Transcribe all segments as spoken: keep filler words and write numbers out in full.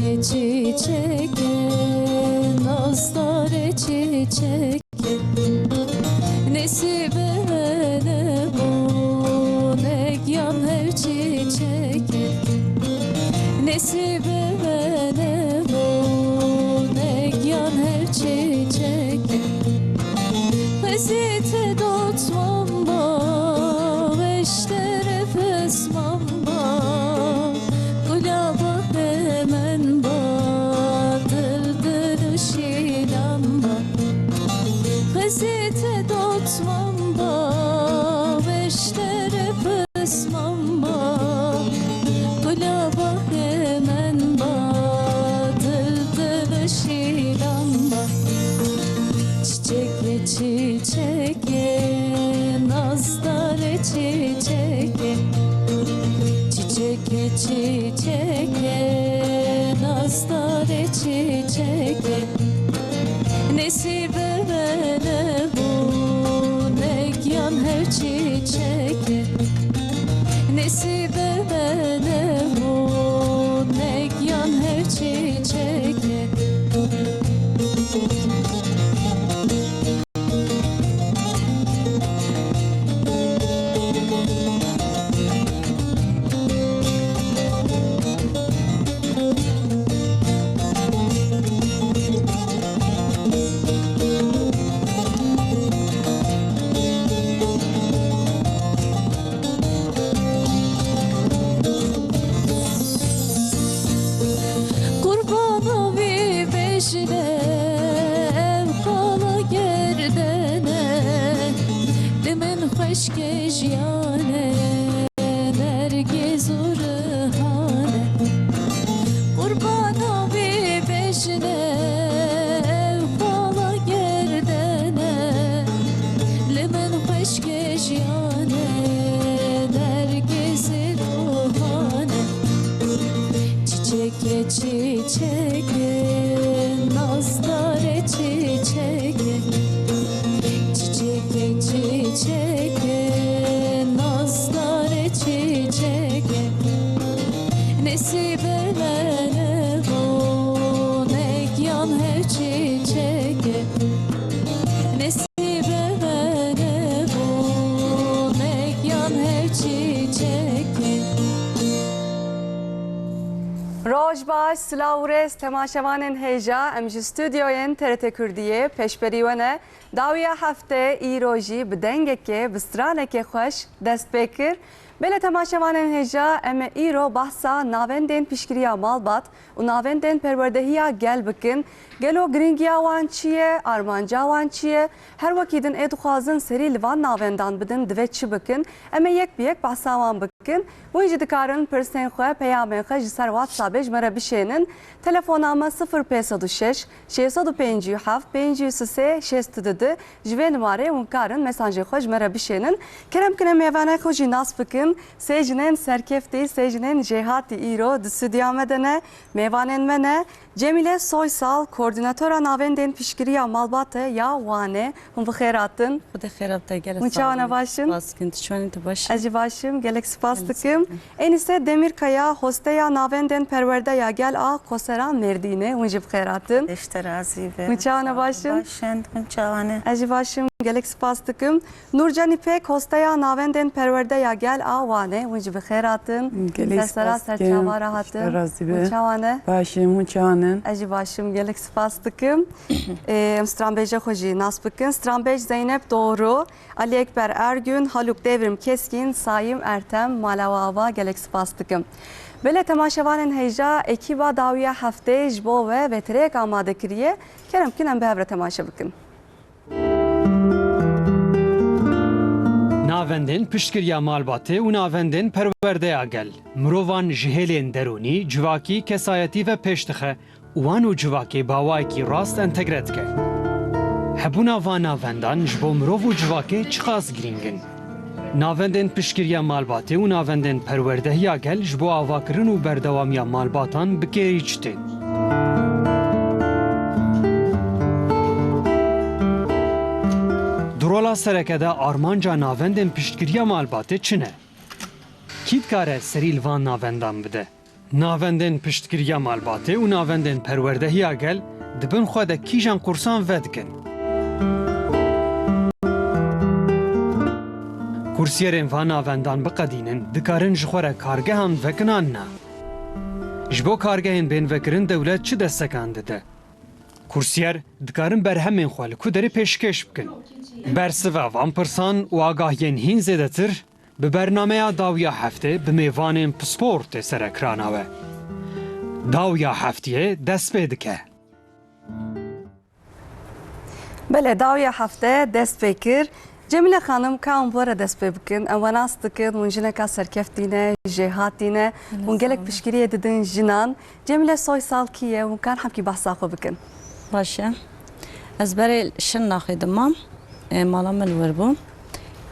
Çiçekê, nazdarê çiçekê, nesîbê me nebûn, ê giyan hev çiçekê. Nesîbê me nebûn, ê giyan hev çiçekê. Xwezî te dotman ba, weşterê pisman ba, gula bahê men ba, dil dil û şîlan ba. Xwezî te dotman ba, weşterê pisman ba, gula bahê men ba, dil dil û şîlan ba. Çiçekê, çiçekê, nazdarê çiçekê. Çiçekê, çiçekê, nazdarê çiçekê. Nesîbê me nebûn, ê giyan hev çiçekê. Nesîbê me nebûn, ê giyan hev çiçekê. Qurbana vî bejne ev qala gerdene, li min xweşke jiyane, nergîz û rihane. Qurbana vî bejne ev qala gerdene, li min xweşke jiyane, nergîzê kohane. Çiçekê, çiçekê, nazdarê çiçekê. Çiçekê, çiçekê, nazdarê çiçekê. Nesîbê me nebûn, ê giyan hev çiçekê. Nesîbê me nebûn, ê giyan hev çiçekê. Roj baş, silav û rêz temaşevanên hêja, em ji stûdyoyên T R T Kurdiyê pêşberî we ne. Dawiya heftê îro jî bi dengekê, bi stranekê xweş dest pê kir. Belê temaşevanên hêja, em ê îro behsa navendên piştgiriya malbat û navendên perwerdehiya gel bikin. Gelo giringiya wan çi ye? Armanca wan çi ye? Her wekî din ê dixwazin serî li van navendan bidin, divê çi bikin? Em ê yek bi yek behsa wan bikin. Hûn jî dikarin pirsên xwe, peyamên xwe ji ser WhatsAppê ji me re bişênin. Telefona me sifir pênc sed û şeş, şêst sed û pêncî û heft, pêncî û sê, şêst û du. Ji vê nimarê hûn karin mesajê xwe ji me re bişênin. Kerem kin em mêvanê xwe jî nas bikin. Sê jinên serkeftî, sê jinên jêhatî îro di stûdiya me de ne. Mêvanên me ne. Cemîle Soysal, koordînatora navendên piştgiriya malbatê ya Wanê. Hûn bi xêr hatin. Xwedê xêra bide, gelek sağ olun. Hûn çawa ne, baş in? Spas dikim, tu çawa ne, tu baş î? Ez jî baş im, gelek spas dikim. Gelek sağ olun. Enîse Demîrkaya, hosteya navendên perwerde ya gel a Qosera Mêrdînê, hûn jî bi xêr hatin. Xwedê ji te razî be. Hûn çawa ne, baş in? Baş in, hûn çawa ne? Ez jî baş im, gelek spas dikim. Nûrcan Îpek, hosteya navendên perwerde ya gel a Wanê, hûn jî bi xêr hatin. Gelek spas dikim. Ser sera ser çava re hatin. Xwedê ji te razî be. Hûn çawa ne? Baş im, hûn çawa ne? Ez jî baş im, gelek spas dikim. Ê, em stranbêjê xwe jî nas bikin. Stranbêj Zeynep Doğru, Ali Ekber Ergün, Haluk Devrim Keskin, Saim Ertem, mala we ava, gelek spas dikim. Belê temaşevanên hêja, ekîba dawiya heftê ji bo we vêtirêyek amade kiriye. Kerem kin em bi hev re temaşe bikin. Navendên piştgiriya malbatê û navendên perwerdeya gel, mirovan ji hêlên derûnî, civakî, kesayetî ve pêş dixe û wan û civakê bi awayekî rast entegre dike. Hebûna van navendan ji bo mirov û civakê çiqas girîng in? Navendên piştgiriya malbatê û navendên perwerdehiya gel ji bo avakirin û berdewamiya malbatan bi kêrî çi tên? Di rola sereke de armanca navendên piştgiriya malbatê çi ne? Kî dikare serî li van navendan bide? Navendên piştgiriya malbatê û navendên perwerdehiya gel di bin xwe de kîjan kursan vedikin? Kursiyerên van navendan biqedînin, dikarin ji xwe re kargehan vekin an na? Ji bo kargehên bên vekirin dewlet çi destekan dide? Kursiyer dikarin berhemên xwe li ku derê pêşkêş bikin? Bersiva van pirsan û agahiyên hîn zêdetir bi bernameya dawiya heftê bi mêvanên pispor tê serekrana we. Dawiya heftiyê dest pê dike. Belê, dawiya hefte dest pê kir. Cemîle Xanim, ka hûn bi we re dest pê bikin. Em we nas dikin, hûn jineka serkeftî ne, jêhatî ne. Hûn gelek piştgiriyê didin jinan. Cemîle Soysal kî ye? Hûn kan hemkî behsa xwe bikin. Baş e. Ez berê Şirnexê dimam. E, mala min wir bû.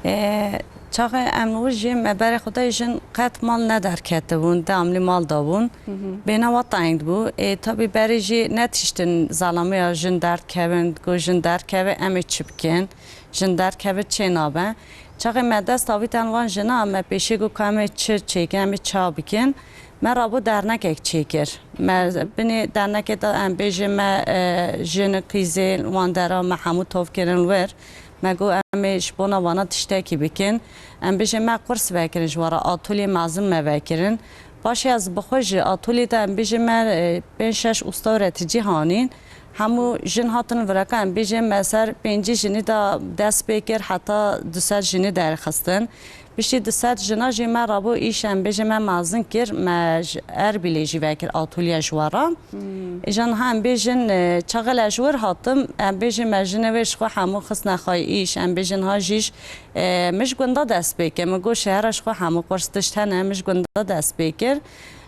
E, çaxê em wir jî me berê xwe de jin qet mal nederketibûn, devamlî mal dabûn. Hı hı. Bêhna wa teng bû. E, tabî berê jî netiştin zalameya jin derdkevin, ku jin derkeve em ê çi bikin, jin derkeve çê nabe. Çaxê me dest avîtin van jina, me pêşî got ka em ê çi çêkin, em ê ça bikin. Me rabû dernekek çêkir. Me binê dernekê de em bêjin me, e, jin û qîzên wan dera me hemû tov kirin wir. Me got em ê ji bona vana tiştekî bikin. Em bêjin me kurs vekirin ji we re, atolye mezin me vekirin. Paşê ez bi xwe jî atolye de em bêjin me, e, pênc şeş usta öğretici hanîn. Hemû jin hatin vireka em bêjin me ser pêncî jinî de dest pê kir heta du sed jinî derxistin. Piştî du sed jina jî me rabû îş em bêjin me mezin kir, me ji Erbîlê jî vekir atolye ji we re. Hmm. Îja niha em bêjin, e, çaxê le ji wir hatim, em bêjin me jinê wê ji xwe hemû xistine xwe îş, em bêjin ha jî, e, min ji gunda dest pê kir. Min got şehera ji xwe hemû kurs tişt hene, min ji gunda dest pê kir.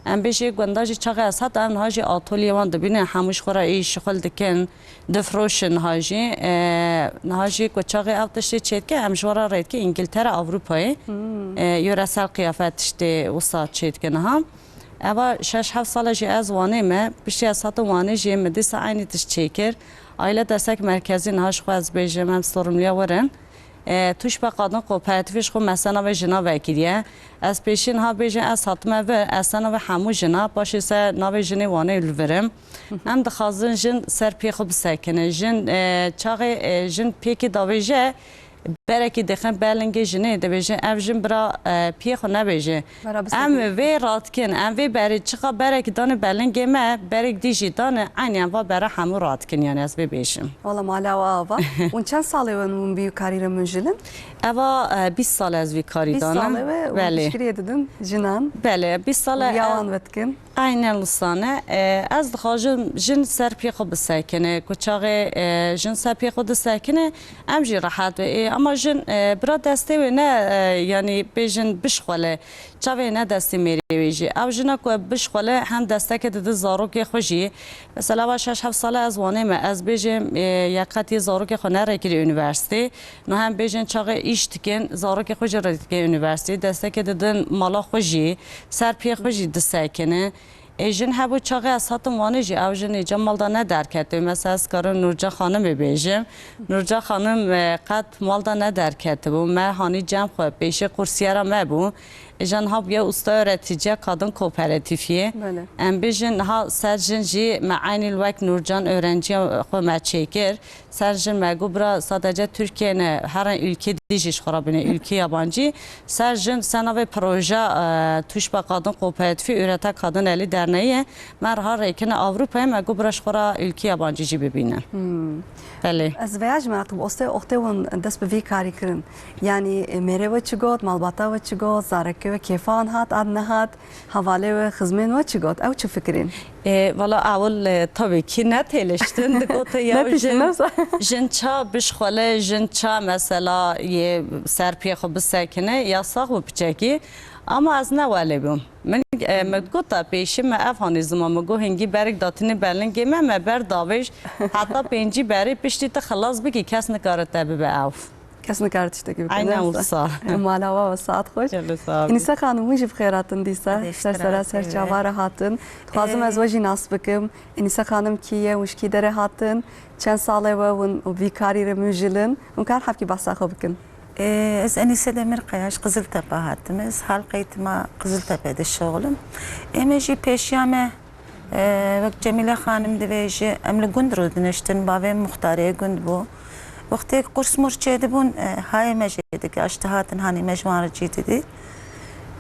Em bêjî gunda jî çaxê ez hat, em niha jî atolye wan dibînin, hemû ji xwe re îş, şixul dikin, difroşin niha jî. E, niha jî ku çaxê ev tiştê çêdike, em ji we re rê dike Îngiltere, Ewropayê. Hmm. E, yöresel qiyafet tiştê wisa çêdike niha. Eva şeş heft sal e jî ez Wanê me, piştî ez hatim Wanê jî min dîsa eynî tişt çêkir. Aile Destek Merkezi niha ji xwe ez bêjim, em sorumluya wir in. E, Tuşba Kadın Kooperatifê ji xwe me ser navê jina vekiriye. Ez pêşî niha bêjim, ez hatime vir, ez ser navê hemû jina, paşê ser navê jinê Wanê li vir im. Em dixwazin jin ser piyê xwe bisekine. Jin, e, çaxê, e, jin piyekê davêje, berekî dixin ber lingê jinê, dibêjin ev jin bira, e, piyê xwe nebêje. Bera bisekine. Em vê radikin, em vê berê çiqa berekî dane ber lingê me, berek dî jî dane, eynî em va bera hemû radikin, yani ez vê bêjim. Wala mala we ava. Hûn çend salê we hûn vî karî re mijilin? Eva, e, bîst sal ez vî karî danim. Bîst salê we hûn piştgiriyê didin jinan? Belê, bîst sal e. Û ya wan vedikin? Aynen wisa ne. E, ez dixwajim jin ser pê xwe bisekine. Ku çaxê, e, jin ser pê xwe disekine, em jî rehet be. E, ama jin, e, bira destê wê ne, e, yanî bêjin bişxwele. Çavê ne destê mêrê wê jî. Ew jina ku bişxwele hem desteke dide zarokê xwe jî. Mesela va şeş heft sale ez Wanê me. Ez bêjim, e, yeqetî zarokê xwe nerêkirî unîversîtê. No hem bêjin çaxê îş dikin, zarokê xwe jî rê dike unîversîtê. Desteke didin mala xwe jî, ser pê xwe jî disekine. Ê jin hebû çaxê ez hatim Wanê jî, ew jin ê cem mal de nederketibû. Mesela ez karim Nurcan Xanimê bêjim. Nurcan Xanim, e, qet mal de nederketibû. Me hanî cem xwe pêşê kursiyera me bû. Ê jin niha bûye usta öğreticiye kadın kooperatifiyê. Belê. Em bêjin niha ser jin jî me eynî wek Nurcan öğrenciya xwe me çêkir. Ser jin me got bira sadece Türkiye ne, her ülke dî jî ji xwe re bine, ülke yabancı. Ser jin ser navê proje, e, Tuşba Kadın Kooperatifi Üreten Kadın Eli Derneği ye. Me riha rêkine Avrupayê, me got bira ji xwe re ülke yabancı jî bibîne. Hmm. Belê. Ez veya ji me hatib oxtê, oxtê hûn dest bi vî karî kirin. Yanî, e, mêrê we çi got, malbata we çi got, zareke we kêfa wan hat an nehat, hevalê we, xizmên we çi got, ew çi fikirîn? E, vala ewil, e, tabii ki ne têliştin, digote ya jin, jin ça bişxwele, jin ça mesela yê ser pê xwe bisekine, ya sax û piçekî. Ama ez ne welê bûm. Min, e, min gota pêşî me ev hanî zima, min got hingî berek datînî belingê me, me ber davêj, heta pêncî berê piştî tu xilas bikî, kes nikare te bibe ew. Kes nikare tiştekî bike. Aynen wisa. Mala we saet xweş. Gelê saet. Enîse Xanim, hûn jî bi xêr hatin dîsa. Ser sera ser çava re hatin. Dixwazim ez we jî nas bikim. Enîse Xanim kî ye, hûn ji kî derê hatin? Çend salê we hûn vî karî re mijilin? Hûn kar hevkî behsa xwe bikin. Ee, ez Enîse Demirkaya, ji Qiziltepe hatim. Ez halqeyê tima Qiziltepe dişixulim. Ême jî pêşiya me, e, wek Cemîle xanim divê jî em li gund rûdiniştin, bavê min muxtarê gund bû. Wextê ku qurs mûr çêdibûn, e, hayê me jê dike, ji dihatin hanê me ji wan re cî didî.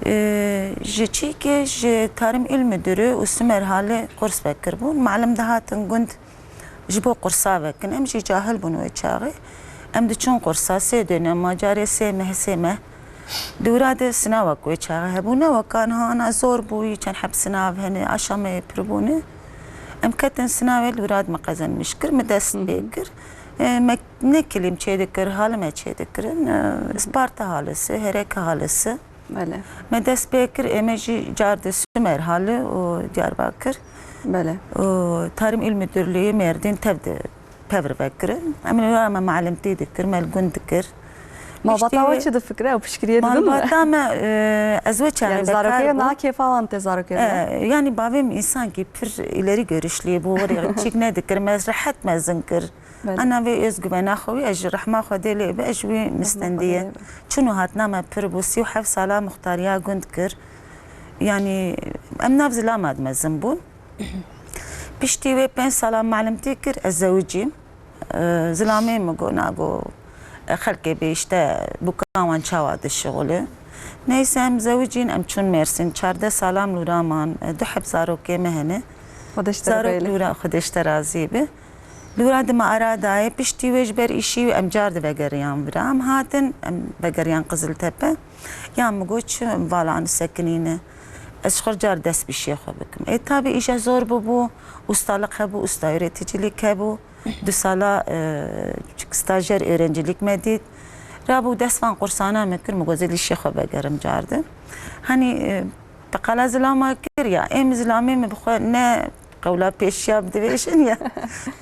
E, ji çîkê ji Tarım İl Müdürü û Sümer Hali qurs vekiribûn. Malim dihatin gund ji bo qursa vekin. Em jî cahil bûn wê çaxê. Em diçûn qursa, sê dönema, carê sê meh, sê meh. Di wira de sinawek wê çaxê hebû. Ne weka niha ana zor bûyî, çend heb sinav hene, aşameyê pir bûne. Em ketin sinavê, li wira de me qezenmiş kir, me dest pê kir. E, me ne kilîm çêdikir, halime çêdikirin. E, Isparta halisi, Hereke halisi. Belê. Me dest pê kir, ême jî car di Sümer Hali û Diyarbakir Belê. Û Tarım İl Müdürlüğü Mêrdîn tev di pevr vekirin. Em li me malimtî dikir, me li gund dikir. Malbata Piştî we çi difikire? Ew piştgiriyê didin mi? Malbata me, e, ez wê çaxê Yani zarokê bekar bûm. Niha kêfa wan tê zarokê de? E, yani bavê min însankî pir îlerî görüşlü bû, were çîk nedikir, me rehet mezin kir. Belê. Ana vê özgüvena xwe wî, ez ji rehma Xwedê lê be, ez ji wî mistendiye. Xwedê lê be. Çûn û hatina me pir bû, sî û heft sala muxtariya gund kir. Yanî em nav zilama de mezin bûn. Piştî wê pênc sala malimtî kir, ez zewicîm. E, zilamê min got, na got, e, xelkê bê işte bûka wan çawa dişixule. Neyse em zewicîn, em çûn Mêrsîn. Çardeh sala em lûra man, e, du heb zarokê me hene. Xwedê ji te re Zarok bêle. Lûra, Xwedê ji te razî be. Lûra di me ara dayê, piştî wê ji ber îşî em car di vegeriyan vira. Em hatin, em vegeriyan Qiziltepe. Ya min got, çi vala ni sekinîne? Ez ji xwe car dest bi îşê xwe bikim. Ê, tabî îşe zor bûbû, ustalik hebû, usta öğreticilik hebû. Du sala, e, stajyer öğrencilik me dît. Rabû dest van qursana me kir, min got, zil îşê xwe vegerim car di. Hani, e, Te qala zilama kir ya, êm zilamê min bi xwe ne qewla pêşiya bi divêjin ya.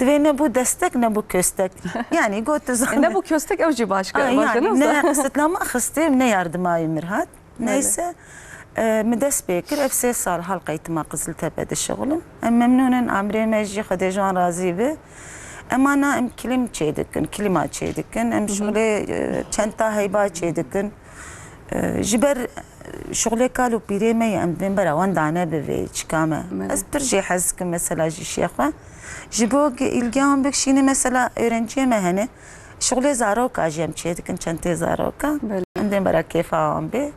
Divê ne bû destek ne bû köstek. Yani got tu E, ne zanin. Bu köstek ew jî başka. Ay, başka yani ne? Ne sitlama xistê ne yardima wî mir hat. Öyle. Neyse, e, min dest pê kir, ev sê sal halqeyê tima Qiziltepe dişixulim. Em memnûn in, amrê me jî Xwedê ji wan razî bi. Em ana em kilim çêdikin, klîma çêdikin. Em Hı hı. Şixulê, e, çenta heyba çêdikin. E, ji ber Şixulê kal û pîrê me ye, em dibên bera wan dane bivê çika me. Belê. Ez pir jê hez dikim mesela ji şêxwe. Ji bo ilgiya wan bikişîne mesela öğrenciyê me hene. Şixulê zaroka jî em çê dikin, çentê zaroka. Belê. Em dibên bera kêfa wan bê.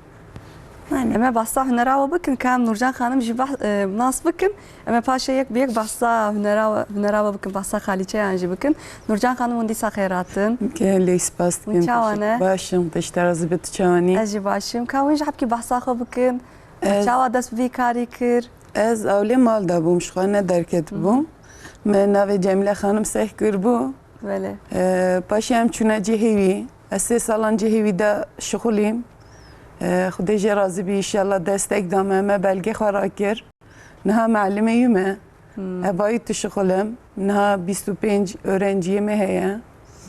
Yani. Em ê behsa hunera we bikin, ka em Nurcan xanim jî bah-, e, nas bikin. Em ê paşê yek bi yek behsa hunera, hunera we bikin, behsa xalîçeyan jî bikin. Nurcan xanim, hûn dîsa xêr hatin. Gelek spas dikim. Hûn çawa ne? Baş im, te ji te razî be, tu çawa nî? Ez jî baş im. Ka hûn jî hebkî behsa xwe bikin. Ez Çawa dest bi vî karî kir? Ez ewlê mal de bûm, ji xwe ne derket bûm. Hı hı. Me navê Cemîle Xanim seh kiribû. Belê. E, paşê em çûne cihê wî. Ez sê salan cihê wî de şixulîm. E, Xwedê jê razî bî, înşallah destek da me, me belgê xwe rakir. Niha melimê yû me. Hmm. Evayî tu şixulim. Niha bîst û pênc öğrenciyê me heye.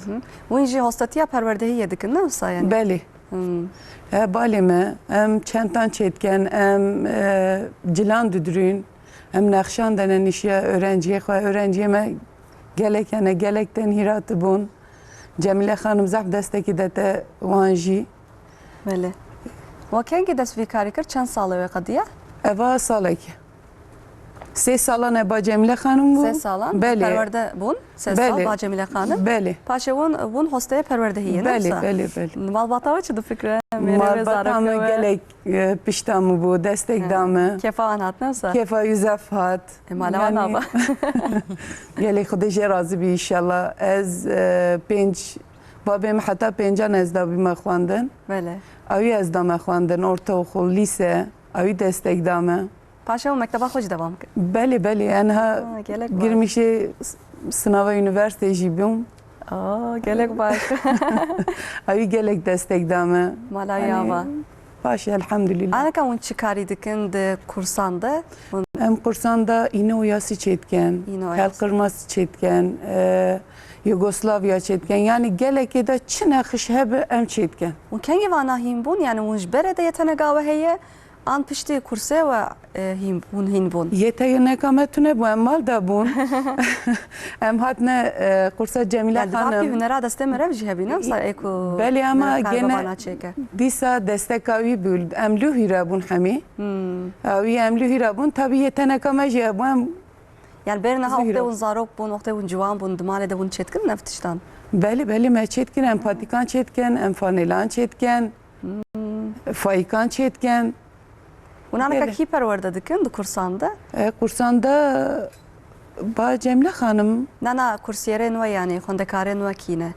Hı. Hûn jî hostetiya perwerdehiyê dikin, ne wisa yani? Belê. Hmm. E, balê me, em çentan çêdikin, em, e, cilan didirûn, em nexşan dene nişiya öğrenciyê xwe. Öğrenciyê me gelek hene, gelek tên hîrat bûn. Cemîle Xanim zehf destekî dete wan jî. Belê. We kengî dest vî karî kir? Çend sal e wê qediya? Eva salekî. Sê salan e ba Cemîle Xanim bû. Sê salan? Belê. Perwerde bûn? Sê sal Belê. Ba Cemîle Xanim? Belê. Paşê wan bûn hosteyê perwerdehiyê, ne Belê, wisa? Belê, belê. Malbata we çi difikire? Mêrê wê, Malbata zarokê me we? Gelek, e, pişta min bû, destek He. Da me. Kêfa wan hat, ne wisa? Kêfa wî zehf hat. E, mala wan Yani, nava. Gelek Xwedê jê razî bî, înşallah. Ez, e, pênc, babê min heta pêncan ez dabîme xwendin. Belê. Ewî ez dame xwendin, ortaokul, lîse, ewî destek da me. Paşê û mekteba xwe jî devam kir. Belê, belê, enha Ha, gelek baş. Girmişê s-, sınava üniversite jî bûm. Aa, gelek baş. Ewî gelek destek da me. Mala Hani, ya va. Baş, elhamdülillah. Anaka hûn çi karî dikin di kursan de? Hûn Em kursan da îne û yasî çêdikin. Îne û yasî. Helqirmasî çêdikin. E, Yugoslavya çêdikin. Yani gelekê de çi nexş hebe em çêdikin. Hûn kengî vana hîn bûn? Yani hûn ji berê de yetenega we heye? an piştî kursê we, e, hîn, hûn hîn bûn? Yê teneka me tune bû, em mal de bûn. Em hatine, e, kursa Cemîle Xanim. Yani, di vapî hunera destê merev jî hebî, ne wisa ê ku Belê, ama gene dîsa desteka wî bû. Em lû hîra bûn hemî. Hmm. Wî em lû hîra bûn. Tabî yê teneka me jî hebû, em Yani, berî niha wextê hûn zarok bûn, wextê hûn ciwan bûn, di malê de hûn çêdikirin ev tiştan? Belê, belê, me çêdikin, em patîkan çêdikin, em fanêlan çêdikin, fayîkan çêdikin. Hûn aneka kî perwerde dikin di kursan de? E, kursan de ba Cemle Xanim. Na, na, kursiyerên we, yani, xwendekarên we kî ne?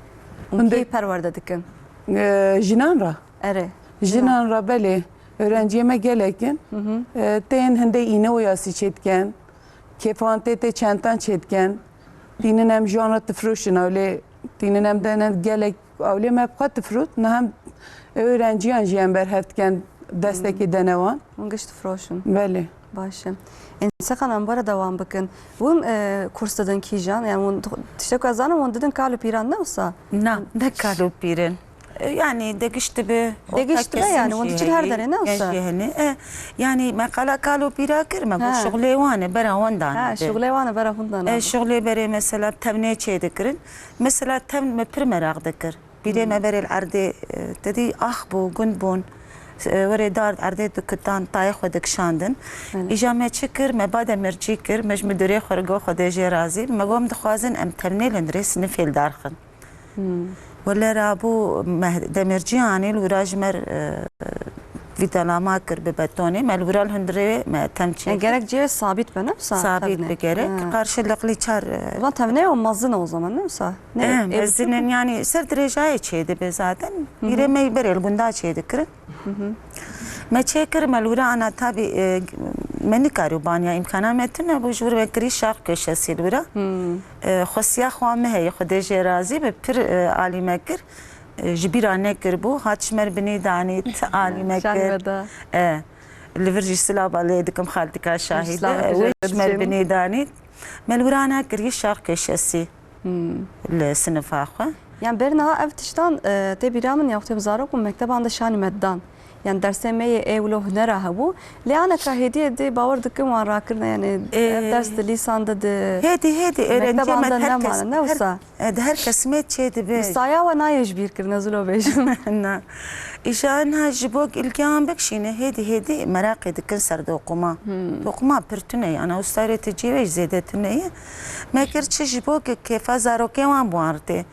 Hûn kî perwerde dikin? E, jinan re? Erê. Jinan re, belê. Öğrenciyê me gelek in. E, tên hindê îne û yasî çêdikin. Kêfan tê tê çentan çêdikin. Tînin em ji wan re difroşin, ewlê tînin em dene gelek, ewlê me bi xwe difrot. Niha em öğrenciyan jî em berhev dikin destekê dene wan. Hûn giş difroşin. Belê. Baş e. Înseqan em were dewam bikin. Hûn, e, kurs didin kîjan? Yani hûn tiştek ku ez zanim, hûn didin kal û pîran, ne wisa? Na, ne kal û pîrin. E, yani degiş dibe, orta kesim jî heye, genç jî hene. E, yani me qala kal û pîra kir, me got şuxulê wan e, bera wan dane. Ha, şuxulê wan e, bera hûn dane. E, şuxulê berê mesela tevnê çê dikirin. Mesela tevn me pir meraq dikir. Pîrê me berê li erdê, e, te dî ax bû, gund bûn. E, werê dar erdê dikitan, tayê xwe dikişandin. Belê. Îja me çi kir? Me ba demircî kir, me ji midûrê xwe re got, Xwedê jê razî. Me got, em dixwazin em tevnê li hundirê sinifê li dar xin. Hmm. Wele rabû me demircî anî li wira ji me re, e, vîtalama kir bi betonê. Me li wira li hundirê me tem çê kir. Gerek cihê sabît be, ne wisa? Sabît be gerek. Ha. Karşılıklı çar, e, Van tevnê o mezin o zaman, ne wisa? Ne, e, mezin in, yani ser dirêjayê çê dibe zaten. Hı hı. Pîrê me berê li gunda çê dikirin. Me çêkir, me li wira ana tabî, e, me nikarî baniya îmkana me tune bû, ji wir me kirî şax köşesî li wira. Hmm. E, xwestiya xwe me heye, Xwedê jê razî be, pir, e, alî me kir. E, ji bîra nekiribû, hat ji me re binî danît, alî me kir. E, li vir jî silava lê dikim, xaltika şahîd e. Wê ji me re binî danît. Me li wira nekirî şax köşesî. Hmm. Li sinifa xwe. Yan ber niha ev tiştan, e, tê bîra min ya wextê min zarok bûm, mekteban de şanî me didan. Yan dersê me yê ê wilo hunera hebû. Lê aneka hêdî hêdî bawer dikim wan rakirine, yani ev ders di lîsan de di mekteban de nemane, ne wisa? E, di her kesimê çê dibe. Saya we nayê ji bîr kirine, zilo bêjim. Na. Îja niha ji bo ilgiyan bikşîne, hêdî hêdî meraqê dikin ser doquma. Hmm. Doquma pir tune ye, ana ustarê ti cî ve zêde tune ye. Me kir çi ji bo ke-, kêfa zarokê wan bi wan re tê.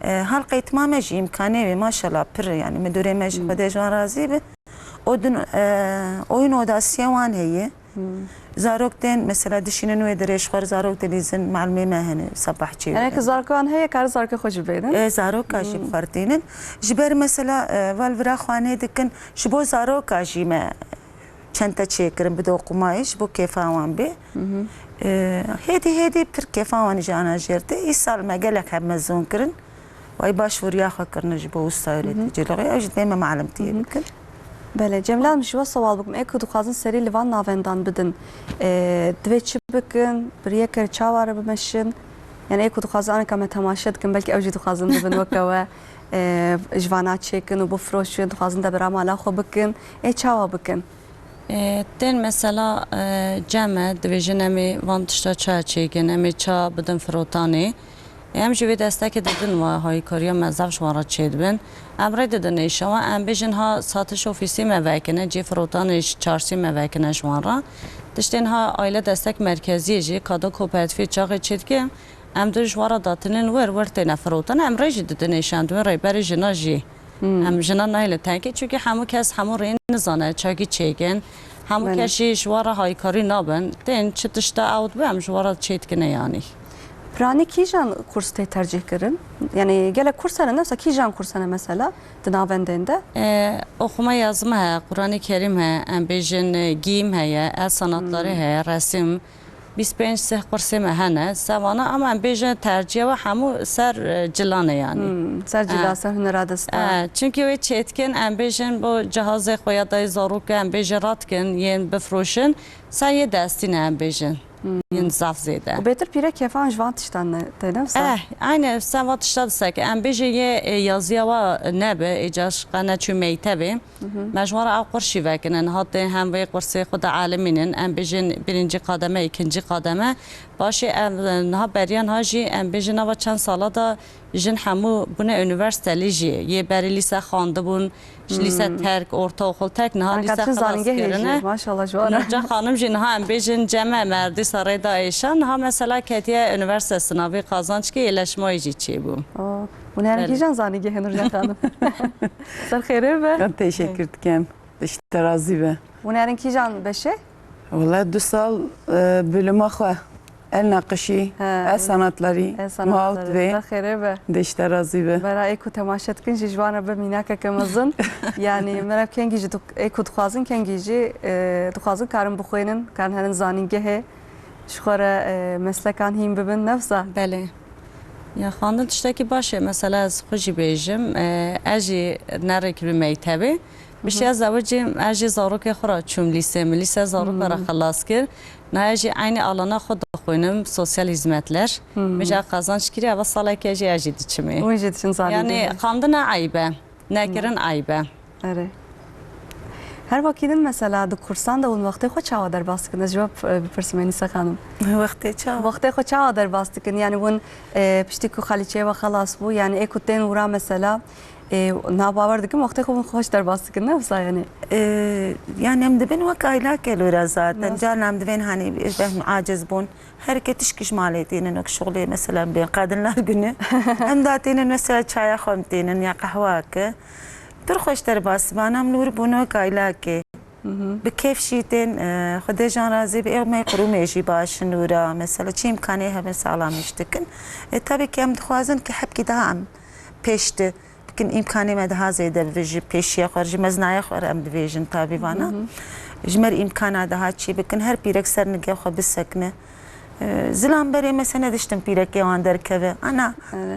E, halqê tima me jî îmkanê wê, maşallah, pir, yani, midûrê me jî Xwedê ji wan razî be. O din, e, oyun odasiyê wan heye. Hmm. Zarok tên, mesela, dişînin wê dirê ji xwe re zarok dilîzin, malimê me hene, sabahçî. Yani, ki zarokan heye, kar zarokê xwe jî bênin? E, zaroka jî Hmm. bixwertînin. Ji ber, mesela, e, val vira xwanê dikin, ji bo zaroka jî me çente çêkirin, bi doqumayê, ji bo kêfa wan bê. Hı hı. E, hêdî hêdî pir kêfa wan jî ana jêr tê. Îsal me gelek heb mezûn kirin. Way başvuriya xwe kirine ji bo usta Hı hı. öğreticiliğê. Ew jî dê me malimtiyê Hı hı. bikin. Belê, Cemîle Hanım, ji we sewal bikim. Ê ku dixwazin serî li van navendan bidin, e, divê çi bikin? Bi riyekê çawa re bimeşin? Yani ê ku dixwazin aneka me temaşe dikin, belkî ew jî dixwazin bibin weke we, e, ji vana çêkin û bifroşin, dixwazin debera mala xwe bikin. Ê çawa bikin? E, tên mesela, e, cem e, dibêjin em ê van tişta çaya çêkin, em ê ça bidin firotanê. Em jî wê destekê didin, we hayîkariya me zaf ji wan re çêdibin. Em rê didin êşa wan, em bêjin ha satiş ofîsê me vekine, cê firotanê ji çarsê me vekine ji wan re. Tiştên ha aile destek merkeziyê jî, kada kooperatifê çaxê çêdike, em dû ji wan re datinin wir, wir têne firotin, em rê jî didin êşa, em dibin rêberê jina jî. Hmm. Em jina nayê li tenkê, çunkî hemû kes hemû rê nizane, çakî çêkin. Hemû Belê. kes jî ji wan re hayîkarî nabin. Tên çi tişta ew dibe, em ji wan re çêdikine yanî. Piranî kîjan kurs tê tercîh kirin? Yani gelek kurs hene, ne wisa kîjan kurs hene mesela di navendên de? E, oxuma yazma he, Quranê Kerîm he, em bêjin, e, giyim heye, el sanatları Hmm. heye, resim, bîst pênc sih kursê me hene, se vana, ama em bêjin tercîya we hemû ser, e, cilan e yanî. Hmm, ser cila, E. ser hunera desta. E, çunkî wê çêdikin, em bêjin bo cihazê xwe ya dayê zarokê, em bêjin radikin, yên bifroşin, ser yê destî ne em bêjin. Yên zaf zêde. Û bêtir pîrek kêfan ji van tiştan ne, tê ne wisa? Eh, aynı sen va tişta disek. Em bêjin yê, e, yaziya wa nebe, ê caş qe neçû mektebê. Me ji wan re ew qurs jî vekine. Niha tê hem vê qursê xwe de elimînin. Em bêjin birinci kademe, ikinci kademe. Paşê em, e, niha beriya niha jî em bêjin nava çend sala da jin hemû bûne unîverstelî jî. Yê berî lîse xwendibûn, ji lîse terk, ortaokul terk, niha lîse xilas kirine. Maşallah ji wan re. Nurcan xanim jî niha em bêjin cem e, me dîsa rê da êşa. Niha mesela ketiye unîverstel, sinavê qazanc kê, yê leşmayî jî çêbû. Oh, hûn herin kîjan zanîngehê Nurcan xanim? Ser xêrê be. Teşekkür dikim. Dişte razî be. Hûn herin kîjan beşê? Wele du sal, e, bölüma xwe. El naqişî, He, el sanatlarî, el sanatları. Malt ve. Xêrê be. Dişte razî be. Bera ê ku temaşe dikin jî ji wan re be mînakeke mezin. Yanî meriv kengî jî duk-, ê ku dixwazin kengî jî, e, dixwazin karin bixwînin, karin herin zanîngehê. Ji xwe re, e, meslekan hîn bibin, ne wisa? Belê. Ya xwendin tiştekî baş e. Mesela ez xwe jî bêjim, e, ez jî nerêkirî mektebê. Bişiya zewicîm, ez jî zarokê xwe re çûm lîsê, min lîse zaroka re xilas kir. Niha ez jî eynî alana xwe dixwînim, sosyal hizmetler. Min jî qazanç kiriye, eva saleke jî ez jî diçimê. Hûn jî diçin zanîngehê. Yanî xwendina eyb e, nekirin eyb e. Erê. Her wekî din mesela di kursan de hûn wextê xwe çawa derbas dikin? Ez ji we bipirsim Enîsa xanim. Wextê çawa? Wextê xwe çawa derbas dikin? Yanî hûn, e, piştî ku xalîçeyê we xelas bû, yanî ê ku tên wira mesela, e, na bawer dikim wextê xwe hûn xweş derbas dikin, ne wisa yanî? E, yanî em dibin wek aylakê lûra zaten. Carna em divên hanî, e, behm aciz bûn. Her ke tişkî ji malê tînin, wek şixulê, mesela, bên Kadınlar Günü. Em da tînin, mesela, çaya xwe em tînin ya qehwake. Pir xweş derbas dibin, em li wir bûn wek aylakê. Bi kêf jî tên, e, Xwedê jan razî be, ê me qurûmê jî baş in wira, mesela, çi îmkanê hebe saxlam iş dikin. E, tabii ki em dixwazin ki hebkî daha em pêş de bikin, îmkanê me daha zêde bibe ji pêşiya xwe re, ji mezinaya xwe re em dibêjin tabî vana. Ji me re îmkana daha çî bikin, her pîrek ser nigê xwe bisekine. E, zilam berê me sene diştin pîrekê wan derkeve. Ana,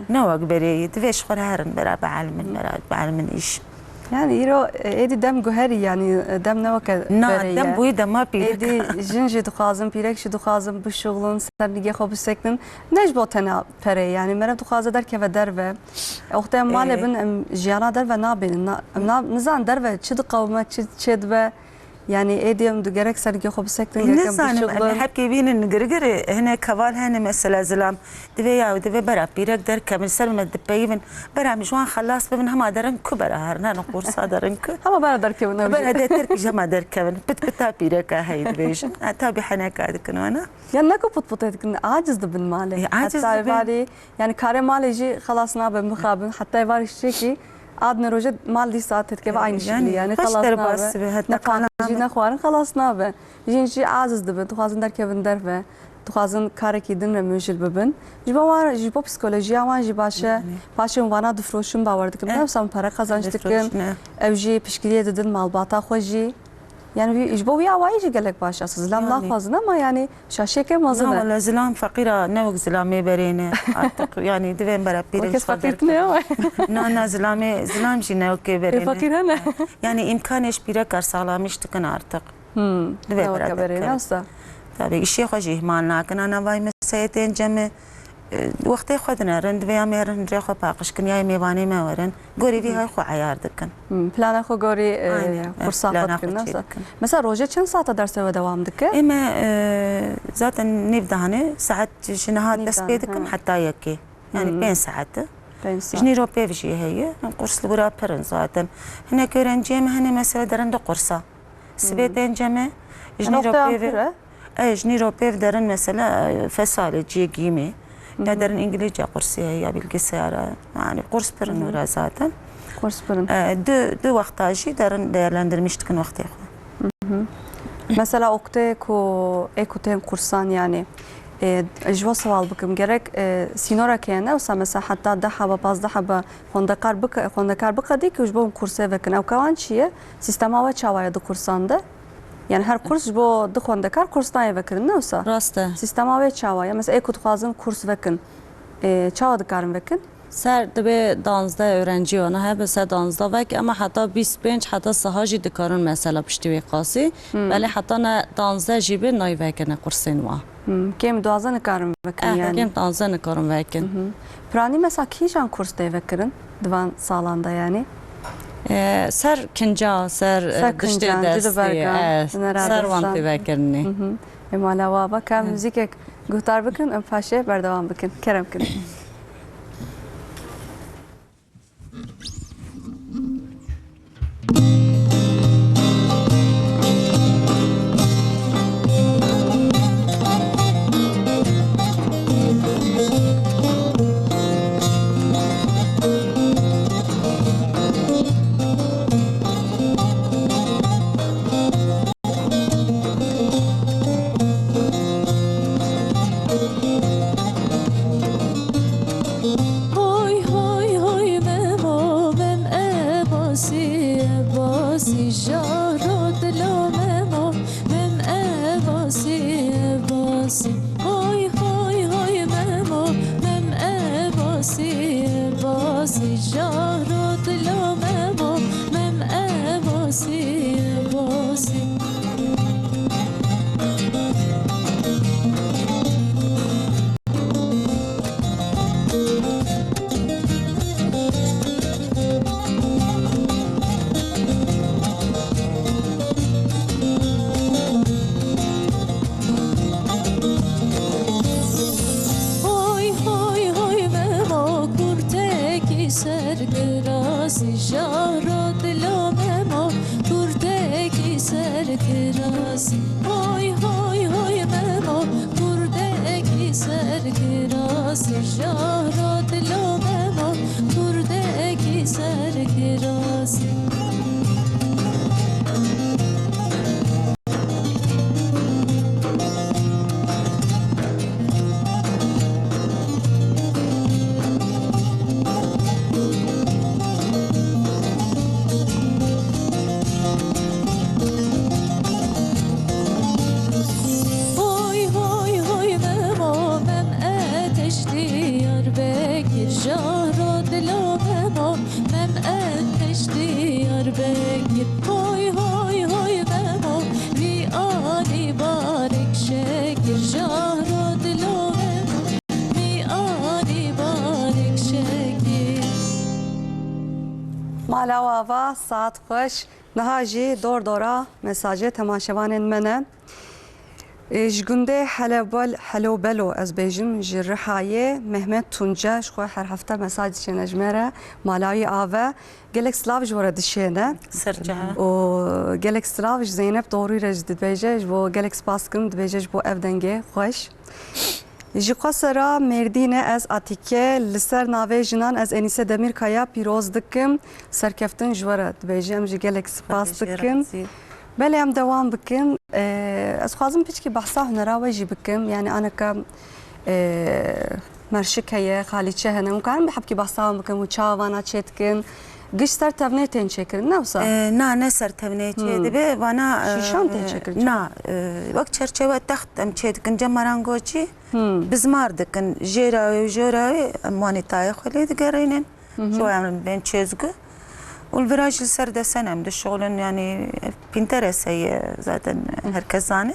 ne wek berê ye. Divê ji xwe re herin bera bielimin, bera bielimin îş. Yanî îro, e, êdî dem guherî, yanî, e, dem ne weke berê ye. Na, dem bûyî dema pîrek. Êdî jin jî dixwazin, pîrek jî dixwazin bişuxulin, ser nigê xwe bisekinin. Ne ji bo tena perê, yanî meriv dixwaze derkeve derve. Wextê em malê bin, em jiyana derve nabînin. Na, em na, nizanin derve çi diqewime, çi çêdibe. Yanî êdî em di gerek ser nigê xwe bisekinin, gerek em bişuxulin. Nizanim, em hepkê bînin girgirê, hinek heval hene mesela zilam. Divê ya, divê bera pîrek derkevin, ser me dipeyivin. Bera em ji wan xelas bibin, hema derin ku bera herin, herin qursa derin ku. Hema bera derkevin, ew jî. Bera dê terkî ji hema derkevin. Pit pita pîreka hey dibêjin. Ha, tabî heneka dikin wana. Ya ne ku put putê dikin, aciz dibin malê. E, aciz dibin. Heta êvarî, yanî karê malê jî xelas nabe, mixabin. Heta êvarî şekî, a dine roje mal dîsa têdikeve aynî şekilî. Yanî xelas nabe. Ne xwarin jî, ne xwarin xelas nabe. Jin jî aciz dibin, dixwazin derkevin derve, dixwazin karekî din re mûjil bibin. Ji bo wan, ji bo psîkolojiya wan jî baş e. Paşê hûn vana difiroşin, bawer dikim. Ne wisa hûn pere qazanç dikin. Ew jî piştgiriyê didin malbata xwe jî. Yanî wî, ji bo wî awayî jî gelek baş e. Siz zilam naxwazin ama yanî şaşiyeke mezin e. Na wele zilam feqîra ne wek zilamê berê ne artık. Yanî divên bera pîrek. Kes feqîr tune ye. Na, na, zilamê, zilam jî ne wekê berê ne. Feqîr hene. Yanî îmkanê ji pîrekar saxlamîş dikin artık. Hmm, divê bira derkevin. Tabii, îşê xwe jî îhmal nakin. Ana vay meseyê tên cem e, wextê xwe dinerin, divê em êrin rê xwe paqij kin, ya mêvanê me werin. Gorî vî hay xwe eyar dikin. Hmm, plana xwe gorî, e, qursa xwe dikin, ne wisa? Mesela rojê çend saeta dersê we dewam dike? Ê me, e, zaten nîv dahane, saet ji niha dest pê dikim heta yekê. Yanî pênc saet e. Pênc saet. Ji nîro pêv jî heye. Qurs li wira pir in zaten. Hinek öğrenciyê me hene mesela derin du qursa. Sibê tên cem e, ji nîro pêv e. E, ji nîro pêv derin mesela, e, fesalê cihê giyimê. Ya derin îngilîzce qursê heye ya bilgisayara. Yanî qurs pir in wira zaten. Qurs pir in. E, du, du wexta jî derin değerlendirmiş dikin wextê xwe. Mesela oktê ku ê ku tên kursan yanî, e, ji bo sewal bikim, gerek, e, sînoreke ye ne wisa mesela heta deh heba, pazdeh heba xwendekar bike-, xwendekar biqedî ku ji bo hûn kursê vekin. Ew ka wan çi ye? Sîstema we çawa ye di kursan de? Yani her kurs ji bo du xwendekar kurs nayê vekirin, ne wisa? Rast e. Sîstema wê çawa ye? Mesela ê ku dixwazin kurs vekin, e, çawa dikarin vekin? Ser dibe danzdeh öğrenci wana hebe, ser danzdeh vek, ama heta bîst pênc, heta siha jî dikarin mesela piştî wê qasî. Hmm. Belê heta ne danzdeh jî be nayê vekirine kursên wa. Hmm. Kêm duwazdeh nikarin vekin Eh, yani. Kêm duwazdeh nikarin vekin. Mhm. Piranî mesela kîjan kurs tê vekirin di van salan de yani? Eh, ser kinca, ser, eh, Ser diştê kincan, destê, cidibergan, eh, ser wan tê vekirinê. Mhm. Ê mala wa va ka Eh. muzîkek guhdar bikin, em paşê berdewam bikin. Kerem kin. Hoy, hoy, hoy, Memo, Mem e basî, e basî, jaro dilo Memo, Mem e basî, e basî. Hoy, hoy, hoy, Memo, Mem e basî, e basî, jaro dilo Memo, Mem e basî, e basî. Hoy, hoy, hoy, Memo, kurtekî ser kirasî, jaro dilo Memo, kurtekî ser kirasî. Hoy, hoy, hoy, Memo, kurdekî ser kirasî, jaro dilo Memo, kurdekî ser kirasî. Hoy, hoy, hoy, Memo, Mem e teş Diyarbekir, jaro dilo Memo, Mem e teş Diyarbekir. Hoy, hoy, hoy, Memo, vî alî barek şekir, jaro dilo Memo, vî alî barek şekir. Mala wa va, saet xweş. Niha jî dor dora mesajê temaşevanên me ne. Ê, ji gundê Helebel-, Helobelo ez bêjim, ji Rihayê Mehmet Tunce ji xwe her hefte mesaj dişêne ji me re, mala wî ave. Gelek silav ji we re dişêne. Serçe. Û gelek silav ji Zeynep Doğru re jî dibêje, ji bo gelek spas dikim, dibêje ji bo ev dengê xweş. Ji Qusera Mêrdînê ez Atîke, li ser navê jinan ez Enîse Demîrkaya pîroz dikim. Serkeftin ji we re dibêjim, em jî gelek spas dikim. Belê, em dewam bikin. Ee, ez xwazim piçkî behsa hunera we jî bikim. Yani aneka, ee, merşik heye, xalîçe hene. Hûn karin bi hebkî behsa wan bikin, hûn çawa vana çêdikin? Giş ser tevnê tên çêkirin, ne wisa? Ee, na, ne ser tevnê çê Hmm. dibe, vana, Şîşan tê ee, çêkirin, na, ee, wek çerçewe text em çêdikin, cem marangoçî, Hmm. bizmar dikin. Jêra wê û jora wê em wanî tayê xwe lê digerînin. Hı hı. Şo em bên çêzgu. Û li vira jî li ser desen em dişuxulin, yani Pinterest heye zaten her kes zane.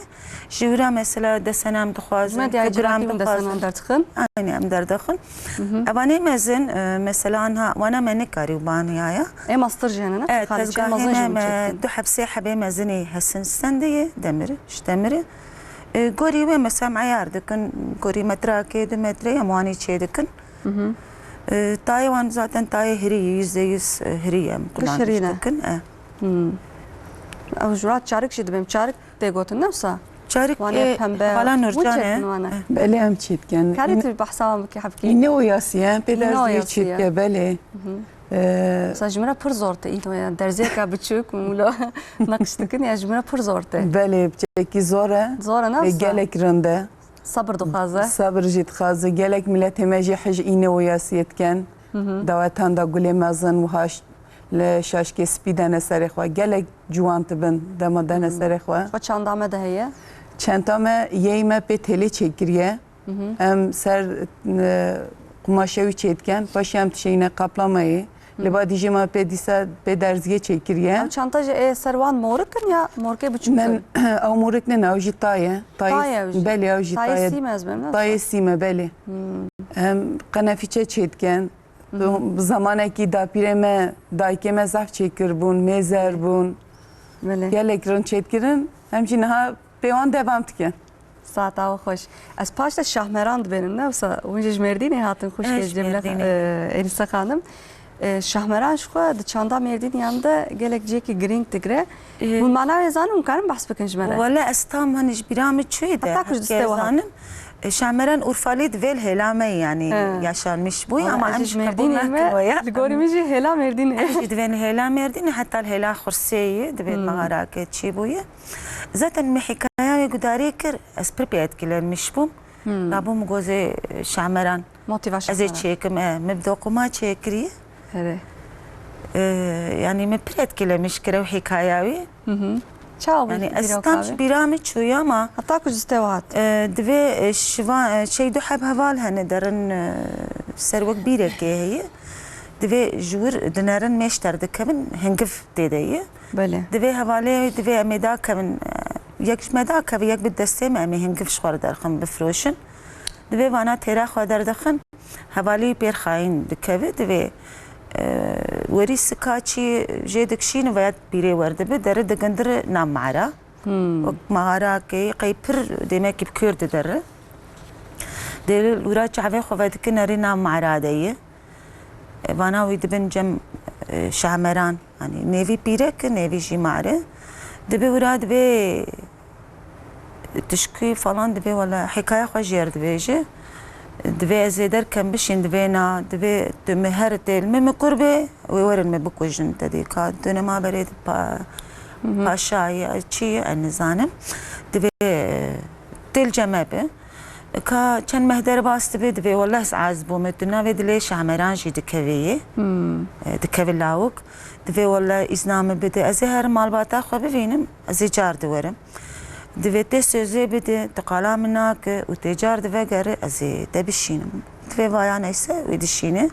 Ji wira mesela desen em dixwazin, Ji me diyayê figura em civakî hûn dixwazin. Desenan derdixin? Aynî em derdixin. Hı hı. Evanê mezin, e, mesela anha wana me nekarî û baniyaya. Ê mastir jî hene, ne? E, Xalîçe tezgahê mezin jî me, hûn me çêdikin. Du heb sê hebê mezinê hesin stendê ye, demir, ji demirê. E, gorî wê mesela em eyar dikin, gorî metrakê, du metreyê em wanî çêdikin. Hı hı. E, tayê wan zaten tayê hirî, yüzde yüz, e, hirî ye, em Giş kullandiş hirî ne? dikin, e. Hmm. Ew ji wan çarik jî dibêm. Çarik tê gotin, ne wisa? Çarik, Wan ê e, pembe. Xala Hûn Nurcan çêdikin e. wan e? E. Belê em çêdikin. Karî Îne-, tu behsa wan bikî hebkî? Îne û yasî ye, pê Îne û derziye yasî ye. çêdike, belê. Hı hı. E, Mesela ji min re pir zor tê. Îne û ya derziyeka biçûk, mûlo neqş dikin ya ji min re pir zor tê. Belê, piçekî zor e. Zor e, ne Ê, wisa? Gelek rind e. Sebir dixwaze. Sebir jî dixwaze. Gelek miletê me jî hij îne û yasiyê dikin. Hı hı. Dawetan da gulê mezin wiha ş-, li şaşkê spî dene serê xwe. Gelek ciwan dibin dema dene Hı hı. serê xwe. Xwe çanda me de heye? Çenta me, yey me pê têlê çêkiriye. Hı hı. Em ser, e, qumaşê wî çêdikin, paşê em dişêyîne qaplamayê. Li ba dîjê me pê dîsa pê derziyê çêkiriye. Ew çanta jî ê ser wan morik in ya morikê biçûk Ne, in? Ew morik nîne, ew jî tay e. Tay e ew jî? Belê, ew jî tay e. Tayê sîm e ez bim, ne? Tayê sîm e, belê. Em qenefîçe çêdikin. Bi zamanekî dapîrê me, dayikê me zehf çêkiribûn, mêzer bûn. Belê. Gelek rind çêdikirin. Em jî niha pê wan devam dikin. Saeta we xweş. Ez paş de şahmeran dibênim, ne wisa? Hûn jî ji Mêrdînê hatin xwişkê Cemile, e, Ênîse xanim. E, şahmeran ji xwe di çanda Mêrdîniyan de gelek cihekî girîng digire. Hûn mana wê zanin, hûn karin behs bikin ji me re? Wele ez tam hani ji bîra min çûyî de. Heta ku ji destê we hat. E, şahmeran Urfalî di vê hêla me yanî yaşanmiş bû ama em jî qebûl nakin weye. Li gorî min jî hêla Mêrdînê. Em jî di vê hêla Mêrdînê heta hêla Xursê yî di vê mexarake çî bûye. Zaten min hikaya wê gudarî kir, ez pir pê etkilenmiş bûm. Hmm. Rabûm gozê şameran. Motiva şameran. Ez ê çêkim, e, min bi dokuma çêkirî. Erê. E, yanî min pir etkilemiş kir ew hikaya wî. Hı hı. Çawa bû? Yanî ez tam ji bîra min çûye ama. Heta ku ji te hat. E, divê, e, şiva, e, şey du heb heval hene derin, e, ser wek bîrekê heye. Divê ji wir dinerin mêş derdikevin hingiv tê de ye. Belê. Divê hevalê wê, divê em ê dakevin, e, yek ji me dakeve, yek bi destê me, em ê hingiv ji xwe re derxin, bifiroşin. Divê vana têra xwe derdixin, hevalê wî pêr xayîn dikeve, divê, e, werî sikaçî jê dikişîne veya pîrê werdibe, deri digindire nav mara. Hmm. Wek mağarakê, qey pir dêmekî bi kûr didere. Dê li wira çavê xwe vedike nerî nav mara de ye. Vana wî dibin cem, e, şameran. Yanî nêvî pîrek, nêvî jî mare. Dibe wira dibe tişkî falan dibe wala hikaya xwe jêr dibêje. Dibe ez ê derkem bişîn dibe na, dibe tu mi her têl mi mi kur be, wê werin mi bikujin te dê ka tu nema berê pa-, Hı hı. Paşa ye, çi ye, ez nizanim. Dibe têl ceme be. Ka çend meh derbas dibe, divê wele ez az bûme, tu navê dilê şameran jî dikevê yê. Hmm. E, dikeve lawik. Divê wele îzna min bide. Ez ê herim malbata xwe bivînim, ez ê car diwerim. Divê tê sözê bide, tu qala min nake û tê car divegere, ez ê te bişînim. Divê vaya neyse, wê dişîne.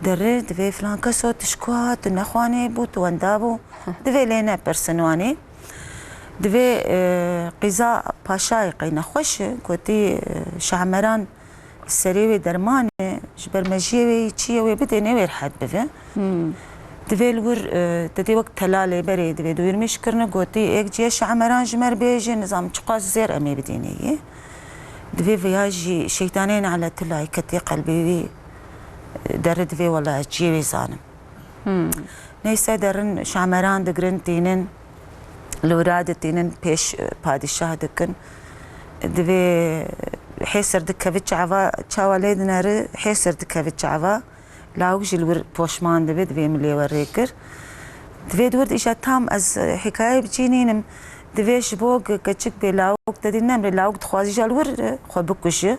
Derê, divê filan keso tişkwa, tu nexwanê bû, tu wenda bû. Divê lê nepirsin wanê. Divê, e, qîza paşayê qey nexweş e, gotî, e, şahmeran serê wê derman e, ji ber mejiyê wê yî çi ye wê bidê nê wê rehet bibe. Hmm. Divê li wir, e, te dê wek tela lê berê divê dûrmîş kirine, gotî êk cihê şahmeran ji me re bêje, nizam çiqas zêr em ê bidînê yê. Divê viya jî şeytanê ne'letullahî ketî qelbê wî, e, derê divê wela ez cihê wê zanim. Hmm. Neyse derin şameran digirin tînin, li wira ditînin pêş, e, padîşah dikin. Divê hêsir dikeve çava, çawa lê dineri hêsir dikeve çava. Lawik jî li wir poşman dibe, divê min lê we rê kir. Divê di wir de îşa tam ez, e, hikayeyê biçînînim. Divê ji bo ke-, keçik bê lawik te dî nemre, lawik dixwazî îşa li wir, e, xwe bikuje.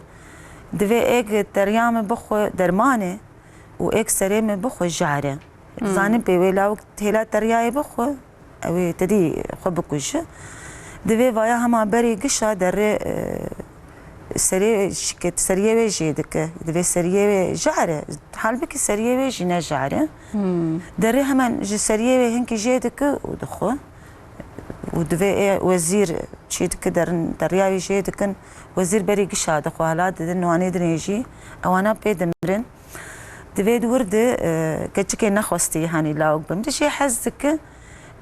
Divê êk teriya min bixwe derman e û êk serê min bixwe jar e. Hmm. Zanin pê wê lawik hêla teriyayê bixwe, ew ê tedî xwe bikuje. Divê vaya hema berî gişa derê, e, serê şiket, seriyê wê jê dike. Divê seriyê wê jar e. Halbikî seriyê wê jî ne jar e. Hmm. Derê hemen ji seriyê wê hinkî jê dike û dixwe. Û divê ê wezîr çî dike derin, deriyayê jê dikin. Wezîr berî gişa dixwe, hela didin wanê dinê jî. Ewana pê dimirin. Divê di wir de, e, keçikê nexwestî, hanî lawik bimre jê hez dike.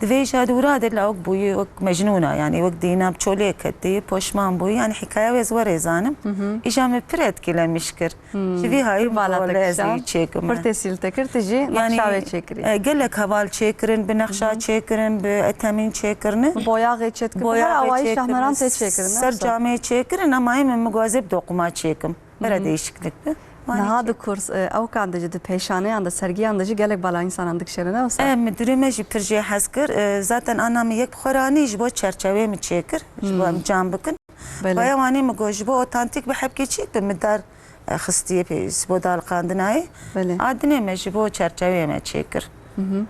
Divê îja di wira de lawik bûyî wek mecnûna, yanî wek dîna bi çolê ketî, poşman bûyî. Yanî hikaya wê ez werê zanim. Hı hı. Îja min pir etkilemiş kir. Hmm. Ji vî hayî min vala wele ez ê çêkim. Pir tesîl te kir, tu jî nexşa wê çêkirî. E, gelek heval çêkirin, bi nexşa çêkirin, bi etemîn çêkirine. Bi boyaxê çêdikin, bi her awayî şahmeran tê çêkirin, ne wisa? Ser camê çêkirin, ama hê min migwazê bi dokuma çêkim. Bere değişiklik bi. Niha di kurs, e, ewkan de jî, di pêşaneyan de, sergiyan de jî gelek bala însanan dikişêne, ne wisa? E, müdürê me jî pir jê hez kir. E, zaten ana min yek bi xwe ranî ji bo çerçevê min çêkir, ji bo em cam bikin. Belê. Vaya wanî min got, ji bo otantîk bi hebkê çîk bi min dar, e, xistiye pê, ji bo daliqandinayê. Belê. A dinê me ji bo çerçevê me çêkir. Hı hı.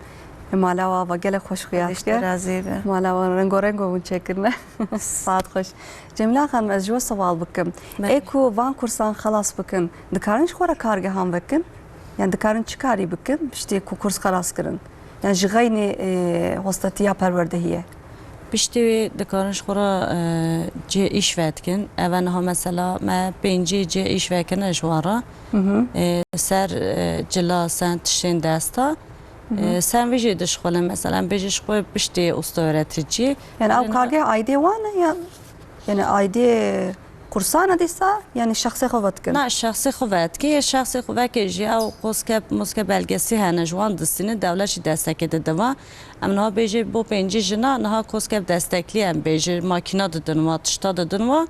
Mala we ava gelek xweş xuya dike. Razî be. Mala we rengo rengo hûn çêkirine. Saet xweş. Cemîla Xanim, ez ji we sewal bikim. Belê. Ê ku van kursan xelas bikin, dikarin ji xwe re kargehan vekin? Yani dikarin çi karî bikin, piştî ku kurs xelas kirin? Yani ji xeynî, e, hostetiya perwerdehiyê? Piştî wê dikarin ji xwe re, e, cihê îş vedikin. Eve niha mesela me pêncî cihê îş vekirine ji wan re. Hı hı. E, ser, e, cila, sen tiştên desta. Hı hı. E, sen vê jî dişixulin mesela, em bêjin ji xwe piştê usta öğretici. Yani ew kargeh aydê wan e ya? Yani aydê kursan e dîsa, yani şexsê xwe vedikin? Na, şexsê xwe vedikê, yê şexsê xwe vekê jî ew koskep, moskep belgesî hene, ji wan distînin, dewlet jî destekê dide wan. Em niha bêjê bo pêncî jina, niha koskep desteklî em bêjin, makîna didin wan, tişta didin wan.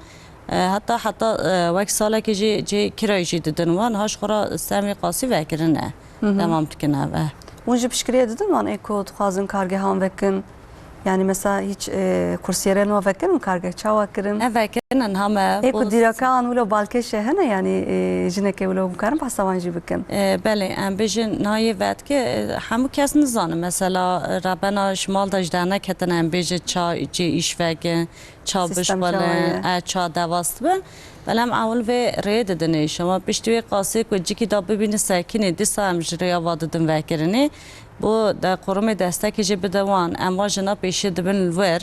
E, heta, heta, e, wek salekê jî cihê kirayê jî didin wan. Niha ji xwe re ser vê qasî vekirine. Hı hı. Devam dikin ev, e. Hûn jî piştgiriyê didin wan ê ku dixwazin kargehan vekin? Yani mesela hiç, e, kursiyerên wan vekirin, kargeh çawa kirin? E, vekirin, niha me... Ê ku dîroka wan wilo balkêş e hene, yani, e, jinekê wilo hûn karin behsa wan jî bikin? E, belê, em bêjin niha yê vedike, e, hemû kes nizane. Mesela, e, rebena ji mal de ji derneketine, em bêjin ça cihê îş vekin, ça bişxulin, e, ça dewas dibin. Belê em ewil vê rê didin êşa. Piştî wê qasê ku cikî da bibînin sekinî, dîsa em ji rêya va didin vekirinê. Bo de qurumê destekê jî bide wan. Em va jina pêşî dibin li wir.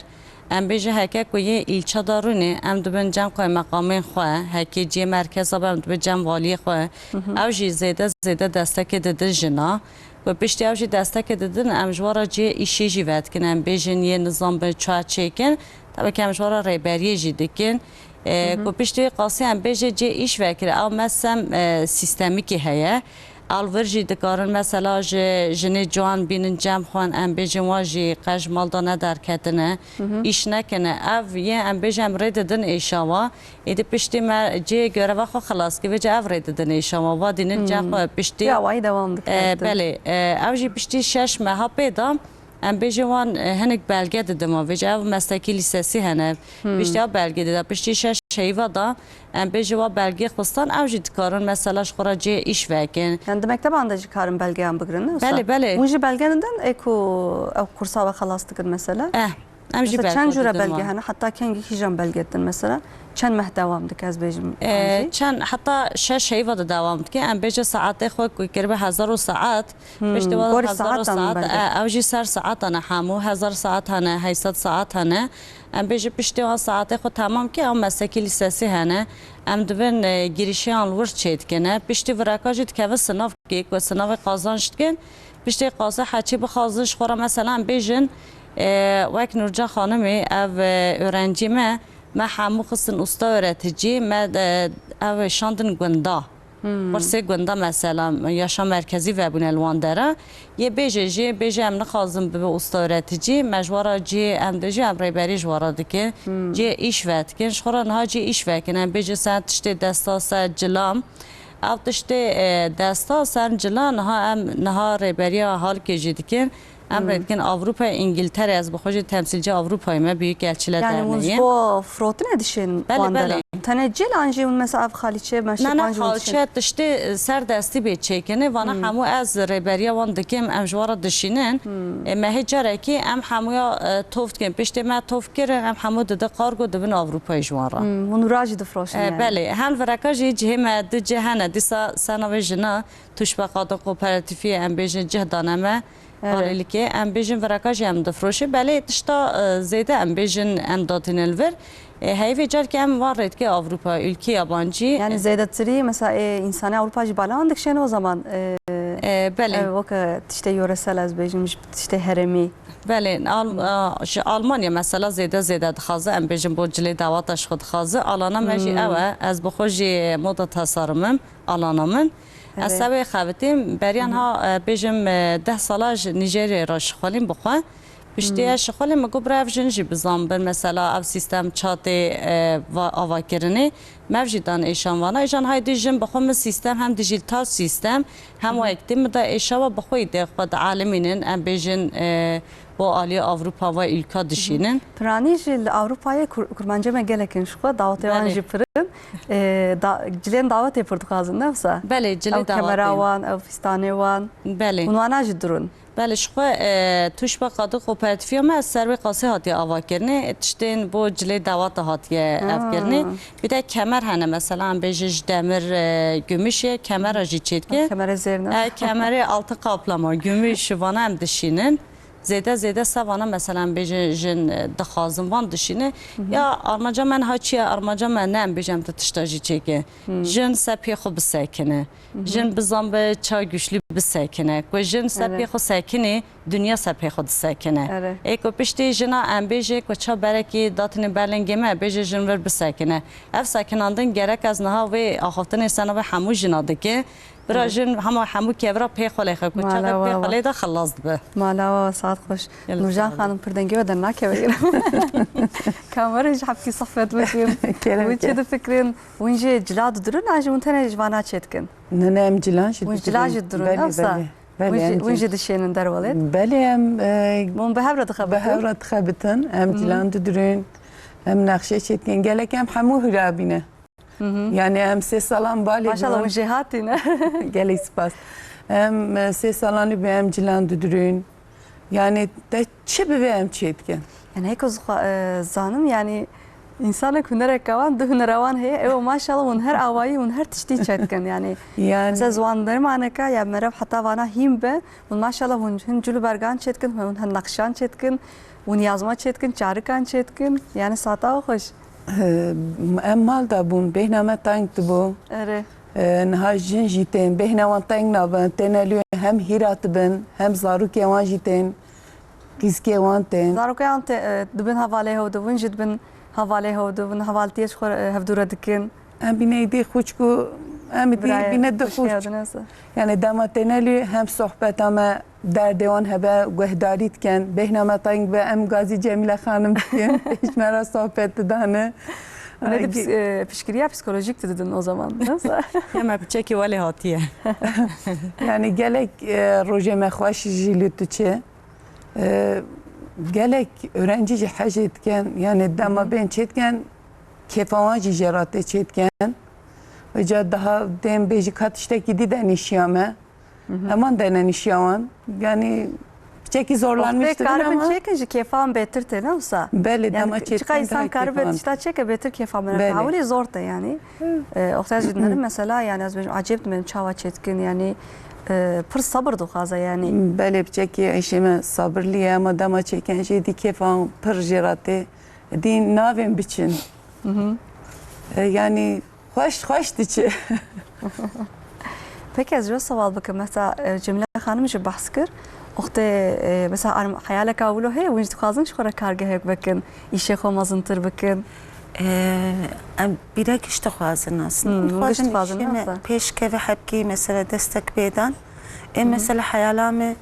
Em bêjin heke ku yê îlça da rûnê, em dibin cem qaymeqamên xwe, hekê cihê merkeza be, em dibin cem valiyê xwe. Hı hı. Ew jî zêde zêde destekê didin jina. Ku piştî ew jî destekê didin, em ji we re cihê îşê jî vedikin. Em bêjin yê nizam bin çawa çêkin. Tabii ki em ji we re rêberiyê jî dikin. E, Hı hı. Ku piştî wê qasî em bêjin cihê îş vekir, ew mesem, e, sîstemikî heye. Ew li vir jî dikarin mesela ji jinê ciwan bînin cem xwe, em bêjin wan jî qe ji mal de nederketine, Hı hı. îş nekine. Ev yê em bêjin em rê didin êşa wa. Êdî piştî me cihê göreva xwe xilas kir, vêca ev rê didin êşa wa. Va dînin cem Hmm. xwe piştî. Ya, wayî devam dike E, her tim. Belê, e, ew jî piştî şeş meha pê de em bêjin wan, e, hinek belge didin wan. Vêca ev meslekî lîsesî hene. Hmm. Piştî ew belge dida. Piştî şeş heyva da em bêjin wa belgê xwistan, ew jî dikarin mesela ji xwe re cihê îş vekin. Yani di mekteban de jî karin belgeyan bigirin, ne wisa? Belê, belê. Hûn jî belge didin, ê ku ew kursa we xelas dikin mesela? Eh, em jî Mesela belge çend jûre didin belge wan. Hene? Heta kengî kîjan belge didin mesela? Çend meh dewam dike, ez bêjim, E, an jî? Çend, heta şeş heyva de dewam dike. Em bêje saetê xwe ku kiribe hezar û saet. Hmm, Piştî wan gorî hezar û saetan saet, belge. E, ew jî ser saetan e hemû. Hezar saet hene, heyşt sed saet hene. Em bêje piştî wan saetê xwe temam ke, ew meslekî lîsesî hene. Em dibin, e, girîşeyan li wir çêdikine. Piştî vireka jî dikevin sinavkê, ku sinavê qazanç dikin. Piştî qasê heçî bixwazin ji xwe re, mesela em bêjin, e, wek Nurcan xanimê, ev, e, öğrencî me, me hemû xistin usta öğretici, me, e, ev şandin gunda. Hmm. Qursê gunda mesela yaşam merkezî vebûne li wan dera. Yê bêje jî, bêje em nixwazin bibe usta öğretici, me ji we re cihê em de jî em rêberî ji we re dikin. Hmm. Cihê îş vedikin, ji xwe re niha cihê îş vekin. Em bêje sen tiştê desta ser cilam. Ev tiştê, e, desta ser cila niha em niha rêberiya halkê jî dikin. Em Hmm. rê dikin Ewropa, Îngiltere, ez bi xwe jî temsîlcî Ewropayê me, büyükelçîle Yani hûn ji derneyê. Bo firotinê dişên Belê, wan belê. Deran? Tenê cil an jî hûn mesela ev xalîçe, meşe Ne, ne, wan jî hûn dişên? Xalçe tiştê, e, ser destî bê çêkinê, vana Hmm. hemû ez rêberiya wan dikim, em ji wan re dişînin. Hmm. E, me hê carekî em hemûya, e, tof dikin. Piştê me tof kirin, em hemû dide kargo dibin Ewropayê ji wan re. Hmm, hûn wira jî difroşin E, yani? Belê. Hem vireka jî cihê me du cih hene. Dîsa ser navê jina Tuşbe Kadın Kooperatîfî em bêjin cih dane me. Evet. Alîlikê, em bêjin vireka jî em difroşin. Belê tişta, e, zêde em bêjin em datînin li vir. E, heyvê carkê em wan rêdike Ewropa, ülke yabancî. Yani zêdetirî mesela, e, însanê Ewropa jî bala wan dikişêne o zaman, e, E, belê. E, weke tiştê yoresel ez bêjim, ji tiştê herêmî. Belê, Al-, a, ji Almanya mesela zêde zêde dixwaze, em bêjin bo cilê dawata ji xwe dixwaze. Alana me jî Hmm. ew e, ez bi xwe jî moda tasarımim. Alana min. Ez Evet. Sewê xebitîm, beriya niha, e, bêjim, e, deh sala ji Nîjeryayê re şixulîm bi xwe. Piştî Hmm. ez şixulîm, min got bira ev jin jî bizan bin, mesela ev sîstem çatê, e, va-, avakirinê. Me ev jî dan êşan vana. Êşan haydî jin bi xwe min sîstem hem dijital sîstem hem Hmm. wek tî min de êşawa bi xwe îdê xwe dialimînin, em bêjin, e, bo aliyê Ewropa ve ülka dişînin. Piranî jî li Ewropayê kur-, kurmancê me gelek in ji xwe, dawetê wan Belê. Jî pir in. E, da-, cilên dawetê pir dixwazin, ne wisa? Belê, cilê Ew dawetê. Kemera wan, ew fîstanê wan. Belê. Hûn wana jî dirûn. Belê, ji xwe, e, tûşba qadî kooperatifiya me ser wê qasê hatiye avakirinê. Tiştên bo cilê dewata hatiye Ha. evkirinê. Bir de kemer hene, mesela, em bêjin ji demir, e, gümüş ye, kemera jî çêdike. Kemerê zêrne. E, kemerê altın kaplama, gümüş, vana em dişînin. Zêde zêde se vana, mesela, em bêjin jin, e, dixwazin van dişîne. Hı hı. Ya armanca me niha çi ye? Armanca me ne em bêjin em te tişta jî çêke. Hı. Jin se pê xwe bisekine. Hı hı. Jin bizan bi ça güçlü bisekine. Ku jin se Evet. pê xwe sekinî, dinya se pê xwe disekine. Evet. Ê ku piştî jina em bêjê ku ça berekî datine berlingê me, bêjê jin vir bisekine. Ev sekinandin gerek ez niha wê axaftinê sena ve hemû jina dike. Bira Evet. jin hema hemû kevra pê xwe lê xwe ku ça Mala ve pê wa xwe wa. lê de xelas dibe. Mala wa wa, saet xweş. Gelek Nûjan saet. Xanim, pir dengê we dernakeve. Kamera ji hepkî sifet bikin. Kerem Wî çi ke. difikirin? Hûn jî cila didirin, an jî hûn tenê ji vana çêdikin? Ne, ne, em cilan jî Hûn cila didirin. jî didirin, Belê, yoksa belê. Belê, hûn jî, em hûn cil- jî dişênin derwelêt? Belê, em, e, Hûn bi hev re dixebitin? Bi hev re dixebitin. Em Hı hı. cilan didirin. Em nexşe çêdikin. Gelek em hemû hira bîne. Hı hı. Yani em sê salan balê Maşallah, cilan hûn jêhatî ne? Gelek spas. Em, e, sê salanî bi em cilan didirin. Yani te çi bibe em çêdikin. Yani heko zixwa, e, zanim yani, insanek hunerek wan, du hunera wan heye. Ew maşallah hûn her awayî, hûn her tiştî çêdikin yani. Yani. Mesela ziwan dermaneka ya merev heta vana hîn be. Hûn maşallah hûn hin cil û bergan çêdikin, hûn hin nexşan çêdikin, hûn yazma çêdikin, çarikan çêdikin. Yani sata xweş. Em mal de bûn, bêhna me teng dibû. Erê. E, niha jin jî tên, bêhna wan teng nabin, têne lê hem hîra dibin, hem zarokê wan jî tên, qîzkê wan tên. Zarokê wan tê, e, dibin hevalê hev dibin, jî dibin hevalê hev dibin, hevaltiyê ji xwe, e, hevdû re dikin. Em bîne êdî xûçk û em êdî Birayê, bîne du xûçk. Yani dema têne lê hem sohbeta me derdê wan hebe, guhdarî dikin. Bêhna me teng be, em gazî Cemîle Xanim dikin. Ji me re sohbet didane. Hûn êdî Ay, pis-, e, piştgiriya psîkolojîk didin o zaman, nasıl? Ya me piçekî welê hatiye. Yani gelek, e, rojê me xweş jî li tu çi. E, gelek öğrenci jî hecê dikin. Yani dema Hı hı. bên çê dikin, kêfa wan jî jê re tê çê dikin. Îca daha dêm bêjî ka tiştekî dî de nîşiya me. Hı hı. Heman de ne nîşiya wan. Yani piçekî zorlanmış Wextê dibin karibin ama. çêkin ji kêfan bêtir tê, ne wisa? Belê, Yani dema çêkin çiqa daha însan karibe kêfan. tişta çêke bêtir kêfa me Belê. Hewlî zor te yani. Hı. E, wextê ez jî dinêrim mesela yani ez bêjim acêb dimerim çawa çêdikin yani, e, pir sabir dixwaze yani. Belê piçekî eşê me sabirlî ye ama dema çêkin jê dî kêfan pir jê re tê. Dî navên biçin. Hı hı. E, yani Xweş, xweş diçe. Peki ez ji we sewal bikim. Mesela, e, Cemîle Xanim jî behs kir. Wextê, e, mesela arm-, heyaleka wilo heye, hûn jî dixwazin ji xwe re kargehek vekin, îşê xwe mezintir bikin? E, em bîrek ji dixwazin aslında. Hmm, Em dixwazin hûn jî dixwazin, îşê me nasıl? pêş keve hepkî mesela destek pêdan. Ê Hı hı. mesela heyala me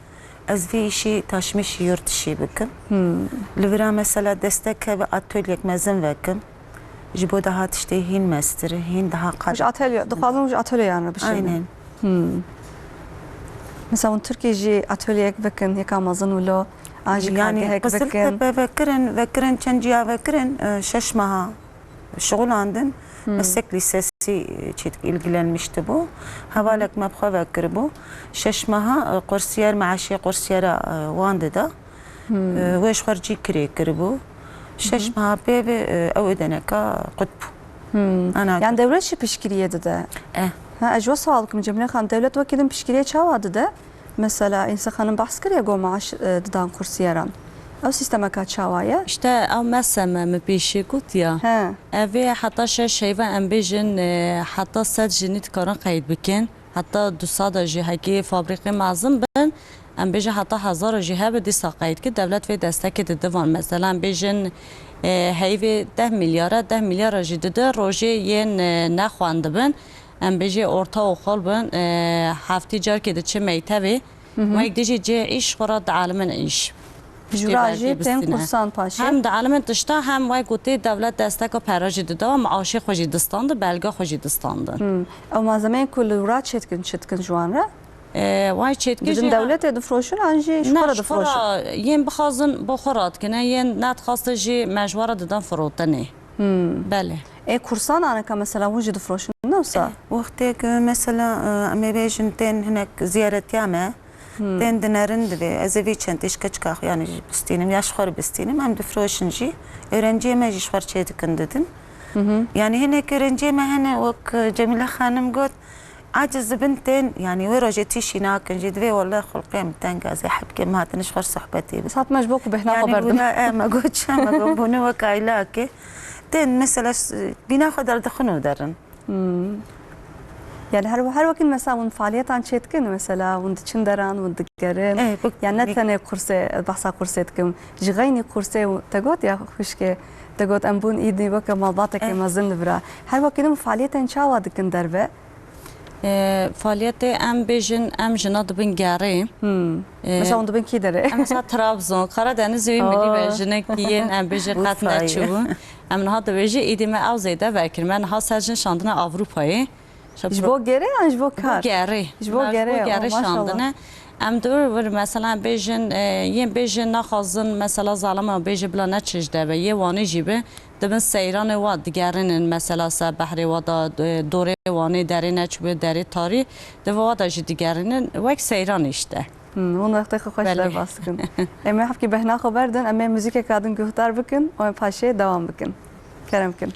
Ez vê îşî taşmîşî yurt dişî bikim. Hmm. Li vira mesela destek hebe atolyek mezin vekim. Ji bo daha tiştê hîn mestir, hîn daha Ji qat. atölye, dixwazin ji atölyeyan re bişînin. Aynen. Hmm. Mesela hûn Tirkî jî atolyek vekin, yeka mezin wilo, an jî Yani kargehek Qizil vekin. Tepe vekirin, vekirin çend ciya vekirin, e, şeş meha şixulandin. Hmm. Meslek lisesi, e, çêdik ilgilenmişti bu. Hevalek me bi xwe vekiribû. Şeş meha, e, kursiyer, meaşê kursiyera, e, wan dida. Hmm. E, wê ji xwe re cî kirê kiribû. Şeş Hı hı. meha pê ve, e, ew êdeneka qut bû. Hmm. Ana Yani dewlet jî piştgiriyê dide. Eh. Ha, ez ji we sewal bikim Cemîle Xan, dewlet wekî din piştgiriyê çawa dide? Mesela, Înse Xanim behs kiriye, got maaş, e, didan kursiyeran. Ew sîstemeka çawa ye? İşte ew mesele me pêşî got ya. He. Ev ê heta şeş heyva em bêjin, e, heta sed jinî dikarin qeyd bikin. Heta du sed jî hekî fabrîqê mezin bin, em bêjin heta hezar jî hebe dîsa qeyd ki dewlet vê destekê dide van. Mesela em bêjin, e, heyvê deh milyara, deh milyara jî dide rojê yên, e, nexwendibin. Em bêjê orta okul bin, e, heftî carkê diçe mektebê. Hı hı. Wek dijî cê îş xwe re dialimin îş. Jûra jî tên kursan paşê. Hem dialimin tişta hem wek gotê dewlet desteka pera jî dida, maaşê xwe jî distandi, belga xwe jî distandin. Hı. Ew malzemeyên ku li wira çêdikin, çi dikin ji wan re? E, way çêdikin Didin jî dewletê difroşin an jî ji Ne, xwe re ji xwe difroşin? re, yên bixwazin bo xwe re dikine, yên nedixwaste jî me ji we re didan firotinê. Hmm. Belê. Ê kursan aneka mesela hûn jî difroşin, ne wisa? Wextê ku mesela, e, em ê bêjin tên hinek ziyaretiya me, Hmm. Tên dinerin divê. Ez ê vê çentê ji keçika xwe, yanî jî bistînim, ya ji xwe re bistînim. Em difroşin jî. Öğrenciyê me jî ji xwe re çêdikin didin. Hı hı. Yanî hinek öğrenciyê me hene, wek Cemîle Xanim got, aciz dibin tên, yanî wê rojê tîşî nakin jî. Divê wele xulqê em teng e, ez ê hebkê em hatine ji xwe re sohbetê bikin. Saet me ji bo ku bêhna xwe Yanî berdim. Bûna, e, me got çi, me got bûne wek aylakê. Tên mesela s-, bîna xwe derdixin û derin. Hmm. Yani her, her wekî mesela hûn faaliyetên çêdikin, mesela hûn diçin deran, hûn digerin. Eh, bu Yani ne tenê kursê, behsa kursê dikim. Ji xeynî kursê û te got ya xwişkê, te got em bûn îdî weke malbateke Eh. mezin li vira. Her wekî din faaliyetên çawa dikin derve? E, faaliyetê em bêjin, em jina dibin gerê. Hmm. E, Mesela hûn dibin kî derê? Em mesela Trabzon, Karadenizê wî milî Oh. be, jinek yên em bêjin qet Urfayê. neçûbû. Em niha dibêjin, êdî me ew zêde vekir. Me niha ser jin şandine Avrupayê. Ji bo gerê yan ji bo kar? Ji bo gerê. Ji bo Me gerê, ji bo gerê oh, maşallah. şandine. Em dur vir mesela bêjin, e, yên bêjin naxwazin mesela zalama bêjin bila neçin ji derve. Yê Wanê jî bi, dibin seyranê wa digerinin mesela ser behrê wa da, e, dorê Wanê derê neçûbû, derê tarî, di va wa da jî digerinin. Wek seyran işte. Hmm, hûn wextê xwe xweş Belê. derbas dikin. Em ê hevkî bêhna xwe berdin, em ê muzîkeka din guhdar bikin û em paşê dewam bikin. Kerem bikin.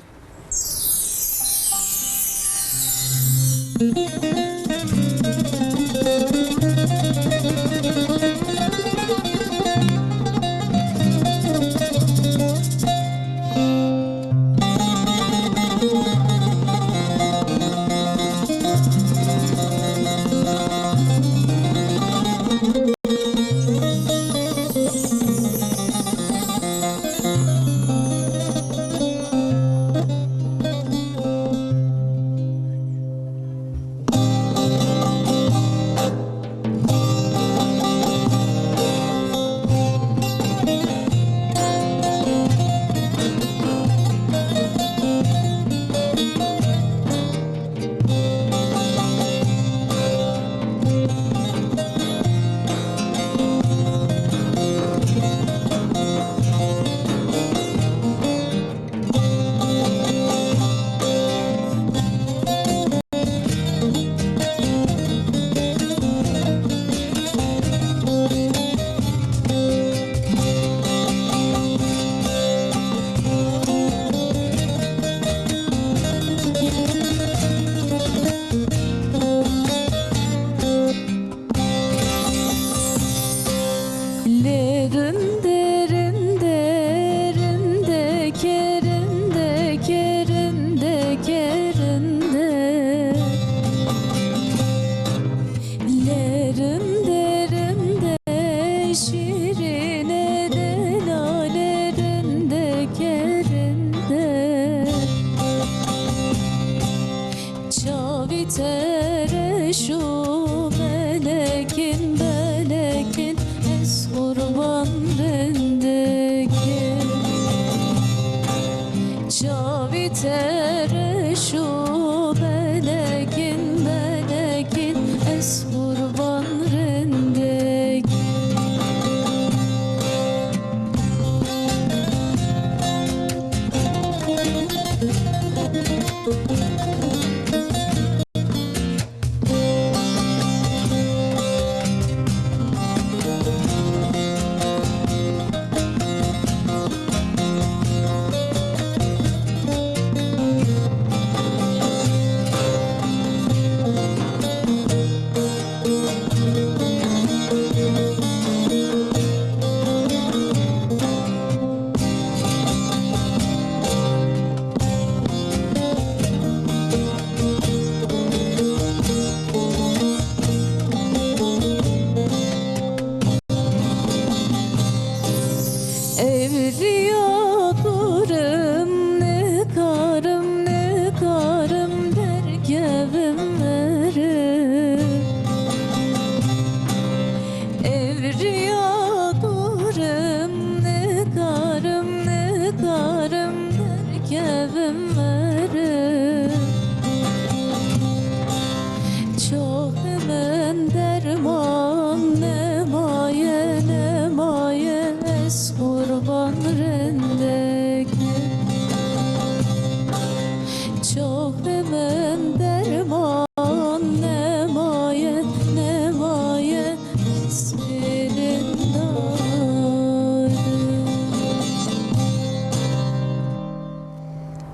Lê rindê, rindê, rindekê, rindekê, rindekê, rindê. Lê rindê, rindê, şîrînê, lê lalê, rindekê, rindê. Çavî te reş û belek in, belek in, ez qurban rindekê. Çavî te reş û belek in, belek in, ez qurban rindekê.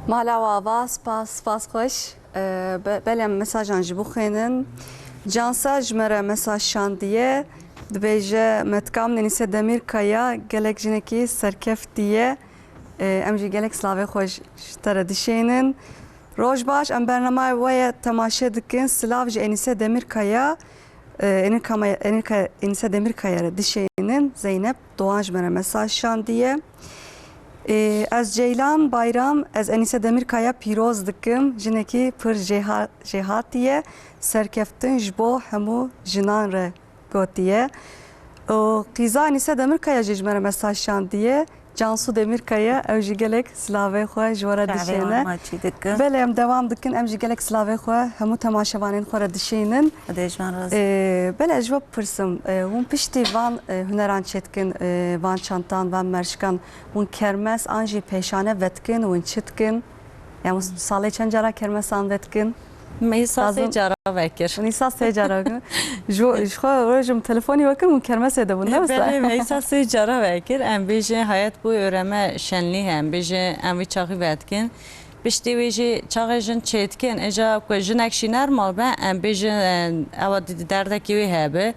Mala we ava, spas, spas xweş. E, be-, belê em mesajan jî bixwînin. Cansa ji me re mesaj şandiye. Dibêje, Metka min Enîse Demîrkaya gelek jinekî serkeftî ye. E, em jî gelek silavê xwe ji, ji te re dişênin. Roj baş, em bernamaya we ye temaşe dikin. Silav ji Enîse Demîrkaya, e, Enîka me-, Enîka-, Enîse Demîrkaya re dişênin. Zeynep Doğan ji me re mesaj şandiye. Ê, ez Ceylan Bayram, ez Enîse Demîrkaya pîroz dikim. Jinekî pir jêha-, jêhatî ye. Serkeftin ji bo hemû jinan re gotiye. Û qîza Enîse Demîrkaya jî ji me re mesaj şandiye. Cansu Demîrkaya, ew jî gelek silavê xwe ji we re Çavê dişêne. wan ma çî dikin. Belê, em dewam dikin. Em jî gelek silavê xwe hemû temaşevanên xwe re dişînin. Xwedê ji wan razî. Ee, belê, ez ji we bipirsim. Ee, hûn piştî van, e, huneran çêdikin, e, van çantan, van merşikan, hûn kermes an jî pêşane vedikin, hûn çi dikin? Ya, hûn salê çend cara kermesan vedikin? Me îsa sê Lazim. cara vekir. Hûn îsa sê cara kin. Ji, ji xwe rojim telefonî wekir, hûn kermesê de bûn, ne wisa? Belê, me îsa sê cara vekir. Em bêjin hayat bu öğrenme şenliği, em bêjin em vî çaxî vedikin. Piştî wê jî çaxê jin çêdikin. Îca ku jinek şîner mal be, em bêjin, e, ewa di-, derdekî wê hebe.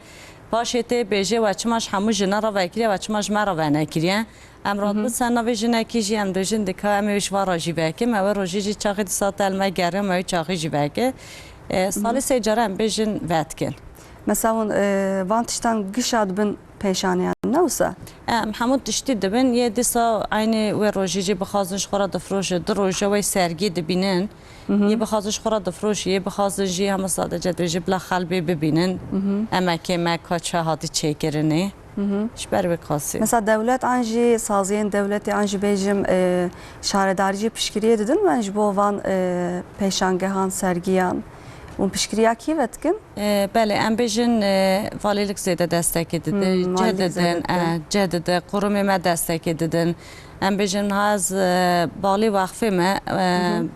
Paşê tê bêjê we çima ji hemû jina re vekiriye, we çima ji me re venekiriye. Em Hı hı. radibin ser navê jinekî jî em dibêjin dika em ê ji van re jî vekin. Me wê rojî jî çaxê dîsa te li me gerin, me wê çaxî jî veke. E, salê Hı hı. sê cara em bêjin vedikin. Mesela hûn, e, van tiştan gişa dibin pêşaniyan, ne wisa? Em hemû tiştî dibin, yê dîsa eynî wê rojî jî bixwazin ji xwe re difroşin, du roja wê sergî dibînin. Hı hı. Yê bixwazin ji xwe re difroşin, yê bixwazin jî hema sadece dibêjin bila xelbê bibînin. Hı hı. Emekê me ka çi hatî çêkirinê. Hı hı. Ji ber wê qasî. Mesela dewlet an jî saziyên dewletê an jî bêjim, e, şaredarî jî piştgiriyê didin me ji bo van, e, pêşangehan, sergiyan? Hûn piştgiriya kî vedikin? E, belê, em bêjin, e, valîlik zêde destekê didin, Hmm, cih valîlik didin, zêde didin. e, cih didin, qurumê me destekê didin. Em bêjin niha ez, e, balî wexfê me, e, Hı hı.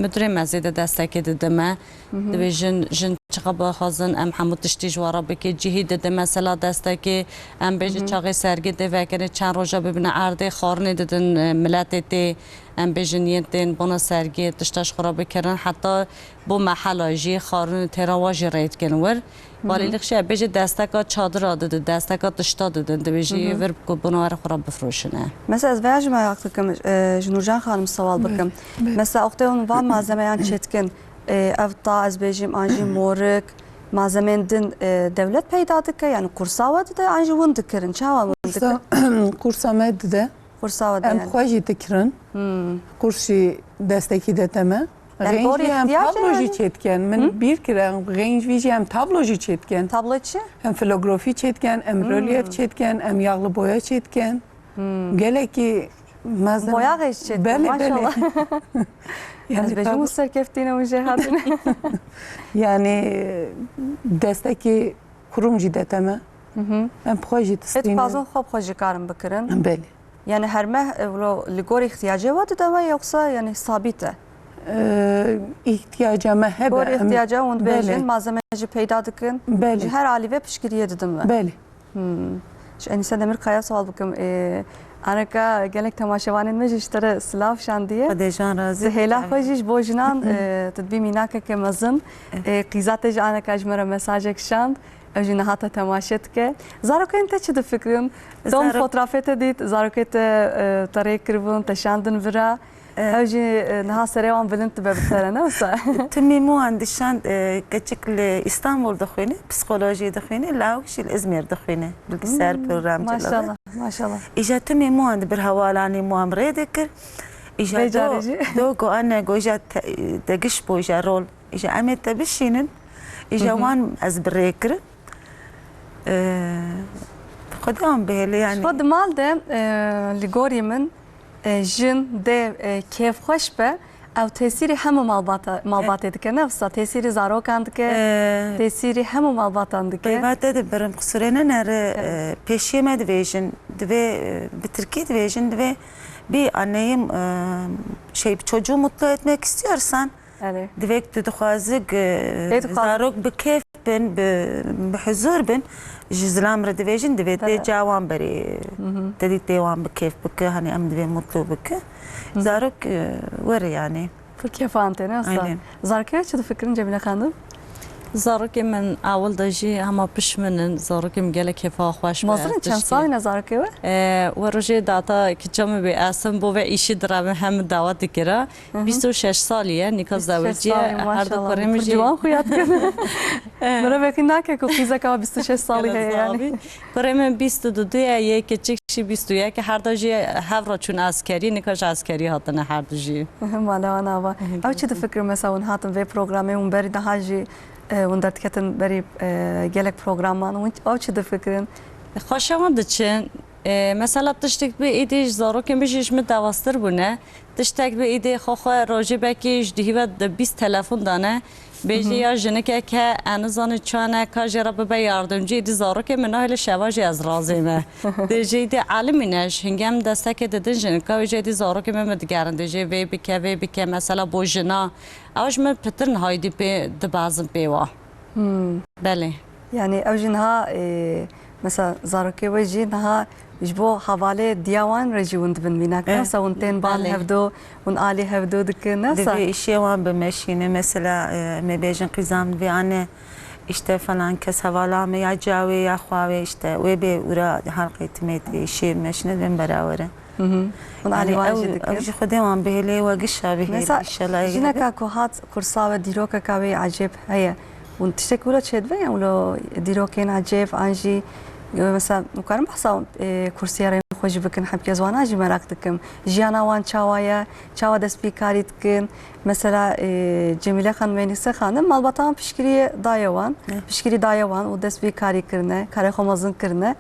müdürê me zêde destekê didin me. Hı hı. Dibêjin jin çiqa bixwazin em hemû tiştî ji we re bike, cihî didin, mesela destekê, em bêjin Hı hı. çaxê sergê tê vekirin, çend roja bibine erdê, xwarinê didin, e, miletê tê, em bêjin yên tên bona sergê, tişta ji xwe re bikirin, heta bo mehela jî xwarin têra wa jî rê dikin wir. Hı hı. Valîlik jî bêjin desteka çadira didin, desteka tişta didin, dibêjin Hı hı. vir ku bona were xwe re bifroşine. Mesela ez veya jî meraq dikim, e, ji Nûrcan xanim sewal Bê, bikim. bê. Mesela wextê hûn van malzemeyan çêdikin, e, ev ta ez bêjim, an jî morik, malzemeyên din, e, dewlet peyda dike, yani qursa we dide, an jî hûn dikirin, çawa hûn dikin? Qursa, qursa me dide. Qursa we de Em yani. xwe jî dikirin. Hmm. Qurs jî destekî de te me. Yani Xênc gorî jî em ihtiyac tablo jî yani. çêdiken. Min Hı? bîr kir, em xênc vî jî em tablo jî çêdiken. Tablo çi? Em filografî çêdiken, em Hmm. relyef çêdiken, em yağlı boya çêdiken. Hmm. Gelekî mezin. Boyaxê jî çêdikin, Belê, belê. maşallah. Yani Ez bêjim tablo û serkeftî ne hûn jê hatine. Yani destekî kurum jî de te me. Hı hı. Em xwe jî Hê distînin. dixwazin xwe bi xwe jî karin bikirin? Belê. Yani her meh, e, wilo li gor ihtiyacê we dide we yoksa yani sabit e? Ee, ihtiyaca me hebe. Gor Em ihtiyaca hûn dibêjin, Belê. malzeme jî peyda dikin. Belê. Ji her alî ve piştgiriyê didin we. Belê. Hmm. Ji Enîse Demîrkaya sual bikim. Ee, aneka gelek temaşevanên me jî ji te re silav şandiye. Xwedê jan razî. Di hêla xwe jî ji bo jinan, e, tu dibî mînakeke mezin. E, qîza te jî aneka ji me re mesajek şand. Ew jî niha te temaşe dike. Zarokên te çi difikirin? Tom Zarok- fotrafê te dît, zarokê te, e, te rê kiribûn, te şandin vira. E, Ew jî, e, niha serê wan bilind dibe bi te re, ne wisa? Timî min wan dişand, e, keçik li Îstanbul dixwîne, psîkolojî dixwîne, lawik jî li Îzmîr dixwîne. Bilgisayar Hmm, programcılığı. maşallah, maşallah. Îja timî min wan di bir hewalanî min wan rê dikir. Îja Vê carê do, jî. do go ane go îja te, te giş bo îja rol. Îja em ê te bişînin. Îja Hı hı. wan ez bi rê kirin. Ee, Xwedê wan bihêle, yani. Ji xwe di mal de, e, li gorî min, e, jin dê, e, kêfxweş be, ew tesîrî hemû malbata-, malbatê dike. Ne wisa tesîrî zarokan dike, Ee, tesîrî hemû malbatan dike. Peyva te dibirim, qisûrê ne nere, Evet. e, pêşiyê me dibêjin. Divê, e, bi tirkî dibêjin, divê bir anneyi, e, şey, bir çocuğu mutlu etmek istiyorsan, Evet. divê tu dixwazî, e, Ê dixwazî. zarok bi kêf bin, bi, bi huzur bin, ji zilam re divêjin, divê tê Bele. ca wan berê, Mhm. te dî tê wan bi kêf bike, hani em divê mutlu bike. Mhm. Zarok, e, were yani. Pir kêfan tê, ne wisa? Aynen. Zarokê we çi difikirin, Cemîle Xanim? Zarokê min ewil de jî hema piş min in. Zarokê min gelek kêfa xweş be. Mezin in, çend salî ne zarokê we? E, we rojê data kiça min bê Esim bo ve îşî direvin hem min dawet dikira. Hı hı. Bîst û şeş salî ye, nîka Bîst û şeş zewicî ye. salî, Her du maşallah. kurê min Pir jî ciwan xuya dikin. Min re vekî nake ku qîzeka bîst û şeş salî Gelek heye yani. zewî. Kurê min bîst û du ye, yê kiçik jî bîst û yek, her du jî hev re çûn eskerî, nika ji eskerî hatine her du jî. Mala wan ava. Ew çi difikirin, mesela hûn hatin vê programê, hûn berî daha jî, e, hûn derdiketin berî, e, gelek programan, hûn ew çi difikirin? Xweşe wan diçin. E, mesela tiştek bi êdî ji zarokên min jî ji min dewastir bûne. Tiştek bi êdî xwe xwe rojê belkî ji dihî ve di bîst telefon dane. Bêjî Mhm. ya jinikek he, ez nizanim çi ne, ka jê re bibe yardimcî, êdî zarokê min nahêle şeva jî ez razê me. Dê jê êdî elimîne, ji hingem destekê didin jinika wê jê êdî zarokê min min digerin, dê jê vê bike, vê bike, mesela bo jina. Ew ji min pitir niha êdî pê dibezin pê wa. Hmm. Belê. Yani ew jî niha, e, mesela zarokê we jî niha ji bo hevalê diya wan re jî hûn dibin mînak. Eh, Nasa hûn tên ban belê. hevdo, hûn alî hevdo dikin. Nasa. Divê îşê wan bimeşîne. Mesela, e, em ê bêjin qîzan vê ane, işte falan kes hevala me ya cawê ya xwawê işte wê bê ûra halqê timê tê îşê meşine dibin berawere. Hı hı. Hûn Yani alî wan ew, jî dikin. ew jî xwedê wan bihêlê we gişa bihêlê Mesela, înşallah. jineka ku hat kursa we dîrokeka wê ecêb heye. Hûn tiştek wilo çêdibe ya wilo dîrokên ecêb an jî, e, mesela, hûn karin behsa, e, kursiyerên xwe jî bikin, hebkê ez wana jî meraq dikim. Jiyana wan çawa ye, çawa dest bi karî dikin? Mesela, e, Cemîle Xanimê Nîse Xanim malbata wan piştgiriyê daye wan, Eh. piştgirî daye wan û dest bi karî kirine, karê xwe mezin kirine.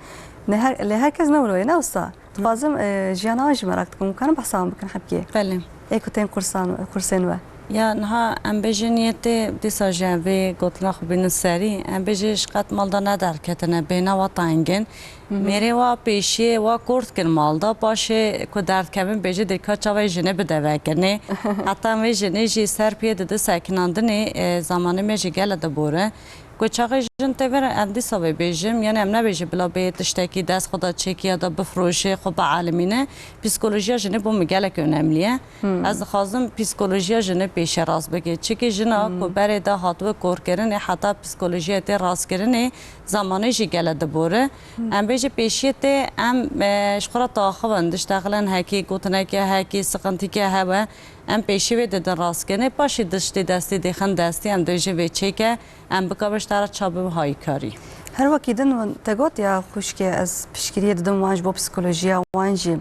Ne her, lê her kes ne wilo ye, ne wisa? Dixwazim, e, jiyana wan jî meraq dikim. Hûn karin behsa wan bikin hebkê? Belê. Ê ku tên kursan, kursên we? Ya niha em bêjin yê tê dîsa jî em vê gotina xwe bînin serî. Em bêjin ji qet mal de nederketine, bêhna wa tengin. Hı hı. Mêrê wa pêşiyê wa kort kin mal de, paşê ku derdkevin bêjin dê ka çavê jinê bide vekirinê. Heta em vê jinê jî ser piyê didi sekinandinê, e, zamanê me jî gele dibore. Ku çaxê jin tê vir em dîsa vê bêjim, yani em nebêjin bila bê tiştekî dest xwe de çêkî ya da bifroşê xwe bialimîne. Psîkolojiya jinê bo min gelek önemli ye. Hmm. Ez dixwazim psîkolojiya jinê pêşe rast bike. Çikî jina Hmm. ku berê de hatibû korkirinê heta psîkolojiya tê rastkirinê zamanê jî gele dibore. Hmm. Em bêjin pêşiyê tê em, e, ji xwe re taxivin, diştexilin hekî, gotineke hekî, siqintîke hebe. Em pêşî vê didin rastkirinê, paşê diştê destê dêxin destê em dê ji vê çêke. Em bikabe ji te re çabe haykarî. Her wekî din hûn te got ya xwişkê ez piştgiriyê didim wan ji bo psîkolojiya wan jî.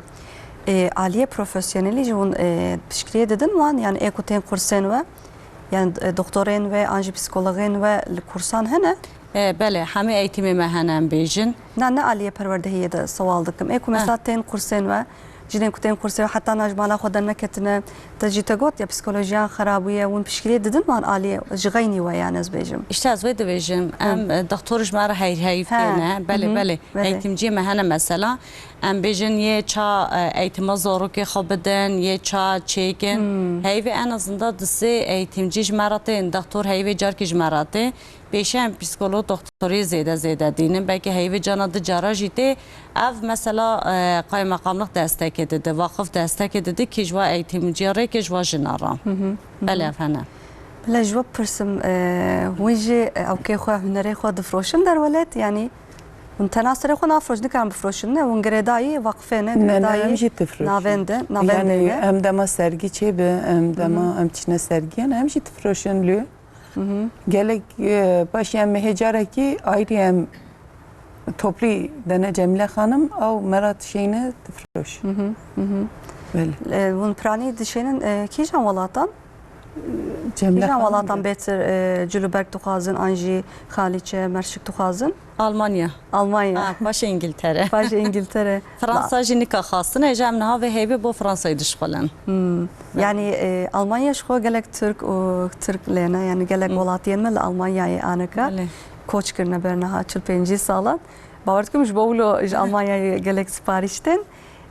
Ê, aliyê profesyonelî jî hûn, ê, piştgiriyê didin wan, yan ê ku tên kursên we, yan, e, doktorên we, an jî psîkologên we li kursan hene? Ê, belê, hemî eğitimê me hene em bêjin. Na, ne aliyê perwerdehiyê de sewal dikim. Ê ku Heh. mesela tên kursên we, Jinên ku tên kursê heta na ji mala xwe derneketine, te jî te got ya psîkolojiyan xera bûye, hûn piştgiriyê didin wan alî ji xeynî we, yan ez bêjim? Îşte ez wê dibêjim, em, e, dextor ji me re heyr heyv têne. Belê, belê. Eğitimciyê me hene mesela. Em bêjin yê ça, e, eğitima zarokê xwe bidin, yê ça çêkin. Heyvê en azından di sê eğitimcî ji me re tên, dextor heyvê carkî ji me re tê. Pêşe em psîkolog, doktorê zêde zêde dînin. Belkî heyvê cana di cara jî tê. Ev mesela, e, qaymeqamlix destekê dide, waqif destekê dide kî ji wa eğitimciya rê kî ji wa jina re. Belê ev hene. Bila ji we pirsim, e, hûn jî, e, ewkê xwe, hunerê xwe difroşin derwelêt? Yanî hûn tena serê xwe nafroşin, nikarin bifroşin, ne? Hûn girêdayî waqfê ne, Ne, ne, girêdayî em jî difroşin. navên de, navendê Yani ne? em dema sergî çêbi, em dema em çine sergiyan, em jî difroşin lê. Gelek, e, paşê em hê carekî ayrî em toplî dene Cemîle Xanim, ew me re dişêne difroş. Belê. E, hûn piranî dişênin, e, kîjan welatan? Cemîle Kîjan Xanim welatan de. bêtir, e, cil û berg dixwazin, an jî xalîçe, merşik dixwazin? Almanya. Almanya. Ha, paşê Îngiltere. Paşê Îngiltere. Fransa jî nika xwestin, ê jî em niha vê heyvê bo Fransayê dişxulin. Hmm. Belê. Yani, e, Almanya ji xwe gelek Tirk û Tirk lêne, yani gelek Hmm. welatiyên me li Almanyayê aneka Belê. koç kirine ber niha çil pêncî salan. Bawer dikim ji bo wilo ji Almanyayê gelek siparîş tên.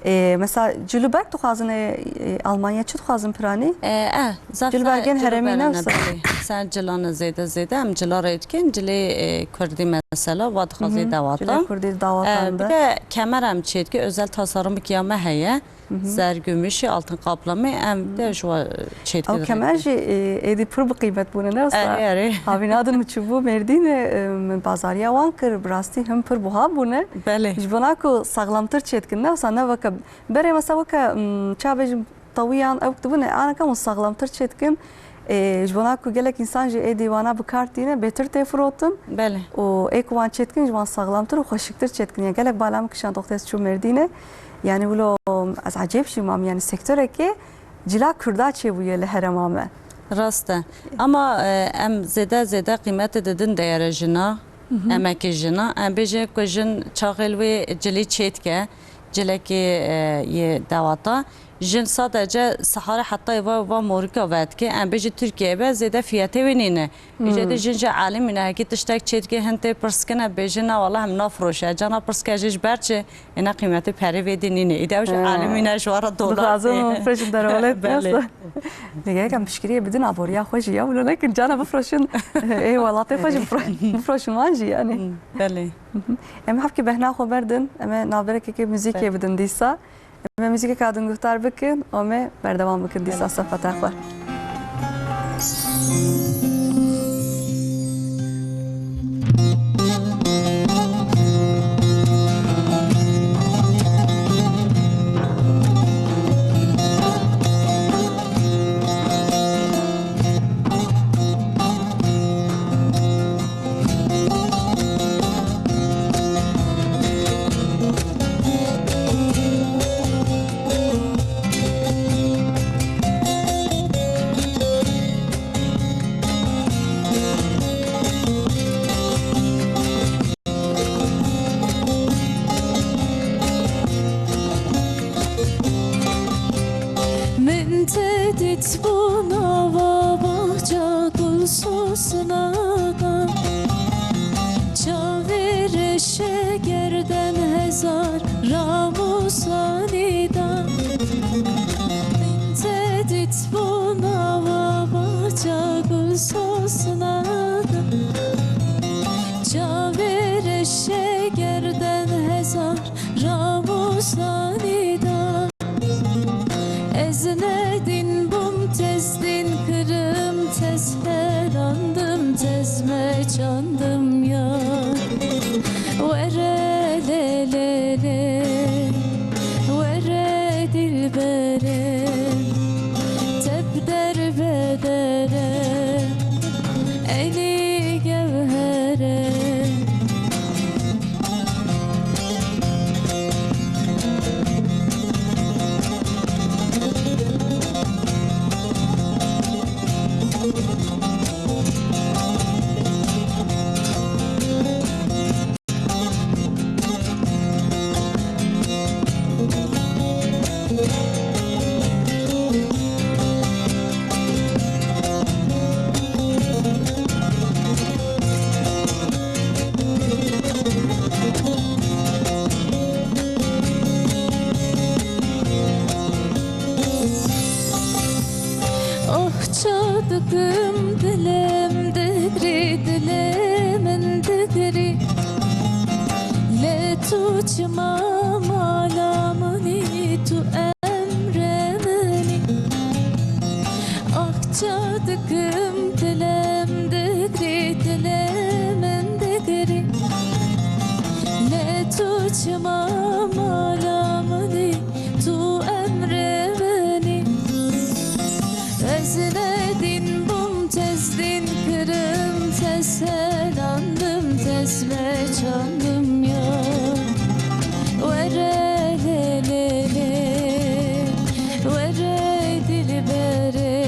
E, mesela cilûberg dixwazin, e, e, Almanya çi dixwazin piranî? E, eh, zaf Cilûbergên ser herêmî cilûberg ne ne, wisa? Belê. Ser cilan e zêde zêde. Em cila rê dikin. Cilê, e, kurdî mesela, wa dixwazê dewata. Cilê kurdî dawatan E, de. Bir de kemer em çêdike, özel tasarımı ya me heye. Zer gümüşü, altın kaplamı, em de ji wa çêdike Ew kemer jî, e, êdî pir bi qîmet bûne, ne wisa? Erê, erê. Havîna din min çûbû Mêrdînê, e, min bazariya wan kir, bi rastî him pir buha bûne. Belê. Ji bona ku saxlamtir çêdikin, ne wisa, ne weke berê, mesela weke, m, çavê ji tewiyan ew dibûne, anaka hûn saxlamtir çêdikin. E, ji bona ku gelek însan jî êdî wana bi kar tîne, bêtir tê firotin. Belê. Û ê ku wan çêdikin, ji wan saxlamtir û xweşiktir çêdikin. Yani gelek bala min kişand wextê ez çûm Mêrdînê. Yani wilo ez ecêb jî mam, yani sektorekê cila kurda çêbûye li herêma me. Rast e. Ama, e, em zêde zêde qîmetê didin deyere jina, emekê jina. Em bêjin ku jin çaxê li wê cilî çêdike, cilekî, e, yê dewata. Jin sadece sihare heta êva, va morika vedike. Em bêjin Tirkiye be zêde fiyetê wê nîne. Îca dî jin jî alim îne, hekî tiştek çêdike, hin tê pirskine, bêjin, na wala em nafroşe. Cana pirske jî ji ber çi? Êna qîmetê perê vê dî nîne. Îde ew jî He. alim îne, ji wara dolar Dixwazin tê. hûn firêşin derwelê Belê. Nêgerek em piştgiriyê bidin aboriya xwe jî ya. Wilo nekin cana bifroşin. Ê welatê xwe jî bifro-, bifroşin wan jî yani. Belê. Em hevkî behna xwe berdin. Em ê navberekekê muzîkê Belê. bidin dîsa. Em ê muzîkeka din guhdar bikin. Em ê berdewam bikin dîsa Belê. sohbeta xwe. Min te dît bû nava bahça gul sosnadan. Çavê reşe gerden hezar ramusanîdan. Min te dît bû nava bahça gul sosnadan. Çavê reşe gerden hezar ramusanîdan. Ez nedîn bûm, tezdîn kirim, tez helandim, tez meçandim ya. Were lê lê lê, were dilberê, tep derbedere, enî gewhere. Oh çadikim dilê min digirî, dilê min digirî. Lê tu çima mala min î, tu emrê min î. Ah çadikim dilê min digirî, dilê min digirî. Lê tu çima mala min î, tu emrê min î. Ez nedîn bûm, tezdîn kirim, tez helandim, tez meçandim ya. Were lê lê lê, were dilberê,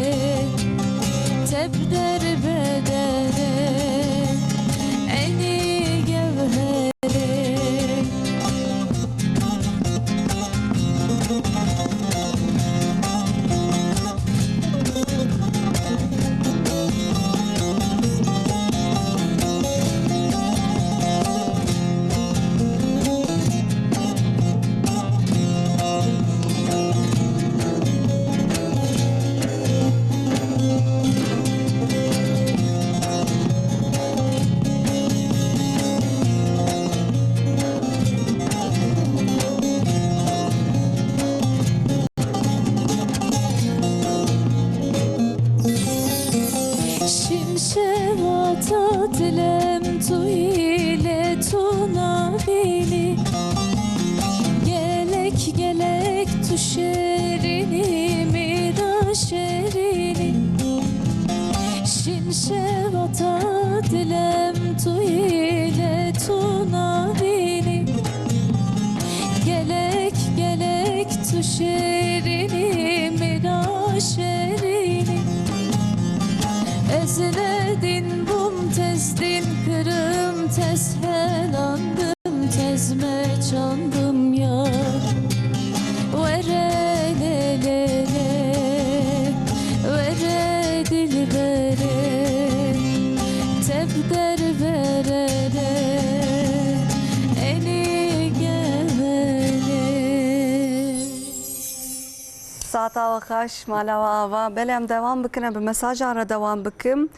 tep derbedere, enî gewherê. Şewata dilem tu île tu nabînî. Gelek gelek tu şêrînî, mîra şêrînî. Şîn şewata dilem tu île tu nabînî. Gelek gelek tu şêrînî, mîra şêrînî. Ez nedîn bûm, tez dîn kirim, tez helandim, tez meçandim ya. Were lê lê lê, were dilberê, tev dervere de, enî gevelê. Saeta we xweş, mala we ava. Belê, em dewam bikin, em bi mesajan re dewam bikim.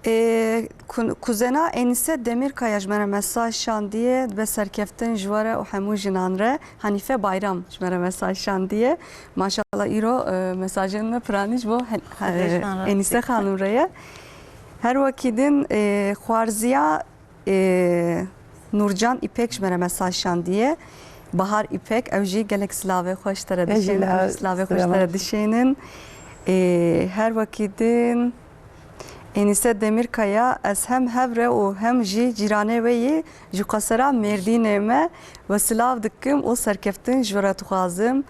Ê, kun-, kuzena Enîse Demîrkaya ji me re mesaj şandiye, dibe serkeftin ji we re û hemû jinan re. Hanife Bayram ji me re mesaj şandiye. Maşallah îro, e, mesajên me piranî ji bo Hen-, Xwedê e, şan razî. Enîse Xanim re ye. Her wekî din, e, xwarziya Ê, Nûrcan Îpek ji me re mesaj şandiye. Bahar Îpek, ew jî gelek silavê xwe ji te re dişênin, silavê xwe ji te re dişênin. Ê, her wekî din Enîse Demîrkaya, ez hem hev re û hem jî cîranê we yî, ji Qesera Mêrdînê me, we silav dikim û serkeftin ji we re dixwazim.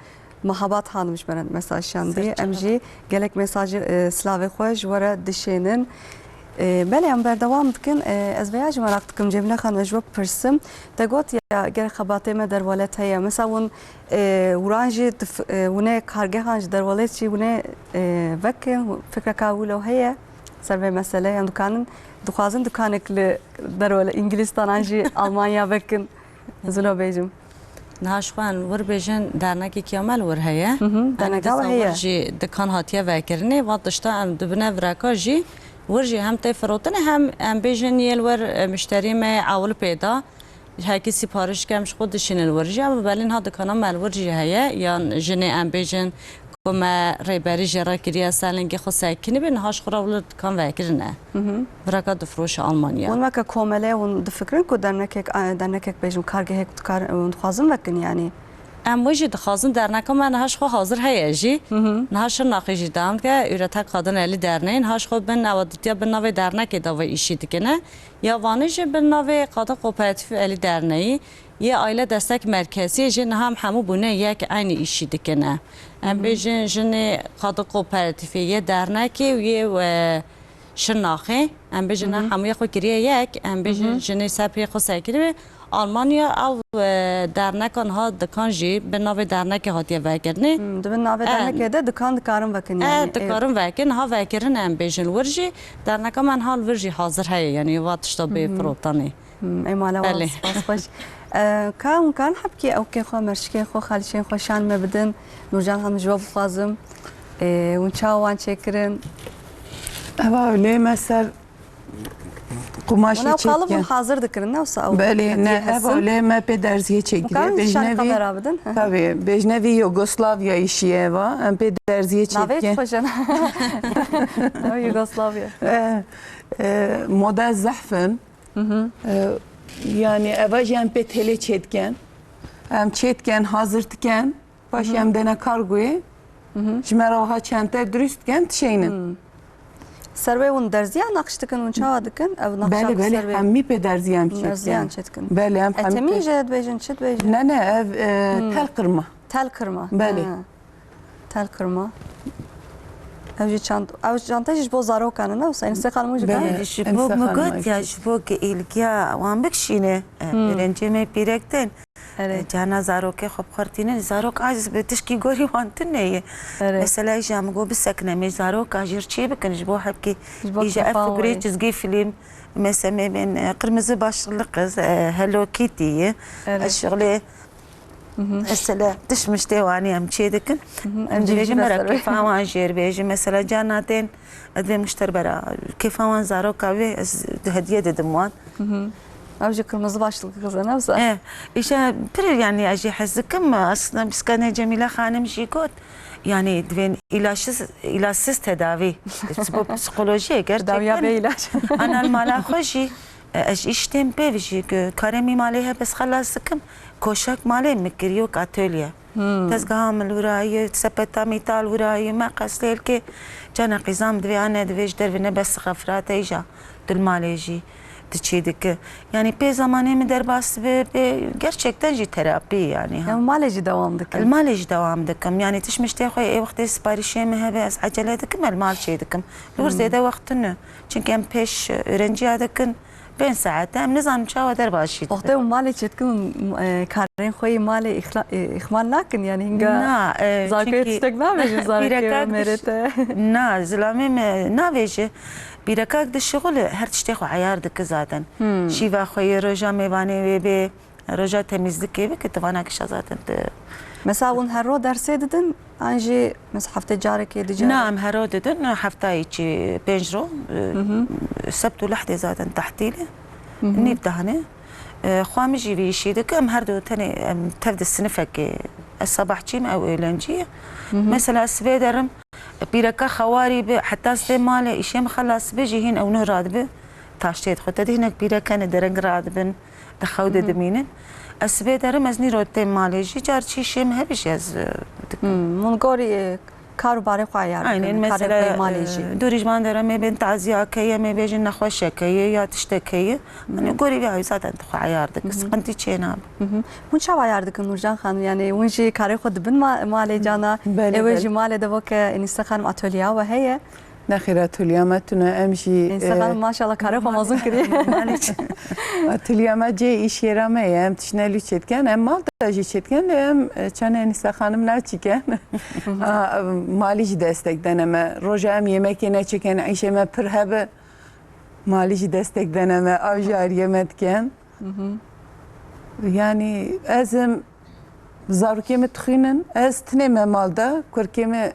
Mehabat Xanim ji me re mesaj şandî. Em jî gelek mesajê, e, silavê xwe ji we re dişênin. E, belê, em berdewam dikin. E, ez vêya jî meraq dikim, Cemîle Xanim, ez ji we bipirsim. Te got ya, gerek xebatê me derwelet heye. Mesela hûn, e, wiran jî dif-, e, hûnê kargehan ji derwelet jî hûnê, e, vekin, fikreka wilo heye ser vê meseleyê? Em dikanin, dixwazin dikanek li derwele-, Îngilîstan an jî Almanya vekin. Ez wilo bêjim. Niha ji xwe em wir bêjin, dernekekî ya me li wir heye. Hı hı, yanî derneka dîsa we heye. Wir jî dikan hatiye vekirinê, va tişta em dibine vireka jî, wir jî hem tê firotinê hem em bêjin yê li wir, e, mişterî me ewil pê da. Hekî sîpariş kem ji xwe dişînin wir jî, ama belê niha dikana me li wir jî heye, yan jinê em bêjin ku me rêberî jê re kiriye, ser lingê xwe sekinî be, niha ji xwe re wilo dikan vekirine. Hı hı. Vireka difiroşe Almanya. Hûn weke komele hûn difikirin ku dernekek, e, dernekek bêjim, kargehek dikar, hûn dixwazin vekin yanî? Em wê jî dixwazin, derneka me niha ji xwe hazir heye jî. Hı hı. Niha Şirnaxê jî dewam dike, Üretek Kadın Eli Derneği. Niha ji xwe bin ewa ditiya bin navê dernekê de vê îşî dikine. Ya Vanê jî bin navê Kadın Kooperatifi Eli Derneği. Yê Aile Destek Merkeziyê jî niha em hemû bûne yek, eynî îşî dikine. Em Hı hı. bêjin jinê Kadın Kooperatifi, yê dernekê û yê, e, Şirnaxê. Em bêjin Hı hı. niha hemûyê xwe kiriye yek. Em bêjin Hı hı. jinê ser pê xwe sekirî be. Almanya ew, e, derneka niha dikan jî bi navê dernekê hatiye vekirinê. Hmm, di bin navê E, dernekê de dikan dikarin vekin e, yanî. E, dikarin vekin. Niha vekirin em bêjin li wir jî. Derneka me niha li vir jî hazir heye. Yanî va tişta bê Hı hı. firotanê. Hmm, ê mala wan Belê. spas xweş. E, ka hûn karin hebkê ewkê xwe, merşikê xwe, xalîçeyên xwe şan me bidin. Nûrcan Xanim ji we bixwazim. E, hûn çawa wan çêkirin? Eva lê me ser qumaşê Wana çêdikin. Hûn ew qalib hûn hazir dikirin, ne wisa ew Belê, hediye ne, hesin. Eva lê me pê derziyê çêkiriye. Hûn karin şan kamera bidin. Hı hı. Tabii, bêjnevî Yugoslavya îşî ye eva. Em pê derziyê çêdikin. Navê xwe jin. Ew Yugoslavya. E, e, model zehf in. Hı hı. E, yanî eva jî em pê têlê çêdikin. Em çêdikin, hazir dikin. Paşê Hı hı. em dene kargoyê. Hı hı. Ji me re wiha çente dirust dikin, dişeynin. Hı. Ser wê hûn derziya naqş dikin, hûn çawa dikin? Ev naqşa Belê, ku belê, ser wê hemî pê derziya em çêdikin. Derziyan çêdikin. Belê, em hemî Etemî pê jê dibêjin, çi dibêjin? Ne, ne, ev, e, Hmm. tel qirma. Tel qirma. Belê. Ha. Tel qirma. Ev jî çant-, ev çanta jî ji bo zarokan e, ne wisa? Enîse Xanimû jî Belê, kan? Ji bo Enîse min Xanimû got ya, jî. Ji bo ku îlgiya wan bikişîne, e, Hmm. öğrenciyê me pîrek tên. Erê. E, cana zarokê xwe bi xwe re tînin. Zarok aciz bi tişkî gorî wan tune ye. Erê. Mesela îja min got bisekine, me zaroka jê re çê bikin, ji bo hebkê Ji bo îja ev kefan figurê wê. Çizgî film, mesela me bên, e, qirmizi başlıklı kız, e, Hello Kitty ye. Erê. E, şixlê Hı hı. Mesela tişt miştê wanî em çê dikin. Hı hı. Em Em dibêjin dibêjin me re ser wê. Kêfa wan jêr bêjin. Mesela carna tên ez dibêm mişter bera kêfa wan zaroka wê ez hediye didim wan. Hı hı. Ew jî kırmızı başlıklı kız e, ne wisa? E, îşte pir yanî ez jî hez dikim. Aslında biz kane Cemîle Xanim jî got. Yani divên ilaçsız, ilaçsız tedavi. Ji bo psikolojiyê gerçekten. Tedaviya bê ilaç. Ana li mala xwe jî, e, ez ji îş têm pê jî, ku karê mîmalê hebe ez xelas dikim. Koşak malê min kiriye wek atölye. Hmm. Tezgeha min li wira ye, sepeta mîta li wira ye, me qeslê li kê cana qîzam divê an nedivê ji derve ne bes xefrat e îja tu li malê jî tu çê dike. Yani pê zamanê min derbas bi, pê gerçekten jî terapî yani, ha. Ya malê jî dewam dikin. Li malê jî dewam dikim. Yani tişt miştê xwe ê wextê siparişê min hebe ez ecele dikim, ez li mal çê dikim. Li wir Hmm. zêde wext tune. Çimkî em pêş, e, öğrenciya dikin, pênc saete, em nizanim çawa derbas jî dikin. Wextê hûn malê çê dikin, e, karên xwe yê malê îxla-, e, îxmal nakin, yani hinga Na, e, zarokê çimkî tiştek nabêjin, zarokê pîrekak mêrê diş-, te. Na, zilamê me navêje. Pîrekak dişixule her tiştê xwe eyar dike zaten. Hmm. Şîva xwe yê roja mêvanê wê bê, roja temîzlikê bike, tu vana kişa zaten tu Mesela hûn her ro dersê didin, an jî mesela heftê carekê, du carek? Na, em her ro didin, heftayê çî pênc ro, e, Mhm. sebt û lehdê zaten tehtîl e. Mhm. Nîv dehne. E, xwe min jî vî îşî dike, em her du tenê, em tev di sinifekê, ez sabahçî me, ew êlencî ye. Mhm. Mesela sibê derim, pîreka xewarî bi, heta sibê malê îşê min xelas bi jî hîn ew nû radibi taştê dixwe. Te dî hinek pîrek hene dereng radibin, di xew de Mhm. dimînin. Ez sibê derim, ez nîro têm malê jî, car çî şêm hebi jî ez, e, dikim. Hmm, hûn gorî, e, kar û barê xwe eyar dikin, Aynen, karê mesela, xwe yê malê jî. e, dorî ji van dere em ê bên taziyakê ye, em ê bêjin nexweşekê ye ya tiştekê ye. Hani Mhm. gorî vê ew zaten tu xwe eyar dike, Mhm. sıkıntı çê nabe. Mhm. Hûn çawa eyar dikin Nurcan Xanim? Yani hûn jî karê xwe dibin ma-, malê cana, Belê, ewê belê. jî malê de weke Enîse Xanim atölyeya we heye? Nexêr, atölyeya me tune, em jî, Enîse e, Xanim maşallah karê xwe mezin kiriye. Malê çi? Atölyeya me cihê îşyêra me ye, em tiştine lû çêdikin, em mal de jî çêdikin, lê em, e, çanê Enîse Xanim naçîkin. A, malî jî destek dene me. Roja em yemekê neçêkin, îşê me pir hebe, malî jî destek dene me, ew jî ariyê me dikin. Mhm. Yani ez im, zarokê min dixwînin, ez tinê me mal de, kurkê min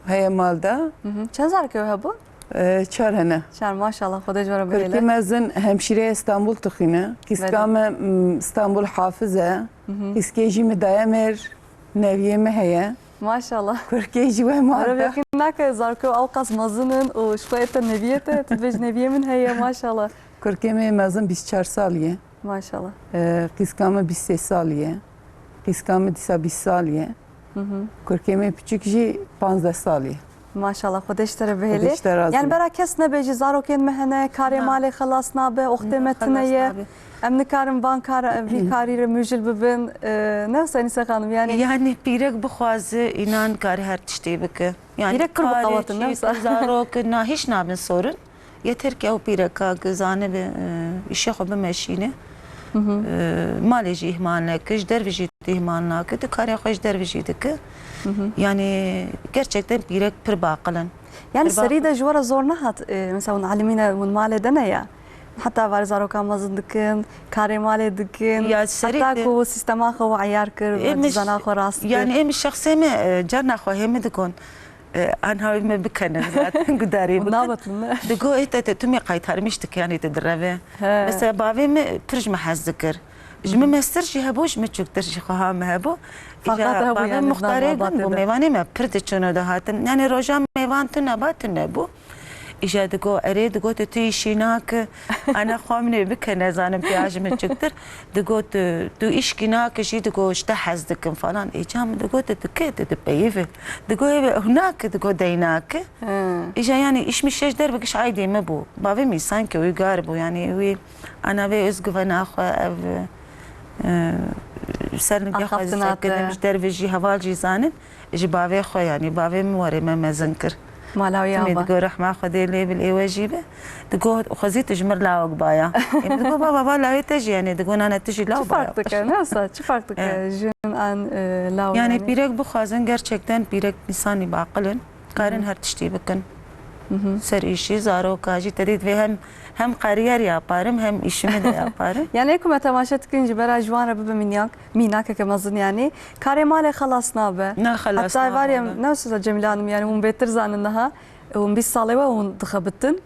heye mal de. Mhm. Çend zarokê we hebû? E, çar hene. Çar, maşallah, Xwedê ji we re bihêle. Kurkê mezin hemşîreyê Stenbul dixwîne. Qîska Belê. min, m, Stenbul hafiz e. Mhm. Qîskê jî min daye mêr, neviyê min heye. Maşallah. Kurkê jî we mal de. Ara vêqî nake, zarokê ew qas mezin in û ji xwe ê te neviyê te, tu dibêjî neviyê min heye, maşallah. Kurkê min mezin bîst çar salî ye. Maşallah. E, qîska min bîst sê salî ye. Qîska min dîsa bîst salî ye. Hı hı. Kurkê min piçûk jî panzdeh salî ye. Maşallah, Xwedê ji te re bihêlê. Xwedê ji te razî be. Yani bera kes nebêjî, zarokên me hene, karê malê xelas nabe, oxtê me tune ye. Xelas nabe. Em nikarin van kar, vî karî re mûjil bibin. E, ne wisa Enîse Xanim, yani. Yani pîrek bixwaze, înan kar her tiştê bike. Yani pîrek pir bi qewet in, ne wisa? Zarok, na, hîç nabin sorin. Yeter ki ew pîreka ki zanibe, e, îşê xwe bimeşîne. Hı hı. E, malê jî îhmal neke, ji derve jî îhmal nake, tu karê xwe ji derve jî dike. Hı hı. Yani gerçekten pîrek pir baqil in. Yani serî de ji we re zor nehat, e, mesela hûn elimîne, hûn malê de ne ya. Heta varê zarokan mezin dikin, karê malê dikin. Ya serî heta de ku sîstema xwe we eyar kir, cizana xwe rast kir. Yani em şexsê me, e, carna xwe hê min dikon. E, anha wê me bikene zaten gudarê bikin. Nabetin me. Digo, ê te, te, tu me qaytarmiş dike, yani te direve. He. Mesela bavê me pir ji me hez dikir. Ji min mestir jî hebû, ji min çûktir jî xweha me hebû. Îja bavê muxtarê gund bû, mêvanê me pir diçûn û dihatin. Yani roja mêvan tune ba tune bû. Îja digo, erê, digo, tu, tu îşî nake. Ana xwe min ê bike, nezanim pê ji min çûktir. Digo, tu, tu îşkî nake jî, digo, ji te hez dikim falan. Ê, ça min digo, tu, tu kê, tu dipeyivî. Digo, ê, ew nake, digo, dey nake. Hı. Îja, yani, îş min şeş derve giş aydê me bû. Bavê min sanki uygar bû, yani, wî ana vê özgüvena xwe, ev, e, ser nivê xwe zêde kirin, ji derve jî heval jî zanin. Ji bavê xwe, yani, bavê min warê me mezin kir. Mala wî ava. Digo, rehma Xwedê lê bil êwe jî be. Digo, xwezî tu ji mir lawek baya. Ê, min digo, baba, va lawê te jî, yani, digo, nane tu jî law baya. Çi fark dike, ne wisa? Çi fark dike jin an, e, law, yani? Yani, pîrek bixwazin, gerçekten pîrek însanî baqil in. Karin her tiştî bikin. Hı hı. Ser îşî, zaroka jî, te dî divê hem, hem kariyer yaparım, hem işimi de yaparım. Yani, ê ku me temaşe dikin, ji bera ji wan re bibe mînak, mînakeke mezin, yani. Karê malê xelas nabe. Ne xelas nabe. Heta var ya, ne wisa Cemîle Hanım, yani, hûn bêtir zanin niha. Hûn bîst salê we hûn dixebitin.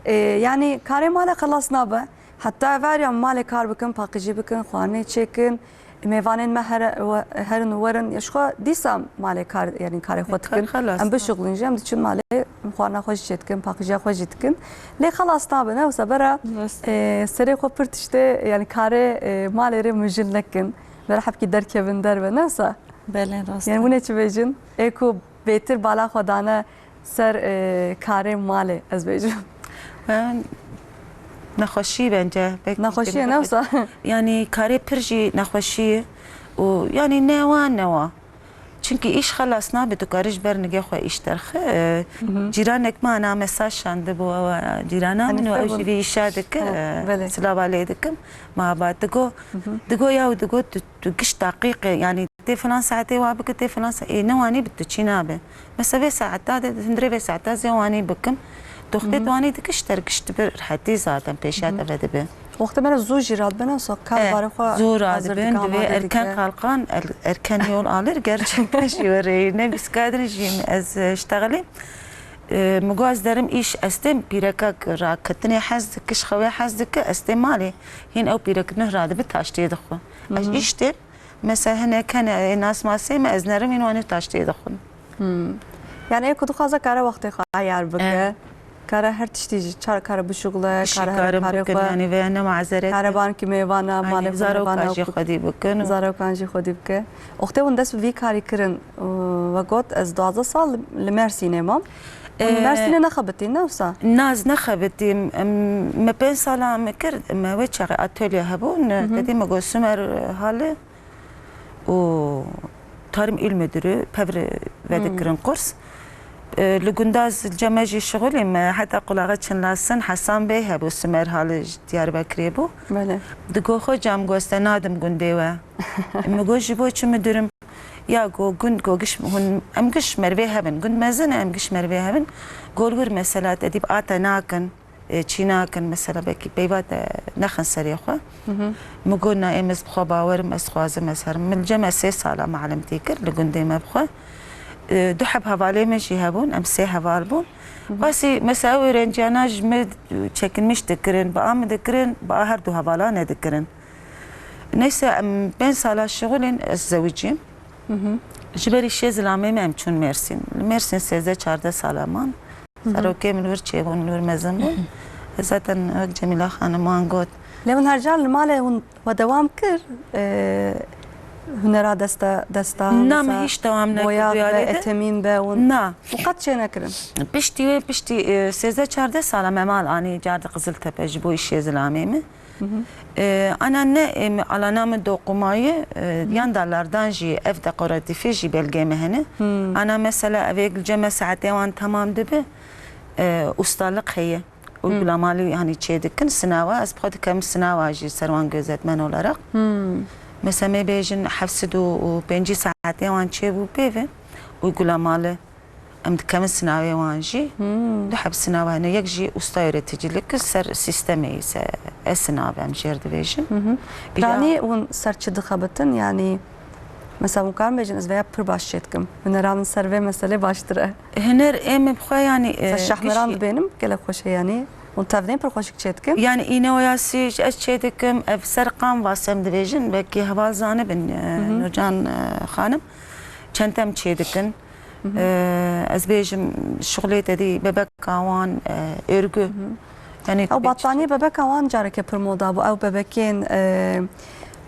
E, yani, karê malê xelas nabe. Heta var ya malê kar bikin, paqijî bikin, xwarinê çêkin. mêvanên me here, we-, herin û werin, ya ji xwe dîsa malê kar, yanî karê xwe dikin. Xelas. Em bişuxulin jî, em diçin malê, xwarina xwe jî çêdikin, paqijiya xwe jî dikin. Lê xelas nabe, ne wisa bera, Rast. e, serê xwe pir tiştê, yanî karê, e, malê rê mijin nekin. Bera hepkî derkevin derve, ne wisa? Belê, rast Yanî e. hûn ê çi bêjin? Ê ku bêtir bala xwe dane ser, e, karê malê, ez bêjim. Ben nexweşî bence. Belkî Nexweşî ye, ne wisa? Yanî karê pir jî nexweşî ye û yanî newa newa. Çimkî îş xelas nabe, tu karî ji ber nigê xwe îş derxe. E, Hı hı. cîranek me ana mesaj şandibû, ew, e, cîrana Hanife min û ew bûn. jî vî îşa dike, Hı, e, belê. silava lê dikim. Me haba digo, Hı hı. digo ya û digo tu, tu giş deqîqê, yanî tê filan saetê wa bike, tê filan saetê, ê, newanî bi tu çî nabe. Mesela vê saeta de, hundirê vê saeta zê wanî bikim. Doxtê Hı hı. tu wanî dike ji ter giş dibe rehetî zaten pêşiya Hı hı. te ve dibe. Wextê me re zû jî radibe, ne wisa kar E, barê xwe zû hazir radibin, dike, divê amadê erken dike. kalkan, er-, erken yol alır, gerçekten jî were. Ne bîskadin jî ez, e, iştexilî. E, mi got ez derim îş, ez têm pîreka raketinê hez dike, ji xewê hez dike, ez têm malê. Hîn ew pîrek nuh radibe taştê dixwe. Ez Hı hı. îş têm, mesela hinek hene, e, nas masê me, ez nerim hîn wanî taştê dixwin. Hmm. Yani ê ku dixwaze kare wextê xwe eyar bike. Evet. Kare her tiştî jî, çar kare bişuxule, Kişî kare her kare karê bikin, xwe. yani veya ne mazeret. Kare bankî mêvana, Aynen, malê xwe zarokan mêvana jî ku xwedî bikin. Zarokan jî xwedî bike. Wextê hûn dest bi vî karî kirin, û we got, ez duwazdeh sal li, li Mersînê mam. Hûn Ee, Mersînê nexebitîn, ne wisa? Naz nexebitîm. Em, me pênc sala me kir, me wê çaxê atölye hebûn, Hı hı. dedî me got Sumer hali. û Tarım İl Müdürü pevre vedikirin kurs. E, li gunda ez cem me jî şixulî me heta qulaxa çinlasin Hesan Bey hebû, Simer Hali ji Diyarbekirê bû. Belê. Digo, "Xocam, goste nadim gundê we." Mi got, "Ji bo çi müdürüm?" Ya go, gund go giş hûn, em giş mervê hebin. Gund mezin e, em giş mervê hebin. Gol wir mesela te dî bi ate nakin. E, çî nakin, mesela belkî peyva te nexin serê xwe. Hı hı. Min got, "Na, êm ez bi xwe bawer im, ez xwazim ez herim." Min cem ez sê sala malimtî kir li gundê me bi xwe. E, du heb hevalê me jî hebûn, em sê heval bûn. Hı hı. Qasî, mesela, ew öğrenciyana ji me çekinmiş dikirin, bi a min dikirin, bi a her du hevala nedikirin. Neyse, em pênc sala şixulên ez zewicîm. Hı hı. Ji ber îşê zilamê me em çûn Mêrsîn. Li Mêrsîn sêzdeh çardeh sala man. Hı hı. Serokê min wir çêbûn, wir mezin bûn. Zaten wek Cemîla Xanim wan got. Lê hûn her car li malê hûn we dewam kir, e, hunera desta, desta, Na, me mesela hîç dewam nekir boya be, diyarê de. Etemîn be, hûn Na. Û qet çê nekirin? Piştî wê, piştî, e, sêzdeh çardeh sala me mal anî car di Qiziltepe ji bo îşê zilamê min. Hı hı. E, ana ne, e, alana min doqumayî, e, Hı. yan da lardan jî ev dekoratîfê jî belgê me hene. Hı. Ana mesela ev ê gilce me saetê wan temam dibe, e, ustalik heye. Hı. Uygulamalı yani çê dikin, sinawa, ez bi xwe dikem sinawa jî ser wan gözetmen olarak. Hı. Mesela me bêjin heft sed û pêncî saetê wan çê bû pê ve uygulamalı. Em dikevin sinavê wan jî. Hmm. Du heb sinav hene. Yek jî usta öğreticilik ser sîstemê ise e-sinav em jêr dibêjin. Hı hı. Îja Piranî hûn ser çi dixebitin? Yanî, mesela hûn karin bêjin, ez veya pir baş çêdikim. Hunera min ser vê meselê baştir e. Huner ê min bi xwe, yanî, e, Mesela Şahmeran giştî dibênim, gelek xweş e yanî. Hûn tevdên pir xweşik çêdikin. Yanî îne oyasî ez çêdikim, ev ser kanvas em dibêjin, belkî heval zanibin, e, Hı hı. Nurcan, e, xanim. Çentem çêdikin. Hı hı. Eee, ez bêjim, şixulê te dî bebeka wan, eee, örgü. Hı hı. Yanî Ew bataniyê bebeka wan careke pir moda bû. Ew bebekên, eee,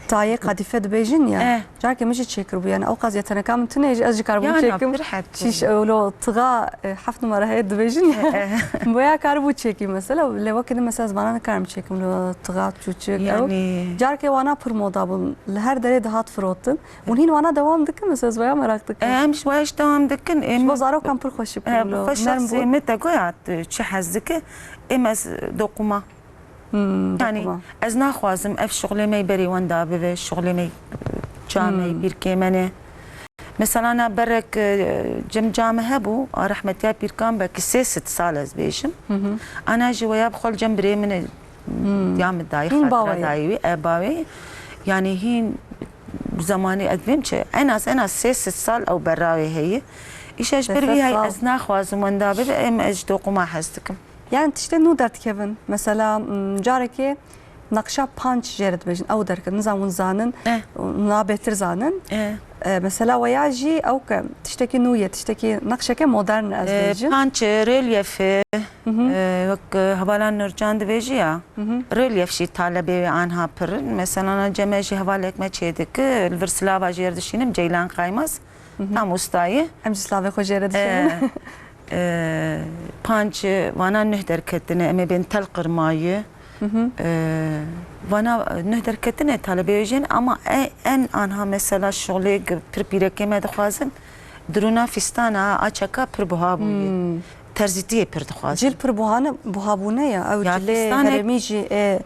tayê qedîfe dibêjin ya. Eh. Careke min jî çêkiribû. Yani ew qas yeteneka min tune jî ez jî karibûm Ya, na, çêkim. pir het bû. Şîş, ew lo tixa, e, heft numara heye dibêjin ya. Eh, eh. Boya karibû çêkî mesela. Lê wekî din mesela ez vana nikarim çêkim lo tixa çûçik ew. Yani Careke wana pir moda bûn. Li her derê dihat firotin. Hûn hîn wana dewam dikin? Mesela ez vaya meraq dikim. Em ji waya ji dewam dikin. Em Ji bo zarokan pir xweşik E, bû bi lo. xweş Nerm bû. Sê me te goya tu çi hez dike. Em ez dokuma. Hmm, Yani dokuma. ez naxwazim ev şixulê me berî wenda bibe, şixulê me ca me Hmm. pîrkê me ne. Mesela na berek, e, cem ca me hebû, a rehmetiya pîrkan belkî sê sed sal ez bêjim. Hı hı. Ana ji waya bi xwe li cem birê min e, Hmm. ya min dayî, Hîn xatira bawê. dayî wî, e, bawê. Yani hîn zamanî ez dibêm çi, en az, en az sê sed sal ew berawê heye. Îşe ji ber Sê sed vî hay sal. ez naxwazim wenda bibe, em ez ji dokuma hez dikim. Yani tiştê nû derdikevin. Mesela, m, carekê naqşa panç jê re dibêjin, ew derket. Nizam hûn zanin, Eh. hûn bêtir zanin. Eh. E, mesela weya jî ew ke tiştekî nû ye, tiştekî naqşeke modern e, ez Eh, bêjim. Panç, e, relyef, e, Hı hı. e, wek, e, hevalan Nurcan dibêjî ya. Hı hı. Relyef jî talebê wê anha pir in. Mesela cem me jî hevalek me çêdike, li vir silava jê re dişînim, Ceylan Kaymaz. Hı hı. Tam usta ye. Em jî silavê xwe jê re dişînin. Ee, e, panc, vana nuh derketine, em ê bên Tel Qirmayî. Hı hı. Ee, vana nuh derketine talebê jin, ama e-, en anha mesela şolê g-, pir pîrekê me dixwazin, dirûna fîstana a çeka pir buha bûye. Hmm. Terzîtiyê pir dixwazin. Cil pir buhane, buha bûne ya. Ew Ya cilê fîstanek herêmî jî ê,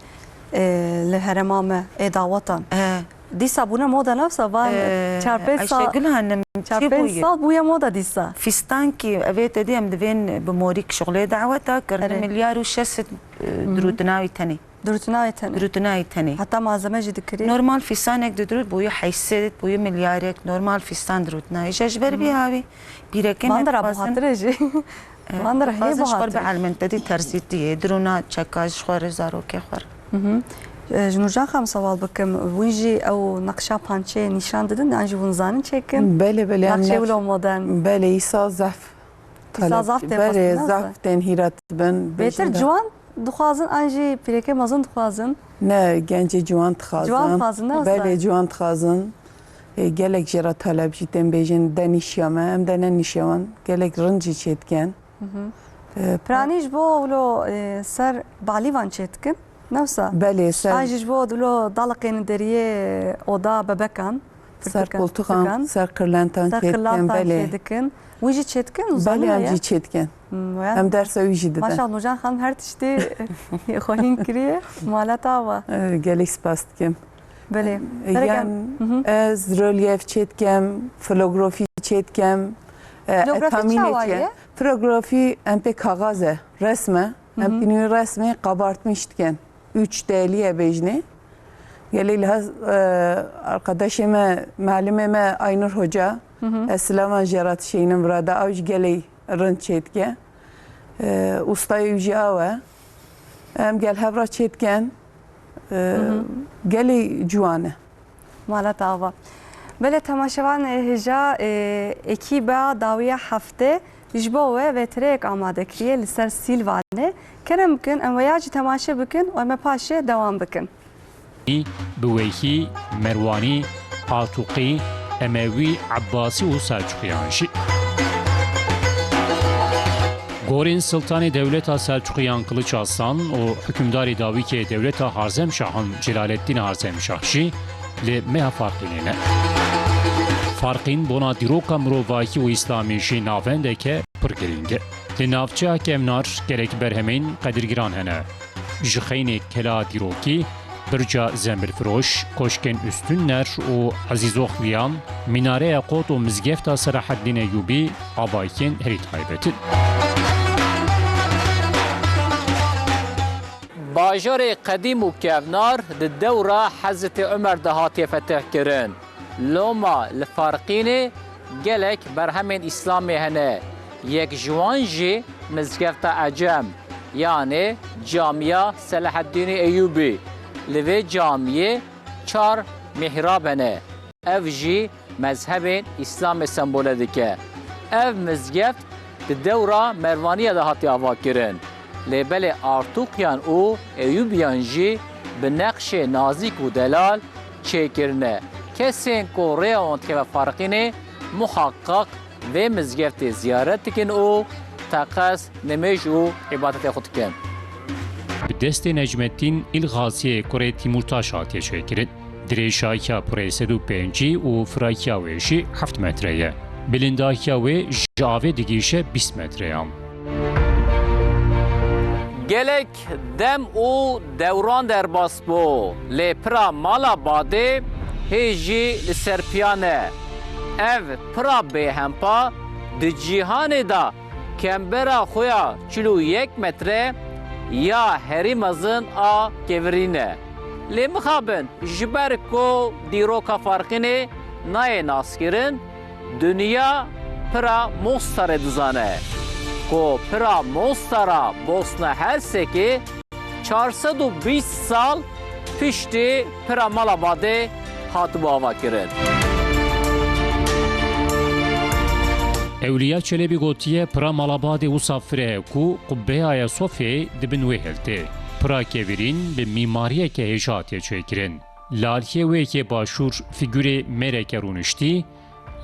ê, li herêma me, ê dawetan. Ee, Dîsa bûne moda, navsa van Ee, çar pênc sal, Ayşegül Hanım, çar pênc çi bûye? Sal bûye moda dîsa. Fîstankî, evê te dî em divên bi morîk şixulê daweta kirine Erê. Milyar û şeş sed, e, Hı hı. Dirûtina wî tenê. Dirûtina wî tenê. Dirûtina wî tenê. Heta malzeme jî dikirî. Normal fîstanek didirût bûye heyşt sed, bûye milyarek. Normal fîstan dirûtina wî. Ji ber vî Hı. havî pîrekê Van me dira dixwazin. Buhatire jî. Van der hê Dixwazin ji xwe bihat. Bielmin te dî terzîtiyê, dirûna çeka ji xwe re zarokê xwe re. Hı hı. E, ji Nûrcan Xan sewal bikim, hûn jî ew neqşa pançeyê nîşan didin, an jî hûn zanin çêkin? Belê, belê, em Naqşê ne- wilo modern. Belê, îsa zaf Îsa talep- zaf tê Belê, xwestin, zaf nasıl? Tên hîra dibin. Bêtir Bêjin de. Ciwan dixwazin, an jî pîrekê mezin dixwazin? Ne, gencê ciwan dixwazin. Ciwan dixwazin, ne Belê, wisa? Ciwan dixwazin. Ê, gelek jê re taleb jî tên bêjin, de nîşiya me, em de ne nîşiya wan. Gelek rind jî çêdikin. Hı hı. Ê, Piranî ji bo wilo, ê, ser balîvan çêdikin, ne wisa? Belê, ser An jî ji bo wilo daliqên deriyê oda bebekan, Ser pirtûkan, koltukan, pirtûkan. Ser qirlentan Ser çêdikin, qirlentan belê. Çêdikin. Wî jî çêdikin, Belê, zanin em ya? Jî çêdikin. Hmm, ya. Em dersa wî jî didin. Maşallah, Nûcan Xanim her tiştî xwe hîn kiriye. Mala te ava. Ê, gelek spas dikim. Belê. Yan Hı hı. Ez relyef çêdikem, filografî çêdikem, e, Filografî etamînê çawa çê- ye? Filografî em pê kaxaz e, resm e. Em Hı hı. Pînûyê resmê kabartmiş dikin. Üç D'liye bêjinê. Gelê li hez, e, arkadaşê me, mealimê me Aynur Hoca. Hı hı. Ez silavan jê re dişênim vira de, ew jî gelê rind çêdike. E, ustayê wî jî ew e. Em gel hev re çêdiken. E, Hı hı. Gelê ciwan e. Mala te ava. Belê temaşevan, e, hêja, e, ekîba dawiya heftê ji bo we vêtireyek amade kiriye li ser Sîlvanê. Kerem bikin, em weya jî temaşe bikin û em ê paşê dewam bikin. Bi wehî, Merwanî, Artûqî, Emewî, Ebbasî û Selçuqiyan jî. Gorên Siltanê Dewleta Selçuqiyan Kiliç Aslan û hukimdarê dawî ke Dewleta Harzemşahan Celaleddîn Harzemşah jî li meha Farqînê ne. Farqîn bona dîroka mirovahî û îslamî jî navendeke pir girîng e. Li navçeya Kevnar gelek berhemên qedirgiran hene. Ji xeynê kela dîrokî, birca Zembilfiroş, koşkên Üstünler û Ezîzoxliyan, Minareya Qot û Mizgefta Selaheddîn Eyûbî avayên herî taybet in. Bajarê qedîm û kevnar di dewra Hezretî Umer de hatiye fetihkirin. Loma li Farqînê gelek berhemên Îslamê hene. Yek ji wan jî Mizgefta Ecem, yanê Camiya Selaheddînê Eyûbî. Li vê camiyê çar mihrab hene. Ev jî mezhebên Îslamê sembole dike. Ev mizgeft di dewra Merwaniya de hatiye avakirin. Lê belê Artûqiyan û Eyûbiyan jî bi neqşê nazîk û delal çêkirine. Kesên ku rêya wan dikeve Farqînê, muhaqqaq vê mizgeftê ziyaret dikin û teqez, nimêj û îbadetê xwe dikin. Bi destê Necmeddîn Îlxaziyê kurê Tîmûrtaş hatiye çêkirin. Dirêjahiya pirê sed û pêncî û firahiya wê jî heft metre ye. Bilindahiya wê ji avê digihîşe bîst metreyan. Gelek dem û dewran derbas bû, lê pira mala badê hê jî li ser piyan e. Ev pira bêhempa di cîhanê de kembera xwe ya çil û yek metre ya herî mezin a kevirîn e. Lê mixabin, ji ber ku dîroka Farqînê nayê naskirin, dinya pira Mostarê dizane. Ku pira Mostara Bosna Hersekê çar sed û bîst sal Piştî pira Malabadê hatibû avakirin. Ewliya Çelebî gotiye, pira Malabadê wisa fire ye ku qubbeya Ayasofyayê di bin wê hiltê. Pira kevirîn bi mîmariyeke hêja hatiye çêkirin. Li aliyê wê yekê başûr fîgurê mêreke rûniştî,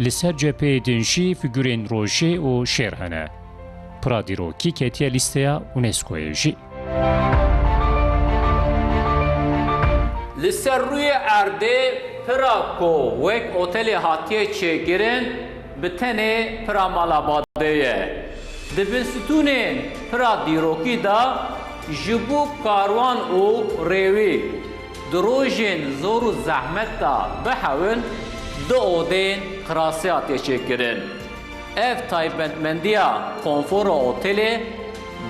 li ser cepheyê din jî fîgurên rojê û şêr hene. Pira dîrokî ketiye lîsteya UNESCOyê jî. Li ser rûyê erdê pira ku wek otelê hatiye çêkirin, bi tenê pira Malabadê ye. Di bin stûnên pira dîrokî de ji bo karwan û rêwî di rojên zor û zehmet de bihewin, du odeyên qirasî hatiye çêkirin. Ev taybetmendiya konfora otelê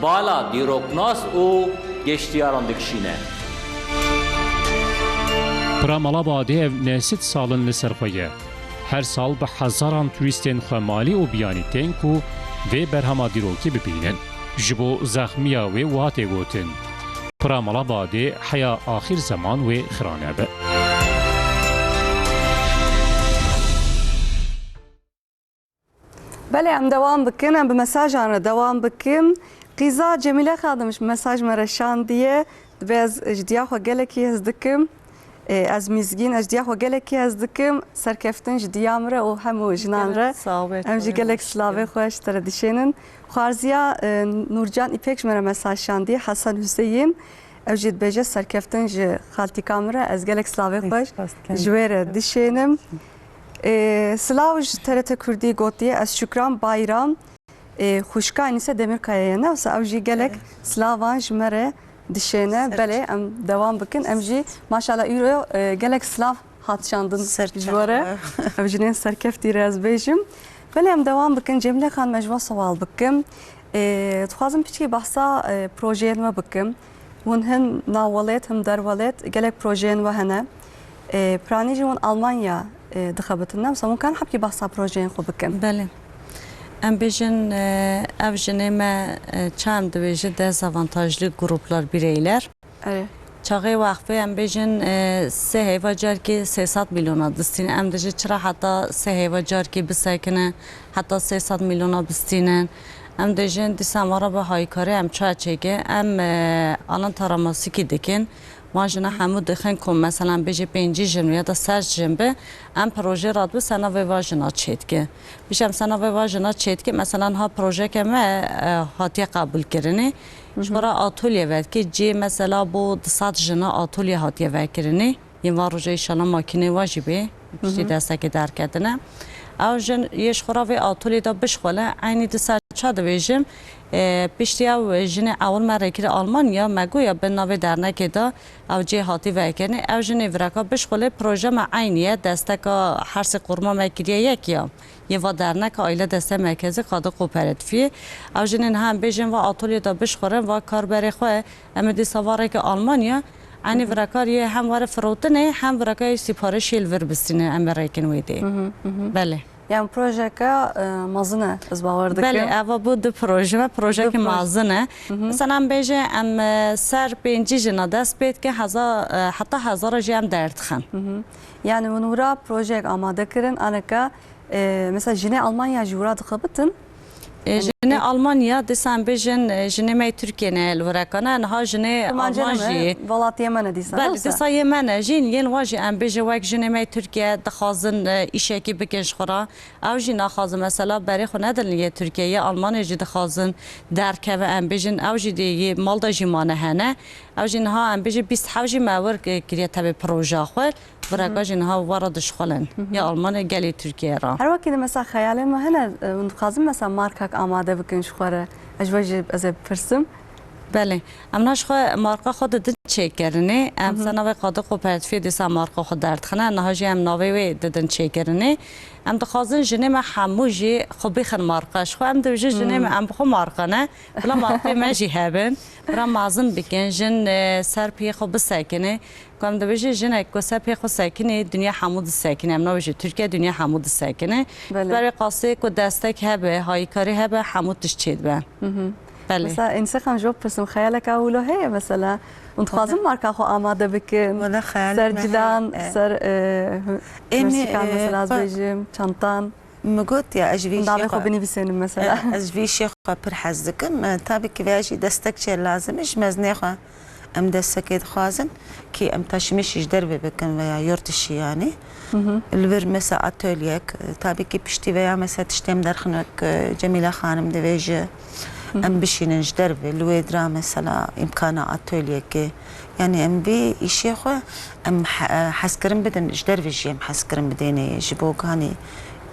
bala dîroknas û geştiyaran dikişîne. Pira Malabadê ev neh sed sal in li ser xwe ye. Her sal bi hezaran turîstên xwemalî û biyanî tên ku vê berhema dîrokî bibînin. Ji bo zexmiya wê wiha tê gotin, Pira Malabadê heya axîr zeman wê xira nebe. Belê, em dewam bikin, em bi mesajan re dewam bikin. Qîza Cemîle Xadim ji mesaj me re şandiye. Dibê ez ji diya xwe gelekî hez dikim. Ê, ez Mîzgîn, ez ji diya xwe gelekî hez dikim. Serkeftin ji diya min re û hemû jinan re. Sağ ol, Em jî gelek silavê xwe ji te re dişênin. Xwarziya, e, Nûrcan Îpek ji me re mesaj şandiye, Hesen Huseyîn. Ew jî dibêje, serkeftin ji xaltîka min re, ez gelek silavê xwe ji wê re dişênim. Ê, silav ji T R T Kurdî gotiye, ez Şükran Bayram, ê, xwişka Enîse Demîrkayayê ne, wisa ew jî gelek silavan ji me re dişêne. Belê, em dewam bikin. Em jî maşallah îro, ê, gelek silav hat şandin ji we re. Ev jinên serkeftî re ez bêjim. Belê, em dewam bikin. Cemîle Xanim, ez ji we sewal bikim. Ê, dixwazim piçkî behsa, ê, projeyên we bikim. Hûn him navwelêt, him derwelêt, gelek projeyên we hene. Ê, piranî jî hûn Almanya, ê, dixebitin, ne? Mesela hûn kan hebkî behsa projeyên xwe bikin? Belê. Em bêjin, e, ev jinê me, e, çawa em dibêjin dezavantajlı gruplar, bireyler. Erê. Çaxê wextê em bêjin, e, sê heyva carkê sê sed milyona distînin. Em dibêjin çira heta sê heyva carkê bisekinin, heta sê sed milyona bistînin. Em dibêjin dîsa me re bi haykarî em çawa çêkin. Em, e, alan taramasîkî dikin. Van jina hemû dixin ku, meselan, bêje pêncî jin ya da sed jin bi, em proje radibin ser navê va jina çêdike. Bêje em ser navê va jina çêdike, meselan, ha projeke me, e, hatiye qebûlkirinê. Ji xwe re atolye vedike, cê mesela bo du sed jina atolye hatiye vekirinê. Yên van roja înşallah makînê wa jî bê, piştî destekê derketine. Ew jin yê ji xwe re vê atolyê de bişxwele, eynî dîsa ça dibêjim, e, piştî ew jinê ewil me rê kire Almanya, me goya bi navê dernekê de ew cê hatî vekirinê. Ew jinê vireka bişxwele, proje me eynî ye, desteka her sê qurma me kiriye yek ya. Yê va derneka Aile Desteği Merkezi Kadı Kooperatifiyê. Ew jinê niha em bêjin va atolyê de bişxwere, va karberê xwe, em ê dîsa va rêke Almanya. Eynî vireka yê hem were firotinê, hem vireka yê sîparişê li vir bistîne, em ê rêkin wê dê. Belê. Yani projeke, e, mezin e, ez bawer dikim. Belê, eva bû du proje ve, projeke mezin e. Mesela em bêje, em, e, ser pêncî jina dest pê dike, heza-, e, heta hezara jî em derdixin. Yani hûn wira projeyek amade kirin, aneka, e, mesela jinê Almanya jî wira dixebitin? E, jinê Almanya, dîsa em bêjin, e, jinê me yê Tirkiye ne li wireka ne, niha jinê Alman jî. Welatiyê me ne dîsa, belê, dîsa yê me ne jîn, yên wa jî em bêjin wek jinê me yê Tirkiye dixwazin, e, îşekî bikin ji xwe re. Ew jî naxwazin mesela berê xwe nedin yê Tirkiye, yê Almanya jî dixwazin derkeve, em bêjin, ew jî dê yê mal de jî mane hene. Ew jî niha em bêjin bîst heft jî me wir kiriye tevê projeya xwe. Vireka jî niha were dişxulin. Ya Almanya gelê Tirkiye re. Her wekî de mesela xeyalên me hene, e, hûn dixwazin mesela markak amade bikin ji xwe re. Ez ji we jî ez ê bipirsim. Belê. Em niha ji xwe marka xwe didin çêkirinê. Em ser navê Kadı Kooperatifiyê dîsa marka xwe derdixine. Niha jî em navê wê didin çêkirinê. Em dixwazin jinê me hemû jî xwe bixin marka. Ji xwe em dibêjin jinê me em bi xwe marka ne. Bila markê me jî hebin. Bila mezin bikin. Jin, e, ser piyê xwe bisekine. Ku em dibêjin jinek ku ser pê xwe sekinê, dinya hemû disekine. Em nabêjin Tirkiye, dinya hemû disekine. Belê. Berê qasê ku destek hebe, hayîkarî hebe, hemû tişt çêdibe. Belê. Mesela, Enîse Xanim, ji bo bipirsim, xeyaleka wilo heye mesela? Hûn dixwazin marka xwe amade bikin? Wala xeyalê Ser me cilan, heye, e. ser, e, hû-, Ê, me, hûrsîkan, e, mesela, ez xwe bêjim, çantan. Min got ya, ez ji vî Hûn işê navê xwe xwe, binivîsênin, mesela. e, ez ji vî işê xwe pir hez dikim. E, tabî ki vêya jî destek çê lazim e, ji mezinê xwe em destekê dixwazin ki em taşimişî ji derve bikin veya yurt dışı yani. Li vir mesela atölyek, e, tabî ki piştî veya mesela tiştê em derxin wek, e, Cemîle Xanim divêje, em bişînin ji derve, li wê dira mesela îmkana atölyekê. Yani em vê îşê xwe em he-, hezkirin bidin, ji derve jî em hezkirin bidênê ji bo ku hanî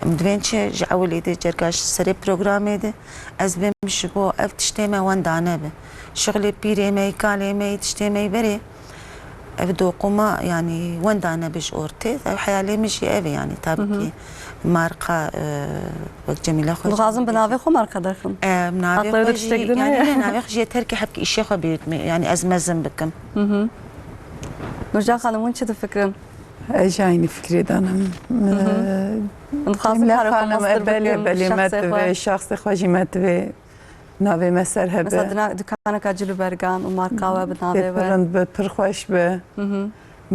em divên çi ji ewilê de cerga ji serê programê de ez bêm ji bo ev tiştê me wenda nebe. Şixulê pîrê me, kalê me, tiştê me berê. Ev doquma, yanî, wenda nebe ji ortê. Ev heyalê min jî ev e, yanî, tabî ki marka, e, wek Cemîle xwe jî Dixwazin bi navê xwe marka derxin? E, navê Aqlê xwe de jî, tiştek din yanî, heye? Ne, navê xwe jî yeter ki hebkî îşê xwe bîyûtme, yanî, ez mezin bikim. Nurcan Xanim, hûn çi difikirin? Ez jî aynî fikrê de ne. Dixwazin Cemîle karê xwe Xanim, mostir e, belê, bikin, belê, me şexsê xwe. Divê, şexsê xwe jî me divê. Navê me ser hebe. Mesela dina-, dukaneka cil û bergan û marka we bi navê Tê pir we. Rind be, pir xweş be.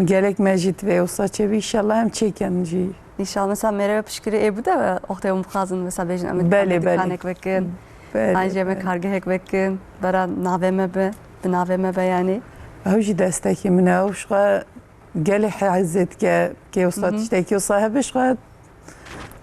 Gelek me jî divê wisa çêbî, înşallah em çêkin jî. Înşallah, mesela mêrê we piştgirî ê bide we, wextê hûn bixwazin, mesela bêjin, em ê, Belê, em ê belê. Dikanek vekin, Belê, an jî em ê belê. Kargehek vekin, bera navê me be, bi navê me be yanî. Ew jî destekî min e, ew ji xwe gelê hezê dike, kê wisa tiştekî wisa hebe ji xwe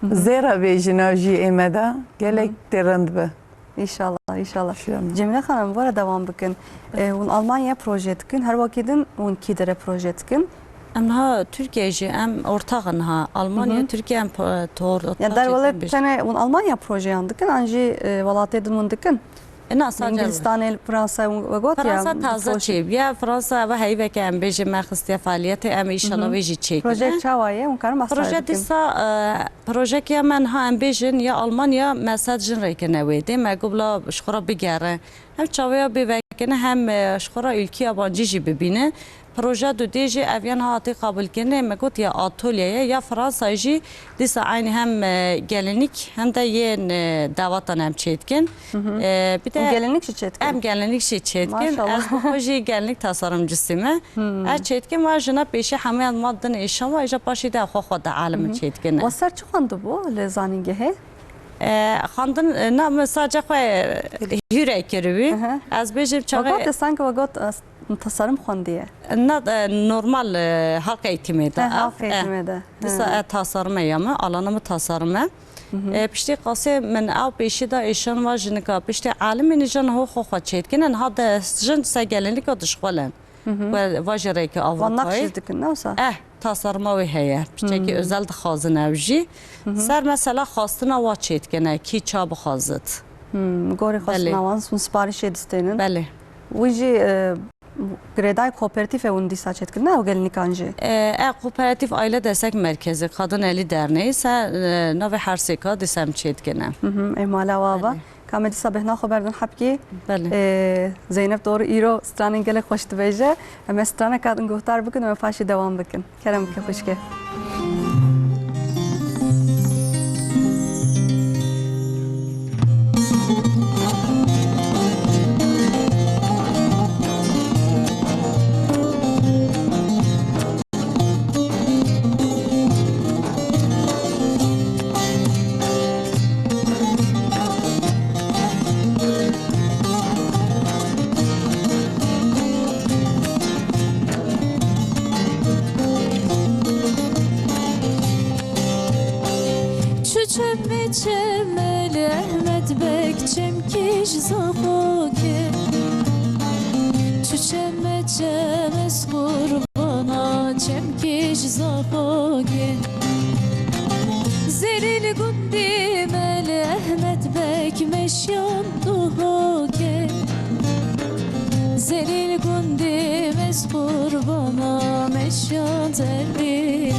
zêra bêjin ew jî ê me de, gelek tê rind be. Înşallah, înşallah. Înşallah. Cemîle Xanim, were dewam bikin. E, hûn Almanya proje dikin, her wekî din hûn kî dere proje dikin? Em niha Tirkiye jî, em ortax in niha. Almanya, Tirkiye em pa-, tor-, Ya ortax derwelê çêtin bêjin. Tenê hûn Almanya projeyan dikin, an jî, e, welatê din hûn dikin? E, na, sadece Îngilistanê, Fransa, we got ya, Fransa taze proje. Çêbû. Ya Fransa eve heyveke em bêjin me xistiye faaliyetê, em înşallah wê jî çêkin. Proje çawa ye? Hûn karin behsa Proje bikin? Dîsa, e, Projeke ya me niha em bêjin ya Almanya me sed jin rêkirine wê dê. Me got bila ji xwe re bigere. Hem çaveya bê vekirine hem, e, ji xwe re ülkê yabancî jî bibîne. Proje du dê jî ev ya niha hatî qabulkirinê me got ya atolye ye ya Fransa jî dîsa eynî hem, e, gelinlik hem de yên, e, dawatan em çêdikin. E, bir de Hûn gelinlik jî çêdikin? Em gelinlik jî çêdikin. Maşallah. Ez bi xwe jî gelinlik tasarımcısı me. Ez çêdikim, wa jina pêşî hemûyan ma din êşan wa, îja paşî de xwe xwe de alim çêdikine. Wa ser çi xwendibû li zanîngehê? E, xwendin, e, na min sadece xwe, e, hîrê kiribî. Aha. Ez bêjim Wa çaxê got, sanki wa got, e, tasarım xwendiye. Na, e, normal, e, halk eğitimê de. He, halk eğitimê de. Dîsa, e, tasarım e ya me, alana min tasarım e. E, piştî qasê min ew pêşî de êşan wa jinika. Piştî alimê nijan ho xwe xwe çêdikine. Niha de jin se gelinlika dişxwelin. Ve vajê rêkê Wan naqş Avrupayê. Jî dikin, ne wisa? Eh, tasarma wê heye. Piçekî özel dixwazin ew jî. Ser mesela xwastina wa çêdikine, kî ça bixwazit. Hmm, gorî xwastina Belê. Wan, hûn siparîşê distênin. Belê. Wî jî, e, girêdayî kooperatîfê hûn dîsa çêdikin, ne ew gelinîkan jî? E, e, kooperatif Aile Destek Merkezi, Kadın Eli Derneği, se, e, navê her sêka dîsa em çêdikine. Hı hı, ê mala wa va. Belê. Ka me dîsa bêhna xwe berdin hebkî. Belê. Ê, Zeynep Doğru îro stranên gelek xweş dibêje. Em ê straneka din guhdar bikin û em paşê dewam bikin. Kerem bike xwişke. Çu çeme çeme li Ehmed Bek çemkî ji Zaxokê. Çu çeme çeme ez qurbana çemkî ji Zaxokê. Zelîl gundî me li Ehmed Bek meşyan duhokê. Zelîl gundî me ez qurbana meşyan Zelîl.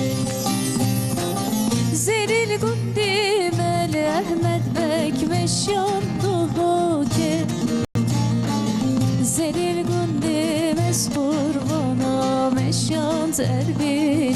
Zelîl gundî me li Ehmed Bek meşyan duhokê. Zelîl gundî me ez qurbana meşyan Zelîl.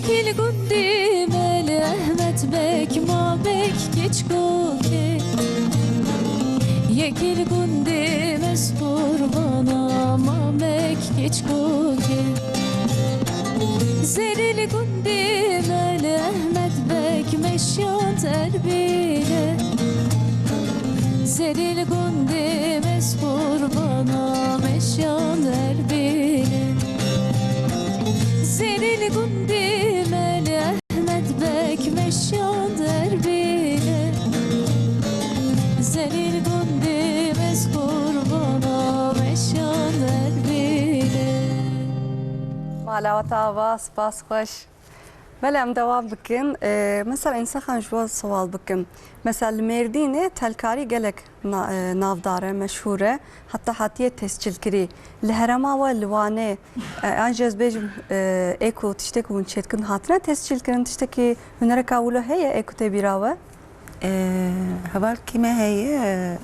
Yekî li gundê me li Ehmed Beg, Mamek Keçkokê. Yekî li gundê me qurbana Mamek Keçkokê. Zerê li gundê me li Ehmed Beg, meşand Erbîlê. Zerê li gundê me qurbana, meşand Erbîlê. Zerê li gundê me li Ehmed Beg, meşand Erbîlê. Zerê li gundê me qurbana, meşand Erbîlê. Mala we ava, spas xweş. Belê, em dewam bikin. Ee, mesela, Însa Xan, ji we sewal bikim. Mesela, li Mêrdînê telkarî gelek na-, e, navdar e, meşhûr e. Heta hatiye tescîlkirî. Li herêma we, li Wanê, e, an jî ez bêjim, e, ê ku tiştê ku hûn çêdikin hatine tescîlkirin, tiştekî hunereka wilo heye ê ku tê bîra we? Ee, hevalkî me heye,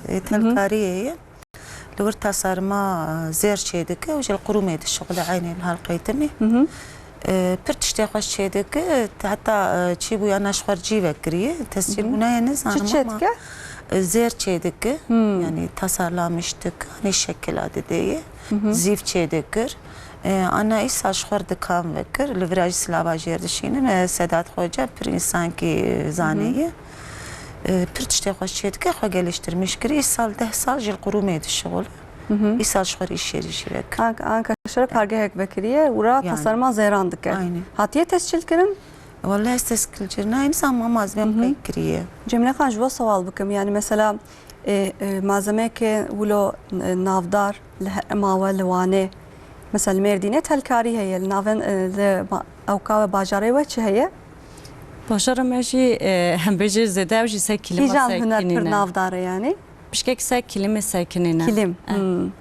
e, Hı hı. telkarî heye. Li wir tasarima zêr çêdike û ji li qurûmê dişixule eynê li halqeytimê. Hı hı. E, pir tiştê xweş çêdike, heta, e, çîbûya naşxwer cî vekiriye. Tescîl Hı hı. bûna ye nizanim Çi ama, çêdike? e, zêr çêdike. Hmm. Yani tasarlamış dike. Hani şekila dideye. Hı hı. Zîv çêdikir. E, ana îsal ji xwe dikan vekir. Li vira jî silava jêr dişînim. E, Sedat Xoca pir însankî, e, Hı hı. zanê ye. E, pir tiştê xweş çêdike, xwe geliştirmiş kir. Îsal deh sal ji li qurûmê dişixul. Hı hı. Îsal ji xwe rîşê rîşî vekir. Ank-, anka şere pergehek vekiriye, û ra Yani. tasarma zêran dike. Aynen. Hatiye tescîl kirin? Wallahî ez tescîl kirin nayê, nizanim ama ez vêm Hı hı. qey kiriye. Cemile Xan, ji we sewal bikim. Yani mesela, e, e, malzemeyeke wilo, e, navdar li herêma we, li Wanê. Mesela li Mêrdînê telkarî heye, li navên, e, li ma-, ewka we, bajarê we çi heye? Bajara me jî, e, em bêjin zêde ew jî ser kîlima Kîjan huner pir sekinî ne. navdar e yani? Pişkek ser kîlimê sekinî ne. Kîlim. Eh. Hmm.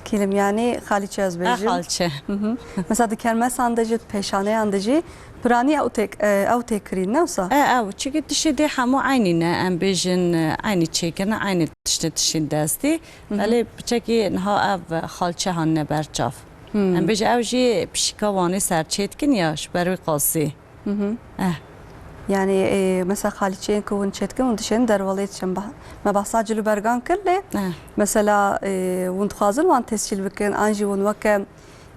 Kîlim yani xalîçe ez Eh, bêjim. xalçe. Hı hı. Mesela di kermesan de jî, di pêşaneyan de jî piranî ew tê, e, ew tê kirîn, ne wisa? E, ew. Çikî tiştê dê hemû eynî ne. Em bêjin, e, eynî çêkirine, eynî tiştê tiştên destî. Hı hı. Belê piçekî niha ev xalçe hanine ber çav. Hmm. Em bêjin ew jî pişika Wanê ser çêdikin ya ji ber wî qasî. Hı hı. Eh. Yani, e, mesela xalîçeyên ku hûn çêdikin, hûn dişên derwelê diçin. Bah-, me behsa cilûbergan kir lê, Eh. mesela, e, hûn dixwazin wan tescîl bikin, an jî hûn weke,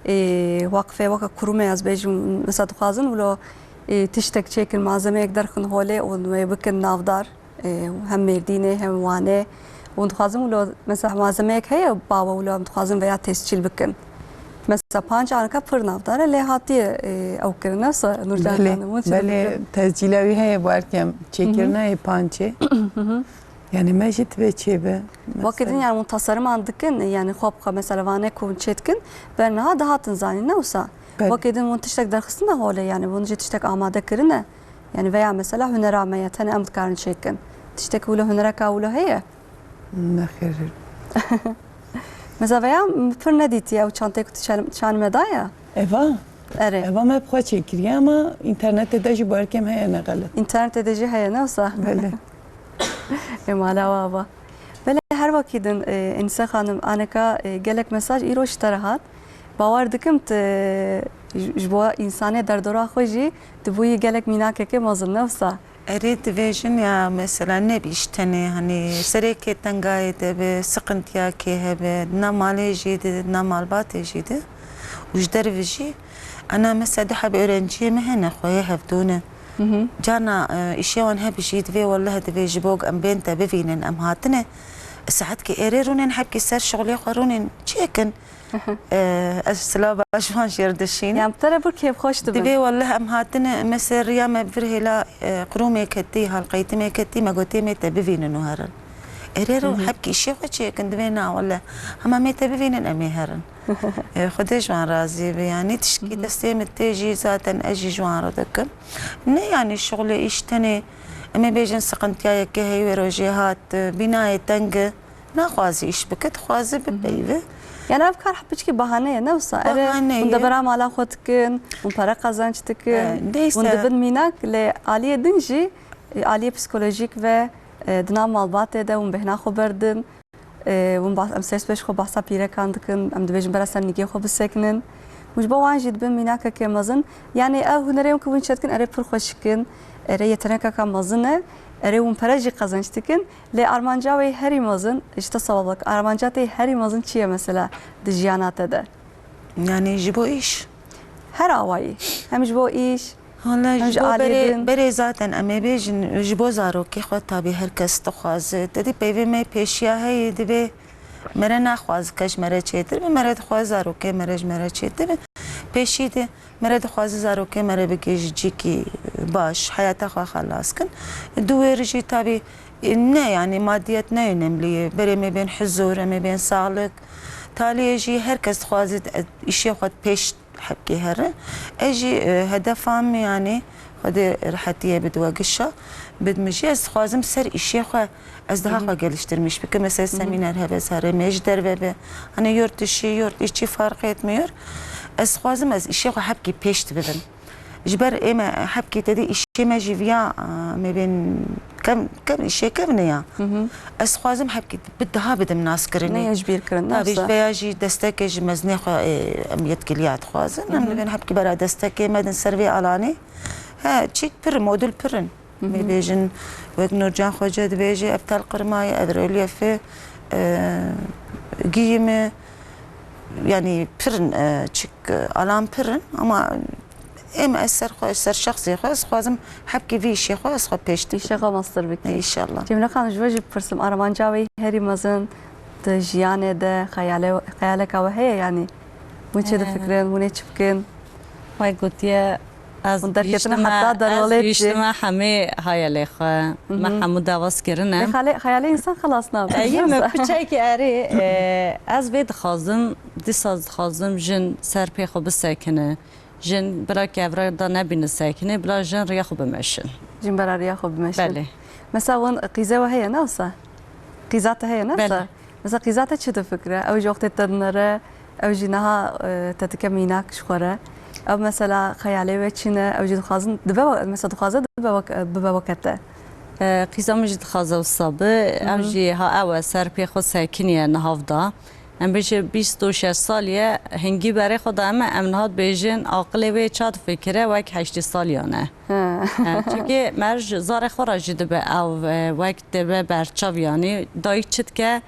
e, weqfê, weke kurumê ez bêjim, mesela dixwazin wilo, e, tiştek çêkin, malzemeyek derxin holê û wê bikin navdar, e, hem Mêrdînê hem Wanê. Hûn dixwazin wilo, mesela malzemeyek heye bawe wilo em dixwazin veya tescîl bikin. Mesela panc anka pir navdar e, lê hatiye, e, ew kirin, ne wisa Nurcan Belê, Xanim, hûn çi belê, dibikin? tescîla wî heye, belkî em Hı hı. çêkirina yê pancê. Hı hı. Yani me jî divê çêbe. Wekî din Mesela yani hûn tasarîman dikin, yani xwe bi xwe mesela vane ku hûn çêdikin, ber niha dihatin zanîn, ne wisa? Belê. Wekî din hûn tiştek derxistine holê, yani hûn jî tiştek amade kirine. Yani veya mesela hunera me ye, tenê em dikarin çêkin. Tiştek wilo, hunereka wilo heye? Nexêr. Mesela veya pir nedîtiye ew çanteyê ku tu çan-, çan me daye? Eva? Erê. Eva me bi xwe çêkiriye ama înternetê de jî belkî heye, ne xelet. Înternetê de jî heye, ne wisa? Belê. Ê mala we ava. Belê, her wekî din, e, Enîse Xanim, aneka, e, gelek mesaj îro ji te re hat. Bawer dikim tu ji, ji bo însanê derdora xwe jî tu bûyî gelek mînakekê mezin, ne wisa? Erê, divêjin ya mesela nebî ji tenê, hani serê kê tengayê de bi, siqintiyakê hebe, di nav malê jî de, di nav malbatê jî de û ji derve jî. Ana mesela du heb öğrenciyê me hene, xweyê hevdû ne. Hı hı. Carna, e, îşê wan hebe jî divê, welleh divê ji bo em bên te bivînin, em hatine. Saetkê êrê rûnên, hebkî ser şixulê xwe rûnên çêkin. Hı hı. E, ez silav baş wan jêr dişînim. Yan, bi te re bir kêfxweş dibe. Divê welleh em hatine, mesela riya me vir hêla, e, qurûmê ketî, halqeytimê ketî, me gotê mê te bivînin û herin. Êrê Hı hı. hebkî îşê xwe çêkin, divê na welleh. Hema mê te bivînin, em ê herin. E, Xwedê ji wan razî be. Yanî tişkî Hı hı. destê min tê jî zaten ez jî ji wan re dikim. Ne yanî şixulê îş tenê, em ê bêjin siqintiyayeke heye wê rojê hat, e, bînayê teng e. Naxwaze îş bike, dixwaze Hı hı. bipeyive. Yani ev kar piçkî bahane ye, ne wisa? Erê, Bahane hûn ye. debera mala xwe dikin, hûn pere qezenc dikin, E, neyse. hûn dibin mînak, lê aliyê din jî, e, aliyê psikolojîk ve, e, di nav malbatê de hûn bêhna xwe berdin. E, hûn bas-, em sês pêş xwe behsa pîrekan dikin, em dibêjin bera ser nîgê xwe bisekinin. Û ji bo wan jî dibin mînakeke mezin. Yanî ev hunerê hûn ku hûn çêdikin, erê pir xweşik in, erê yetenekeke mezin e, erê hûn pere jî qezenc dikin. Lê armanca wê herî mezin, ji te sewal bik, armanca te herî mezin çi ye mesela di jiyana te de? Yanî ji bo îş? Her awayî. Hem ji bo îş, Hala hem ji ji bo alî berê, din. Berê zaten em ê bêjin, ji bo zarokê xwe tabî her kes dixwaze. Te dî peyvê me pêşiya heye, divê mere naxwaz kes ji mere çêtir be, mere dixwaz zarokê mere ji mere çêtir be. Pêşî de mere dixwaze zarokê mere bike ji cîkî baş, heyata xwe xelas kin. Di wê re jî tabî ne, yanî madiyet ne önemli ye. Berê me bên huzur, em ê bên sağlık. Taliyê jî her kes dixwaze, e, îşê xwe pêş hebkê here. Ez jî, e, hedefa min, yanî Xwedê rehetiyê bid we gişa, bid min jî. Ez dixwazim ser îşê xwe, ez daha xwe geliştirmiş bikim. Mesela semîner hebe, ez herêmê ji derve be. Hani yurt dışı, yurt içi fark etmiyor. Ez dixwazim ez îşê xwe hebkî pêş bibim. Ji ber ê me hebkî te dî îşê me jî viya, e, me bên kem, kem îşê kevne ya. Ez dixwazim hebkî bi daha bidim nas kirinê. Ne ji bîr kirin, Tabî nasıl? Veya jî destekê ji mezinê xwe, e, em yetkiliya dixwazin. Em dibên hebkî bera destekê me din ser vê alanê. He, çîk pir in, modul pir in. Mê bêjin, wek Nurcan Xoce dibêje, ev tel qirmayê, ev relyefê, e, giyimê, yanî pir in, e, çik, e, alan pir in, ama êm ez ser xwe, ser şexsê xwe, ez xwazim hebkê vî îşê xwe, ez xwe pêş dikim. Îşê xwe mastir bikî. E, înşallah. Cemile Xanim, ji we jî bipirsim, armanca wê herî mezin di jiyanê de, xeyale-, xeyaleka we heye, yanî? Hûn çi Ee. difikirin, hûn ê çi bikin? Wek gotiye, ez Hûn derketine gihiştime, heta ez derwelêt jî. gihiştime hemê hayalê xwe. Me Mhm. hemû dewaz kirine. Lê xale-, xeyalê însan xelas nabe. Ê, yê me piçekî erê, e, ez vê dixwazim, dîsa ez dixwazim jin ser pê xwe bisekine. Jin bila kevra da nebîne sekine, bila jin riya xwe bimeşin. Jin bera riya xwe bimeşin. Belê. Mesela wan qîze we heye, ne wisa? Qîza te heye, ne wisa? Belê. Mesela qîza te çi difikire? Ew jî wextê te dinere, ew jî niha, e, te dike mînak ji xwe re. Ew mesela xeyalê we çi ne? Ew jî dixwazin, dibe we, mesela dixwaze dibe we, bibe weke te. E, qîza min jî dixwaze wisa bi. Ew Mhm. jî ha ew e ser pê xwe sekiniye nihav da. Em bêje bîst û şeş salî ye, hingî berê xwe da em, em niha dibêjin aqilê wê ça difikire wek heştê saliyan e. He. He, çimkî mer ji zarê xwe re jî dibe ew, e, wek dibe berçav, yanî dayik çi dike,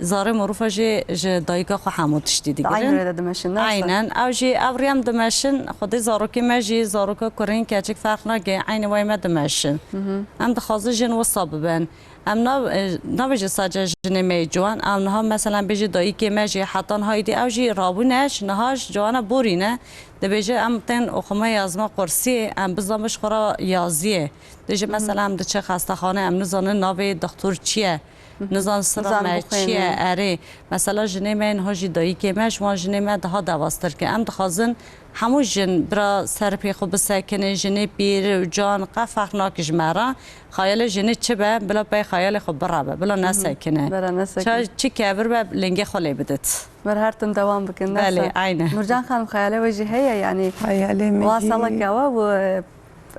zarê mirofa jî ji dayika xwe hemû tiştî digirin. Di eynî rê de dimeşin, ne wisa? Aynen. Ew jî ev rê em dimeşin, xwedê zarokê me jî, zaroka kurîn keçik ferq nake, eynî wayê me dimeşin. Hı hı. Em dixwazin jin wisa bibin. Em nav-, e, nabêje sadece jinê me yê ciwan, em niha mesela bêje dayikê me jî heta niha êdî ew jî rabûne, ji niha ji ciwana borî ne. Dibêje em tên oxuma yazma qursiyê, em bizanin ji xwe re yaziyê. Dibêje Hı hı. mesela em diçe xestexane, em nizanin navê dixtor çi ye. Hı hı. Nizanin sira Nizanin me çi ye, bixwînin. Erê. Mesela jinê me niha jî dayikê me, ji wan jinê me daha dewaztir ke. Em dixwazin hemû jin bira ser pê xwe bisekine, jinê pîr û can, qe ferq nake ji me re. Xeyalê jinê çi be, bila pey xeyalê xwe bireve, bila Hı hı. nesekine. Bira nesekine. Ça çi kevir be, lingê xwe lê bidit. Bira her tim dewam bikin, Belê, neyse. aynen. Nurcan Xanim, xeyalê we jî heye, yanî Xeyalê min wa jî saleke we û, e,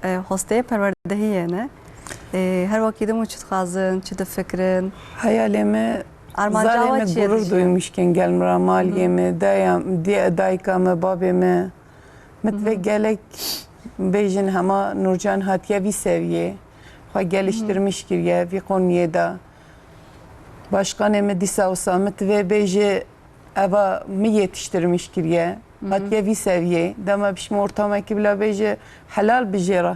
e, hosteyê perwerdehiyê ne. E, her wekî din û çi dixwazin, çi difikirin? Xeyalê me, Armanca zarê we me çi ye gurur dijî? duymuşken gelmira maliyê Hı hı. me, daya, di-, dayika me, babê me. Me Hı hı. divê gelek bêjin hema Nurcan hatiye vî seviyê. Xwe geliştirmiş kiriye vî koniyê de. Başkanê me dîsa wisa me divê bêje eva mi yetiştirmiş kiriye. Hı hı. Hatiye vî seviyê. Dema bişme ortamekî bila bêje helal bijêra.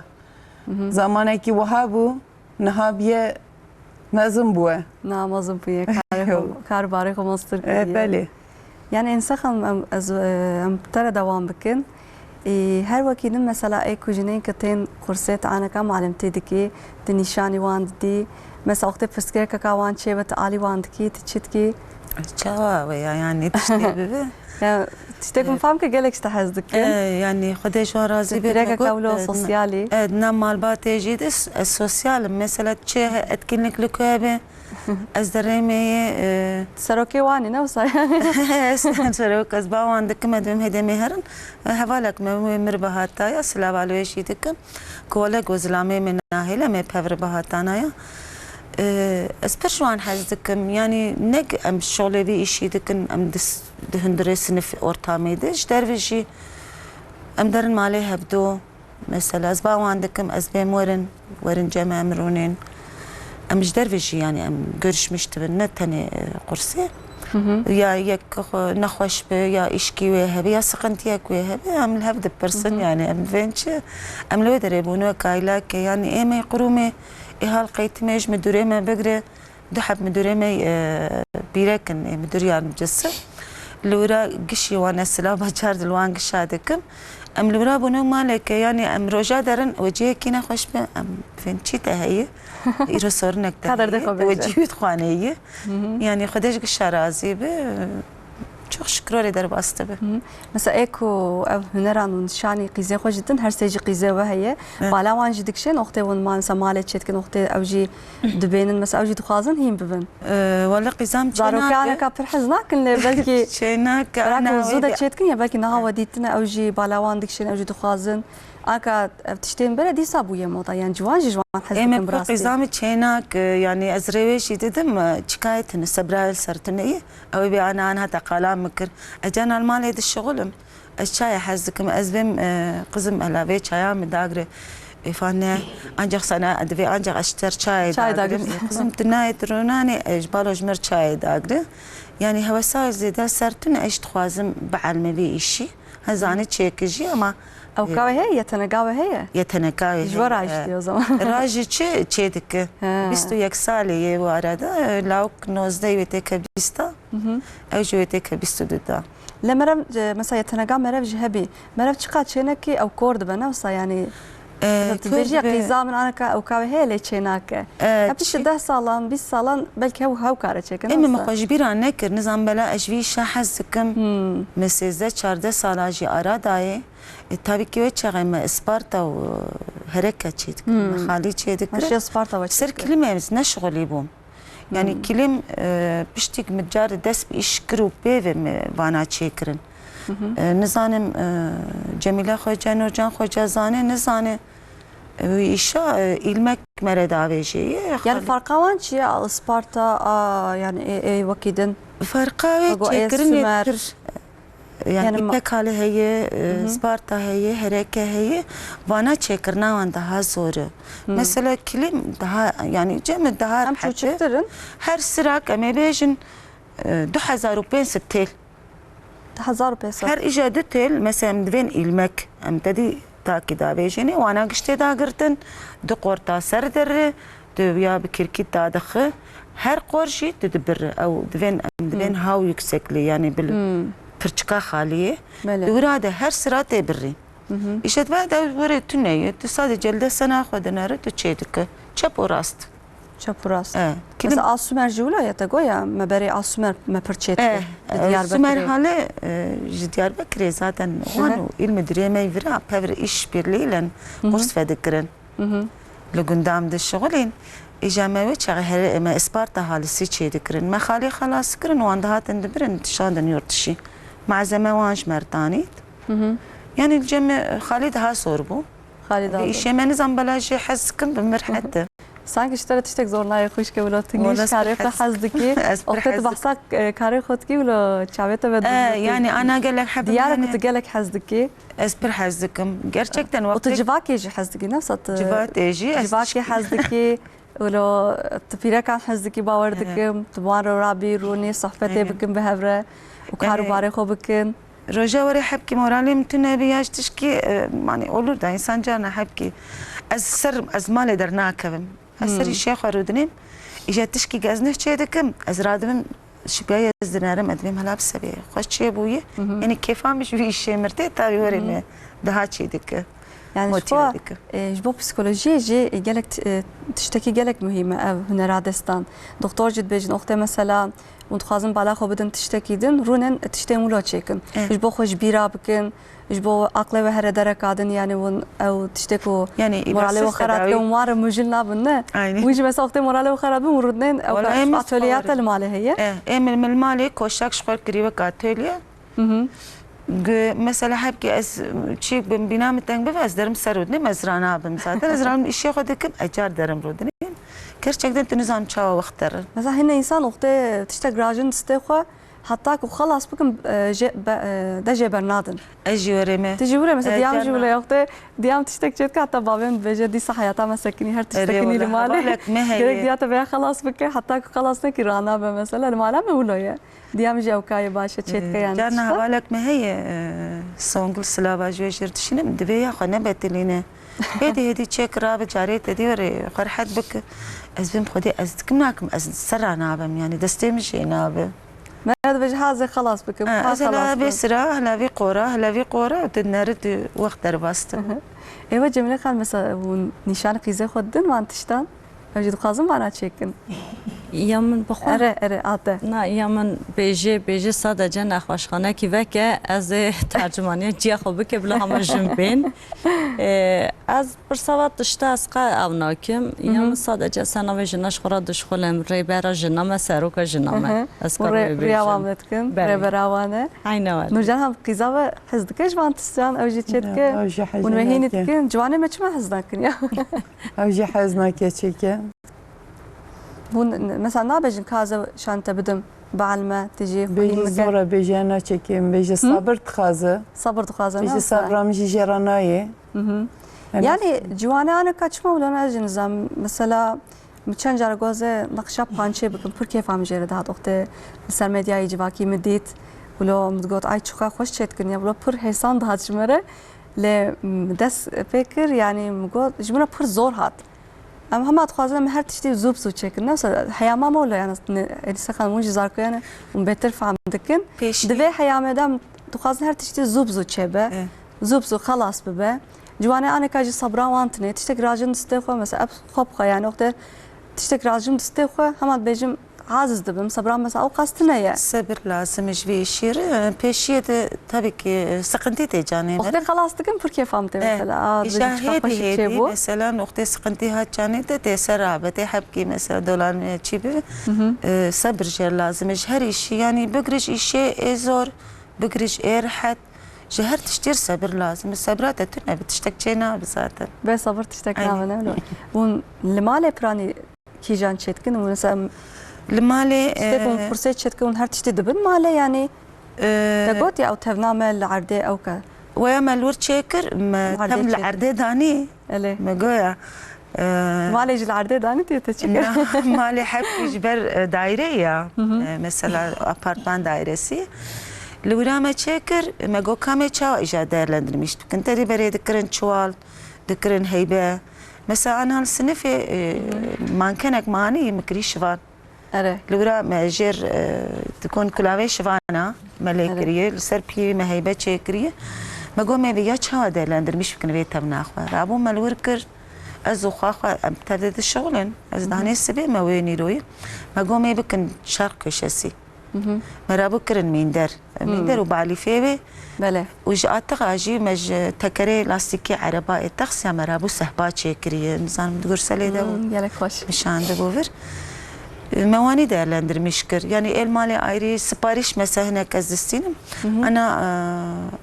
Hı hı. Zamanekî wiha bû, niha biye mezin bûye. Niha mezin bûye. Karê xwe, kar barê xwe mestir E, kiriye. belê. Yani Enisa Xanim, em, ez, e, em te re dewam bikin. Ê, her wekî din mesela ê ku jinên ke tên kursê te aneka malimtî dikî, tu nîşanî wan didî. Mesela wextê pirsgirêkeka wan çêbe, tu alî wan dikî, tu çi dikî? Çawa we ya, yani tiştê bibe? Ya, tiştê ku Ee, fam ke gelek ji te hez dikin. Ee, yani Xwedê ji wan razî be. Pirsgirêkeka wilo sosyalî. Evet, na malbatê jî de s-, e, sosyal im. Mesela çi etkinlik li ku hebe, ez derê me yê, e, Serokê wan î, ne wisa yani? Ez serok, ez ba wan dikim, ez dibêm hêdê me herin. E, hevalek me, wê mir bi hataya, silav alwêşî dikim. Kolek û zilamê me nahêle, me pevri bi hatana ya. Ee, ez pir ji wan hez dikim. Yanî ne em şolê vî îşî dikin, em di s-, di hundirê sinif ortamê de. Ji derve jî em derin malê hevdo. Mesela ez ba wan dikim, ez bêm werin, werin cem em rûnên. Em ji derve jî, yanî em görüşmüş dibin, ne tenê, e, qursê. Ya yek xwe nexweş be, ya îşkî wê hebe, ya sıkıntıyek wê hebe, em li hev dipirsin, yanî em bên çi, em li wê derê bûn wek aylake, yanî ê me qurûmê, ê halqeytimê ji midûrê me bigre, du heb midûrê me, e, bîrekin, ê midûriyan cisi. Li wira gişî wan ez silava car dil wan gişa dikim. Em li wira bûne maleke, yanî em roja derin, weciyekî nexweş be, em bên çî te heye. Îro sorinek te Ka derdê heye, xwe te bêje. Wecî wî dixwanê ye. Yanî Xwedê ji gişa razî be. Çok şükür orê derbas dibe. Hı. Mesela ê ku ev huneran û nişanî qîzê xwe jî din, her sê jî qîzê we heye. Evet. Bala wan jî dikişên, oxtê wan ma-, mesela malê çêdikin, oxtê ew jî dibênin, mesela ew jî dixwazin hîn bibin. Ee, wele qîzam çênake. Zarokê aneka pir hez nakin lê belkî çênake, bera ku ana zû wê de de çêdikin ya belkî niha we dîtine ew jî bala wan dikişên, ew jî dixwazin. Anka ev tiştên bere dîsa bûye moda, yan ciwan jî ji wan hez dikin bi rastî. Ê me qîzamî çênake, yanî ez rê wê jî didim, çikayê tune, sebrayê li ser tune ye. Ew ê bê ana, ana heta qala min kir. Ez canan li malê dişixulim. Ez çayê hez dikim. Ez bêm, e, qizim ela vê çaya min dagre. Ê fa ne, ancak sana divê ancak ez ji te re çayê Çay dagrim. Dagrim. Ê, qizim tu nayê tu ronanê, e, ji balo ji me re çayê dagre. Yanî hewesa zêde li ser tune, ez jî dixwazim bielme vê îşî. Hezanî çêkir jî ama Ew ka wê heye, yeteneka wê heye? Yeteneka wê heye. Ji we rajî diye o zaman. Rajî çi çê dike? He. Bîst û yek salê yê bu arada. Lawik nozdeh wê têke bîsta. Ew jî wê têke bîst û du da. Lê merev, e, mesela yeteneka merev jî hebî. Merev çiqa çênekî ew kor dibe, ne wisa yanî? E, Mesela tu kor bêjî ya dibe. Qîza min aneka ew ka wê heye lê çênake. E, Hep işte çi- deh salan, bîst salan belkî hew, hew kare çêkin, Ê min wisa. Xwe ji bîra nekir. Nizam bela ez ji vî îşa hez dikim. Hmm. Me sêzdeh çardeh sala jî ara dayê. E, tabii ki wê çaxê me Isparta û Hereke çêdikirin, Hmm. me xalî çêdikirin. Her şey Isparta ve Ser çêdikirin. Kilimê ez neşixulî bûm. Yanî Hmm. kilim, e, piştîk min carê dest bi îş kir û pê ve me vana çêkirin. E, nizanim, e, Cemîle Xoca, Nurcan Xoca zane, nizane, e, wî îşa, e, îlmek mere davêjê ye. Yani farqa wan çi ye? Al Isparta, a, yani ê, ê wekî din. Farqa wê Ago ê çêkirinê Sümer. Pir, yani, Yani ma- İpek Hali heye, e, Hı hı. Sparta heye, Hereke heye. Vana çêkirina wan daha zor e. Hı. Mesela kilim daha, yani cem daha Em rehet e. Çûçiktir in. Her sirak em ê bêjin, e, du hezar û pênc sed têl. Du hezar û pênc sed. Her îja du têl, mesela em divên îlmek, em te dî takî davêjênê, wana giştê dagirtin, du qorta ser derê, tu ya bi kirkît dadixi, her qor jî tu dibir, ew divên, em divên Hmm. haw yüksekliği, yani bil Hmm. pirçika xaliyê. Belê. Di wira de her sira tê birî. Hı hı. Îşet ve de were tune ye, tu sadece elde sena xwe dinere, tu çê dike. Çep û rast. Çep û rast. E, kilim- Mesela a Sümer jî wilo ye te goya, me berê a Sümer me pir çêt E, kir. Di e, Diyarbekirê. Sümer Hale, e, ji Diyarbekirê zaten Hı hı. wan û îl müdürê me vira pevr iş birliğiyle Hı hı. kurs vedikirin. Hı hı. Li gundam de şixulên. Îja me wê çaxê here me Isparta halisi çêdikirin. Me xalê xelas kirin, wan dihatin dibirin, dişandin yurt dişî. Malzeme wan ji me re danît. Hı hı. Yani li cem me xalê daha zor bû. Xalê daha Vê zor. Îşê me nizam bela jê hez dikim bi mir hete. Sanki ji te re tiştek zor nayê xwişke wilo tu Wala gîş ez karê pir xwe hez hez dikî. Ez pir Oxte tu hez dikim. Behsa, e, karê xwe dikî wilo çavê te ve E, dûr yani ana gelek heb Diyar hene. Ku tu gelek hez dikî. Ez pir hez dikim. Gerçekten Û tu wextê civakê jî hez dikî, ne wisa tu Civatê jî ez Civakê tişkî- hez dikî, wilo tu pîrekan hez dikî, bawer Ehe. Dikim, tu bi wan re rabî, rûnî, sohbetê Ehe. Bikin bi hev re û kar û Yani barê xwe bikin. Roja were hebkî moralê min tune bî ya ji tişkî, e, yani olur da insan carna hebkî. Ez ser, ez malê dernakevim. Ez ser Hmm. Îşê xwe rûdinêm. Îja tişkî geznih çê dikim. Ez radibim şipiya ez dinerim, ez dibêm hela bi sebê xwe çê bûye. Hı hı. Yani kêfa min ji wî îşê min tê, tabi were Hı hı. Me daha çê dike. Yani ji Motive bo, dike. E, ji bo psikolojiyê jî gelek t-, e, tiştekî gelek muhîm e ev hunera destan. Doktor jî dibêjin, oxtê mesela hûn dixwazin bala xwe bidin tiştekî din, rûnin tiştên wilo çêkin. E. Ji bo xwe ji bîra bikin, ji bo aqlê we here dereka din, yani hûn ew tiştê ku Yani moralê we xera dike, hûn wan re mujil nabin, ne? Aynen. Hûn jî mesela wextê moralê we xera bin, hûn rûdinên ew Wala ka-, em atölyeya te li malê heye? E, em li malê koşak ji xwe kirî wek atölye. Hı hı. Gi-, mesela hebkî ez çî bin bîna min teng bibe, ez derim ser rûdinêm, ez ranabim zaten. Ez ranabim îşê xwe dikim, ez car derim rûdinêm. Gerçekten tu nizam çawa wext derin. Mesela hine insan wextê tiştek rajin distê xwe, heta ku xelas bikin, e, jê, be, e, de jê bernadin. Ez jî werê me. Tu jî wire mesela, e, diyam jî wile wextê diyam tiştek çêdike, heta bavê min dibêje dîsa heyata me sekinî, her tiştekinî li malê. Hevalek me heye. Gerek diya te veya xelas bike, heta ku xelas nekî ranabe mesela. Li mala me wilo ye. Diyam jî ewkayê baş e, çêdike yani. Carna hevalek me heye, e, Songul, silava ji wê jî dişînim, divê ya xwe nebetilîne. Hêdî hêdî çêkir rabe, carê te dî were xwe rehet bike. Ez bêm xwedê ez dikim nakim, ez ser ra nabim yani, destê min jê nabe. Me dibêje hazê xelas bikim, ha, ez hela xelas bê sira, hela vî qora, hela vî qora û tu neri tu wext derbas tu. Ê we Cemîle Xan, mesela hûn nîşanî qîzê xwe didin van tiştan? Em jî dixwazin vana çêkin. Ya min bi xwe? Ere, ere, a te. Na, ya min bêjê, bêjê sadece nexweşxanekî veke, ez ê tercimaniya ciya xwe bike, bila hema jin bên. Ee, ez pirsa va tişta ez qe ew nakim. Ya min sadece ez navê jina ji xwe re dişxulim, rêbera jina me, seroka jina me. Ez qe rê-, rêbêjim. Rêya wan me dikin, belê, rêbera wan e. Aynen öyle. Nurcan, hem qîza ve hez dike ji van tiştan, ew jî çê dike? Ya, ew jî hez nake. Hûn wehînî dikin, ciwanê me çima hez nakin ya? Ew jî hez nake çêke. Hûn, mesela, nabêjin ka ez şan te bidim, bielme, tu jî xwîn bike. Bêjî zor e, bêjî naçekê, bêjî sabir dixwaze. Sabir dixwaze, ne? Bêjî sabra min jî jê re nayê. Hı hı. Yani, ciwane aneka çima wilo ne, ez jî nizam. Mesela, min çend cara goze nexşa pançê bikim, pir kêfa min jê re dihat. Wextê li ser medyayê civakî min dît, wilo min digot, ay çiqa xweş çêdikin ya, wilo pir hêsan dihat ji me re. Lê, m, dest pê kir, yani, min got, ji min re pir zor hat. Em hema dixwazin em her tiştî zû bi zû çêkin. Ne wisa heyama me wilo, yani, ne, Enîse Xanim, hûn jî zarokê ne, hûn bêtir fehm dikin. Pêşî. Di vê heyamê de em dixwazin her tiştî zû bi zû çêbe. E. Zû bi zû xelas bibe. Ciwanê aneka jî sebra wan tune. Tiştek rajin distê xwe, mesela, ev xwe bi xwe, yani, wextê tiştek rajin distê xwe, hema dibêjim, aciz dibim, sebra me mesela ew qas tune ye. Sebir lazim e ji vê îşê re. Pêşiyê de tabii ki, e, sıkıntı tê canê me. Wextê xelas dikim, pir kêfa min tê, eh, mesela. A, îşa dibêjim, çiqa hêdî xweşik hêdî çêbû. Mesela noqtê sıkıntı hat canê te, tê ser rabe, tê hebkî mesela dolan, e, çî bi. Hı hı. E, sebir jê lazim e ji her îşî, yani bigiriş îşê ê zor, bigiriş ê rehet. Ji her tiştî re sebir lazim e. Sebra te tune bi tiştek çê nabe zaten. Bê sebir tiştek nabe, ne wilo. Hûn li malê piranî kîjan çêdikin? Û mesela li malê, tiştê ku hûn, e, qursê çêdikin, hûn her tiştî dibin malê, yanî, e, te got ya ew tevna me li erdê ew ke. Weya me li wir çêkir, me tev li erdê danî. Elê. Me goya, e, malê jî li erdê danî diye te çi kir? Na, malê hepkî ji ber, e, daire ya. Hı hı. E, mesela apartman dairesi. Li wira me çêkir, me got ka me çawa îja değerlendirmiş dikin. Terî berê dikirin çiwal, dikirin heybe. Mesela, ana li sinifê, e, mankenek manî min kirî şivan. Ere. Li wira me jêr, e, dikon kulavê şivana me lê kiriye, li ser piyê me heybe çêkiriye. Me got, me vê ya çawa değerlendirmiş bikin vê tevna xwe. Rabû me li wir kir, ez û xwe xwe em tevde dişixulin. Ez danê sibê me wê nîroyê. Me got, me bikin şerq köşesi. Hı hı. Me rabû kirin mînder. Hı. Mînder û balîfê wê. Belê. Û ji atixa jî me ji tekerê lastîkê ereba ê taksiya me rabû sehpa çêkiriye. Nizanim di Gurselê de bû. Hmm, gelek xweş. Nişandibû vir. Me wanî değerlendirmiş kir. Yani êl malê ayrî sipariş mesela hinek ez distînim. Hı hı. Ana,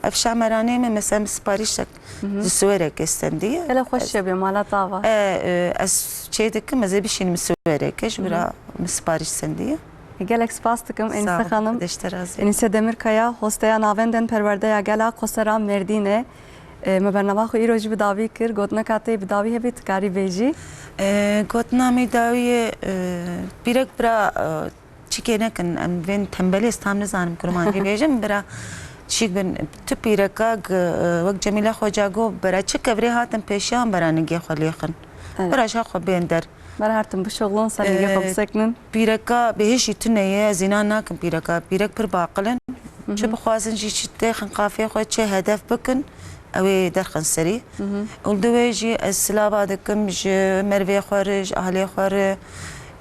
e, ev şameranê me mesela min siparişek Hı hı. Ji Siwêrekê stendiye. Gelek xweş çêbûye, mala te ava. E, e, ez çê dikim, ez ê bişînim Siwêrekê, ji bira min sipariş stendiye. Gelek spas dikim, Enîse Xanim. Sağ ol, Xwedê ji te razî. Enîse Demirkaya, hosteya Navendên Perwerdeya Gela Kosera Mêrdînê. E, me bernama xwe îro jî bi dawî kir, gotineka te bi dawî hebî, tu karî bêjî. E, gotina min dawiyê, e, pîrek bira, e, Çikê nekin, em vên tembelê, ez tam nizanim kurmancî bêjim, bira çîk bin. Tu pîreka g-, wek Cemîle Xoca got, bira çi kevirê hatin pêşiyan, bira ningê xwe lêxin. Evet. Bira ji xwe bên der. Bira her tim bişuxulin, ser ningê xwe, e, bisekinin. Pîreka bêhişî tune ye, ez înan nakim pîreka. Pîrek pir baqil in. Hı hı. Çi bixwazin jî, çi têxin qafiyê xwe, çi hedef bikin. Ew ê derxin serî. Hı hı. Û li wê jî ez silava dikim ji mervê xwe re, ji ahlê xwe re,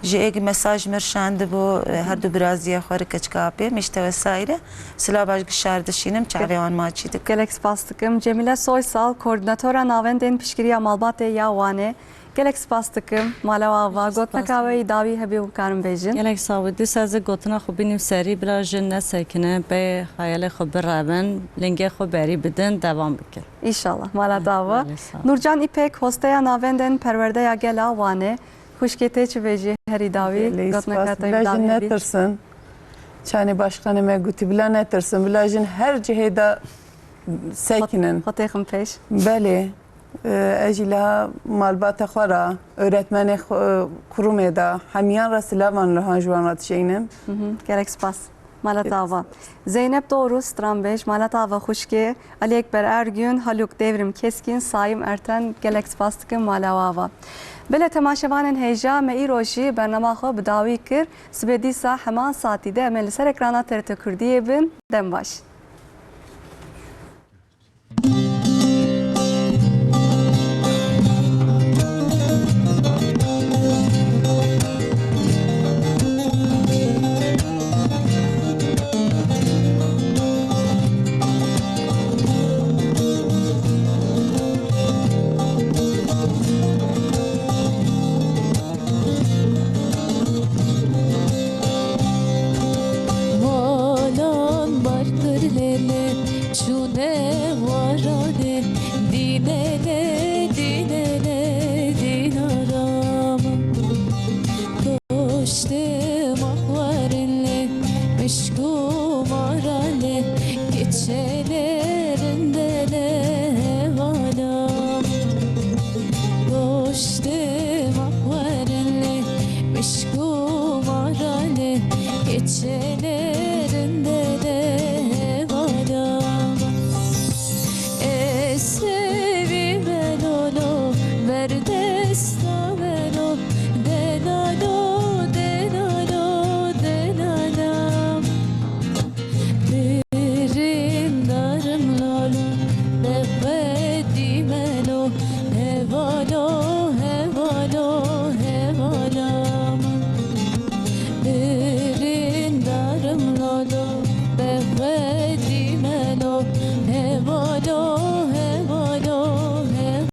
ji êgî mesaj mir şandibû, e, her du biraziyê xwe re, keçika apê, mişte vesaire. Silava ji gişar dişînim, çavê wan maçî dikim. Gelek spas dikim. Cemîle Soysal, koordînatora Navendên Piştgiriya Malbatê ya Wanê. Gelek spas dikim. Mala we ava, gotineka we yî dawî hebî û bikarim bêjin. Gelek sax bî. Dîsa ez ê gotina xwe bînim serî, bila jin nesekine, bê xeyalê xwe birevin, lingê xwe berî bidin, devam bikin. Înşallah. Mala te ava. Gelek sax bî. Nurcan Îpek, hosteya Navendên Perwerdeya Gela Wanê. Xwişkê tê çi bêjî herî dawî, Gelê gotineka spas. te Bila jin dawî bî. Netirsin. Çanê başkanê me gotî, bila netirsin, bila jin her cihê de sekinin. Xwe têxim pêş. Belê, e, ez jî liha malbata xwe re, öğretmenê xwe, e, qurumê de, hemiyan re silavan liha ji wan re dişeynim. Mhm, gelek spas. Mala te ava. Zeynep Doğru, stranbêj, mala te ava xwişkê, Ali Ekber Ergün, Haluk Devrim Keskin, Saim Erten, gelek spas dikim, mala we ava. Belê temaşevanên hêja, me îro jî bernama xwe bi dawî kir. Sibê dîsa heman saetî de em ê li ser ekrana T R T Kurdiyê bin. Dem baş.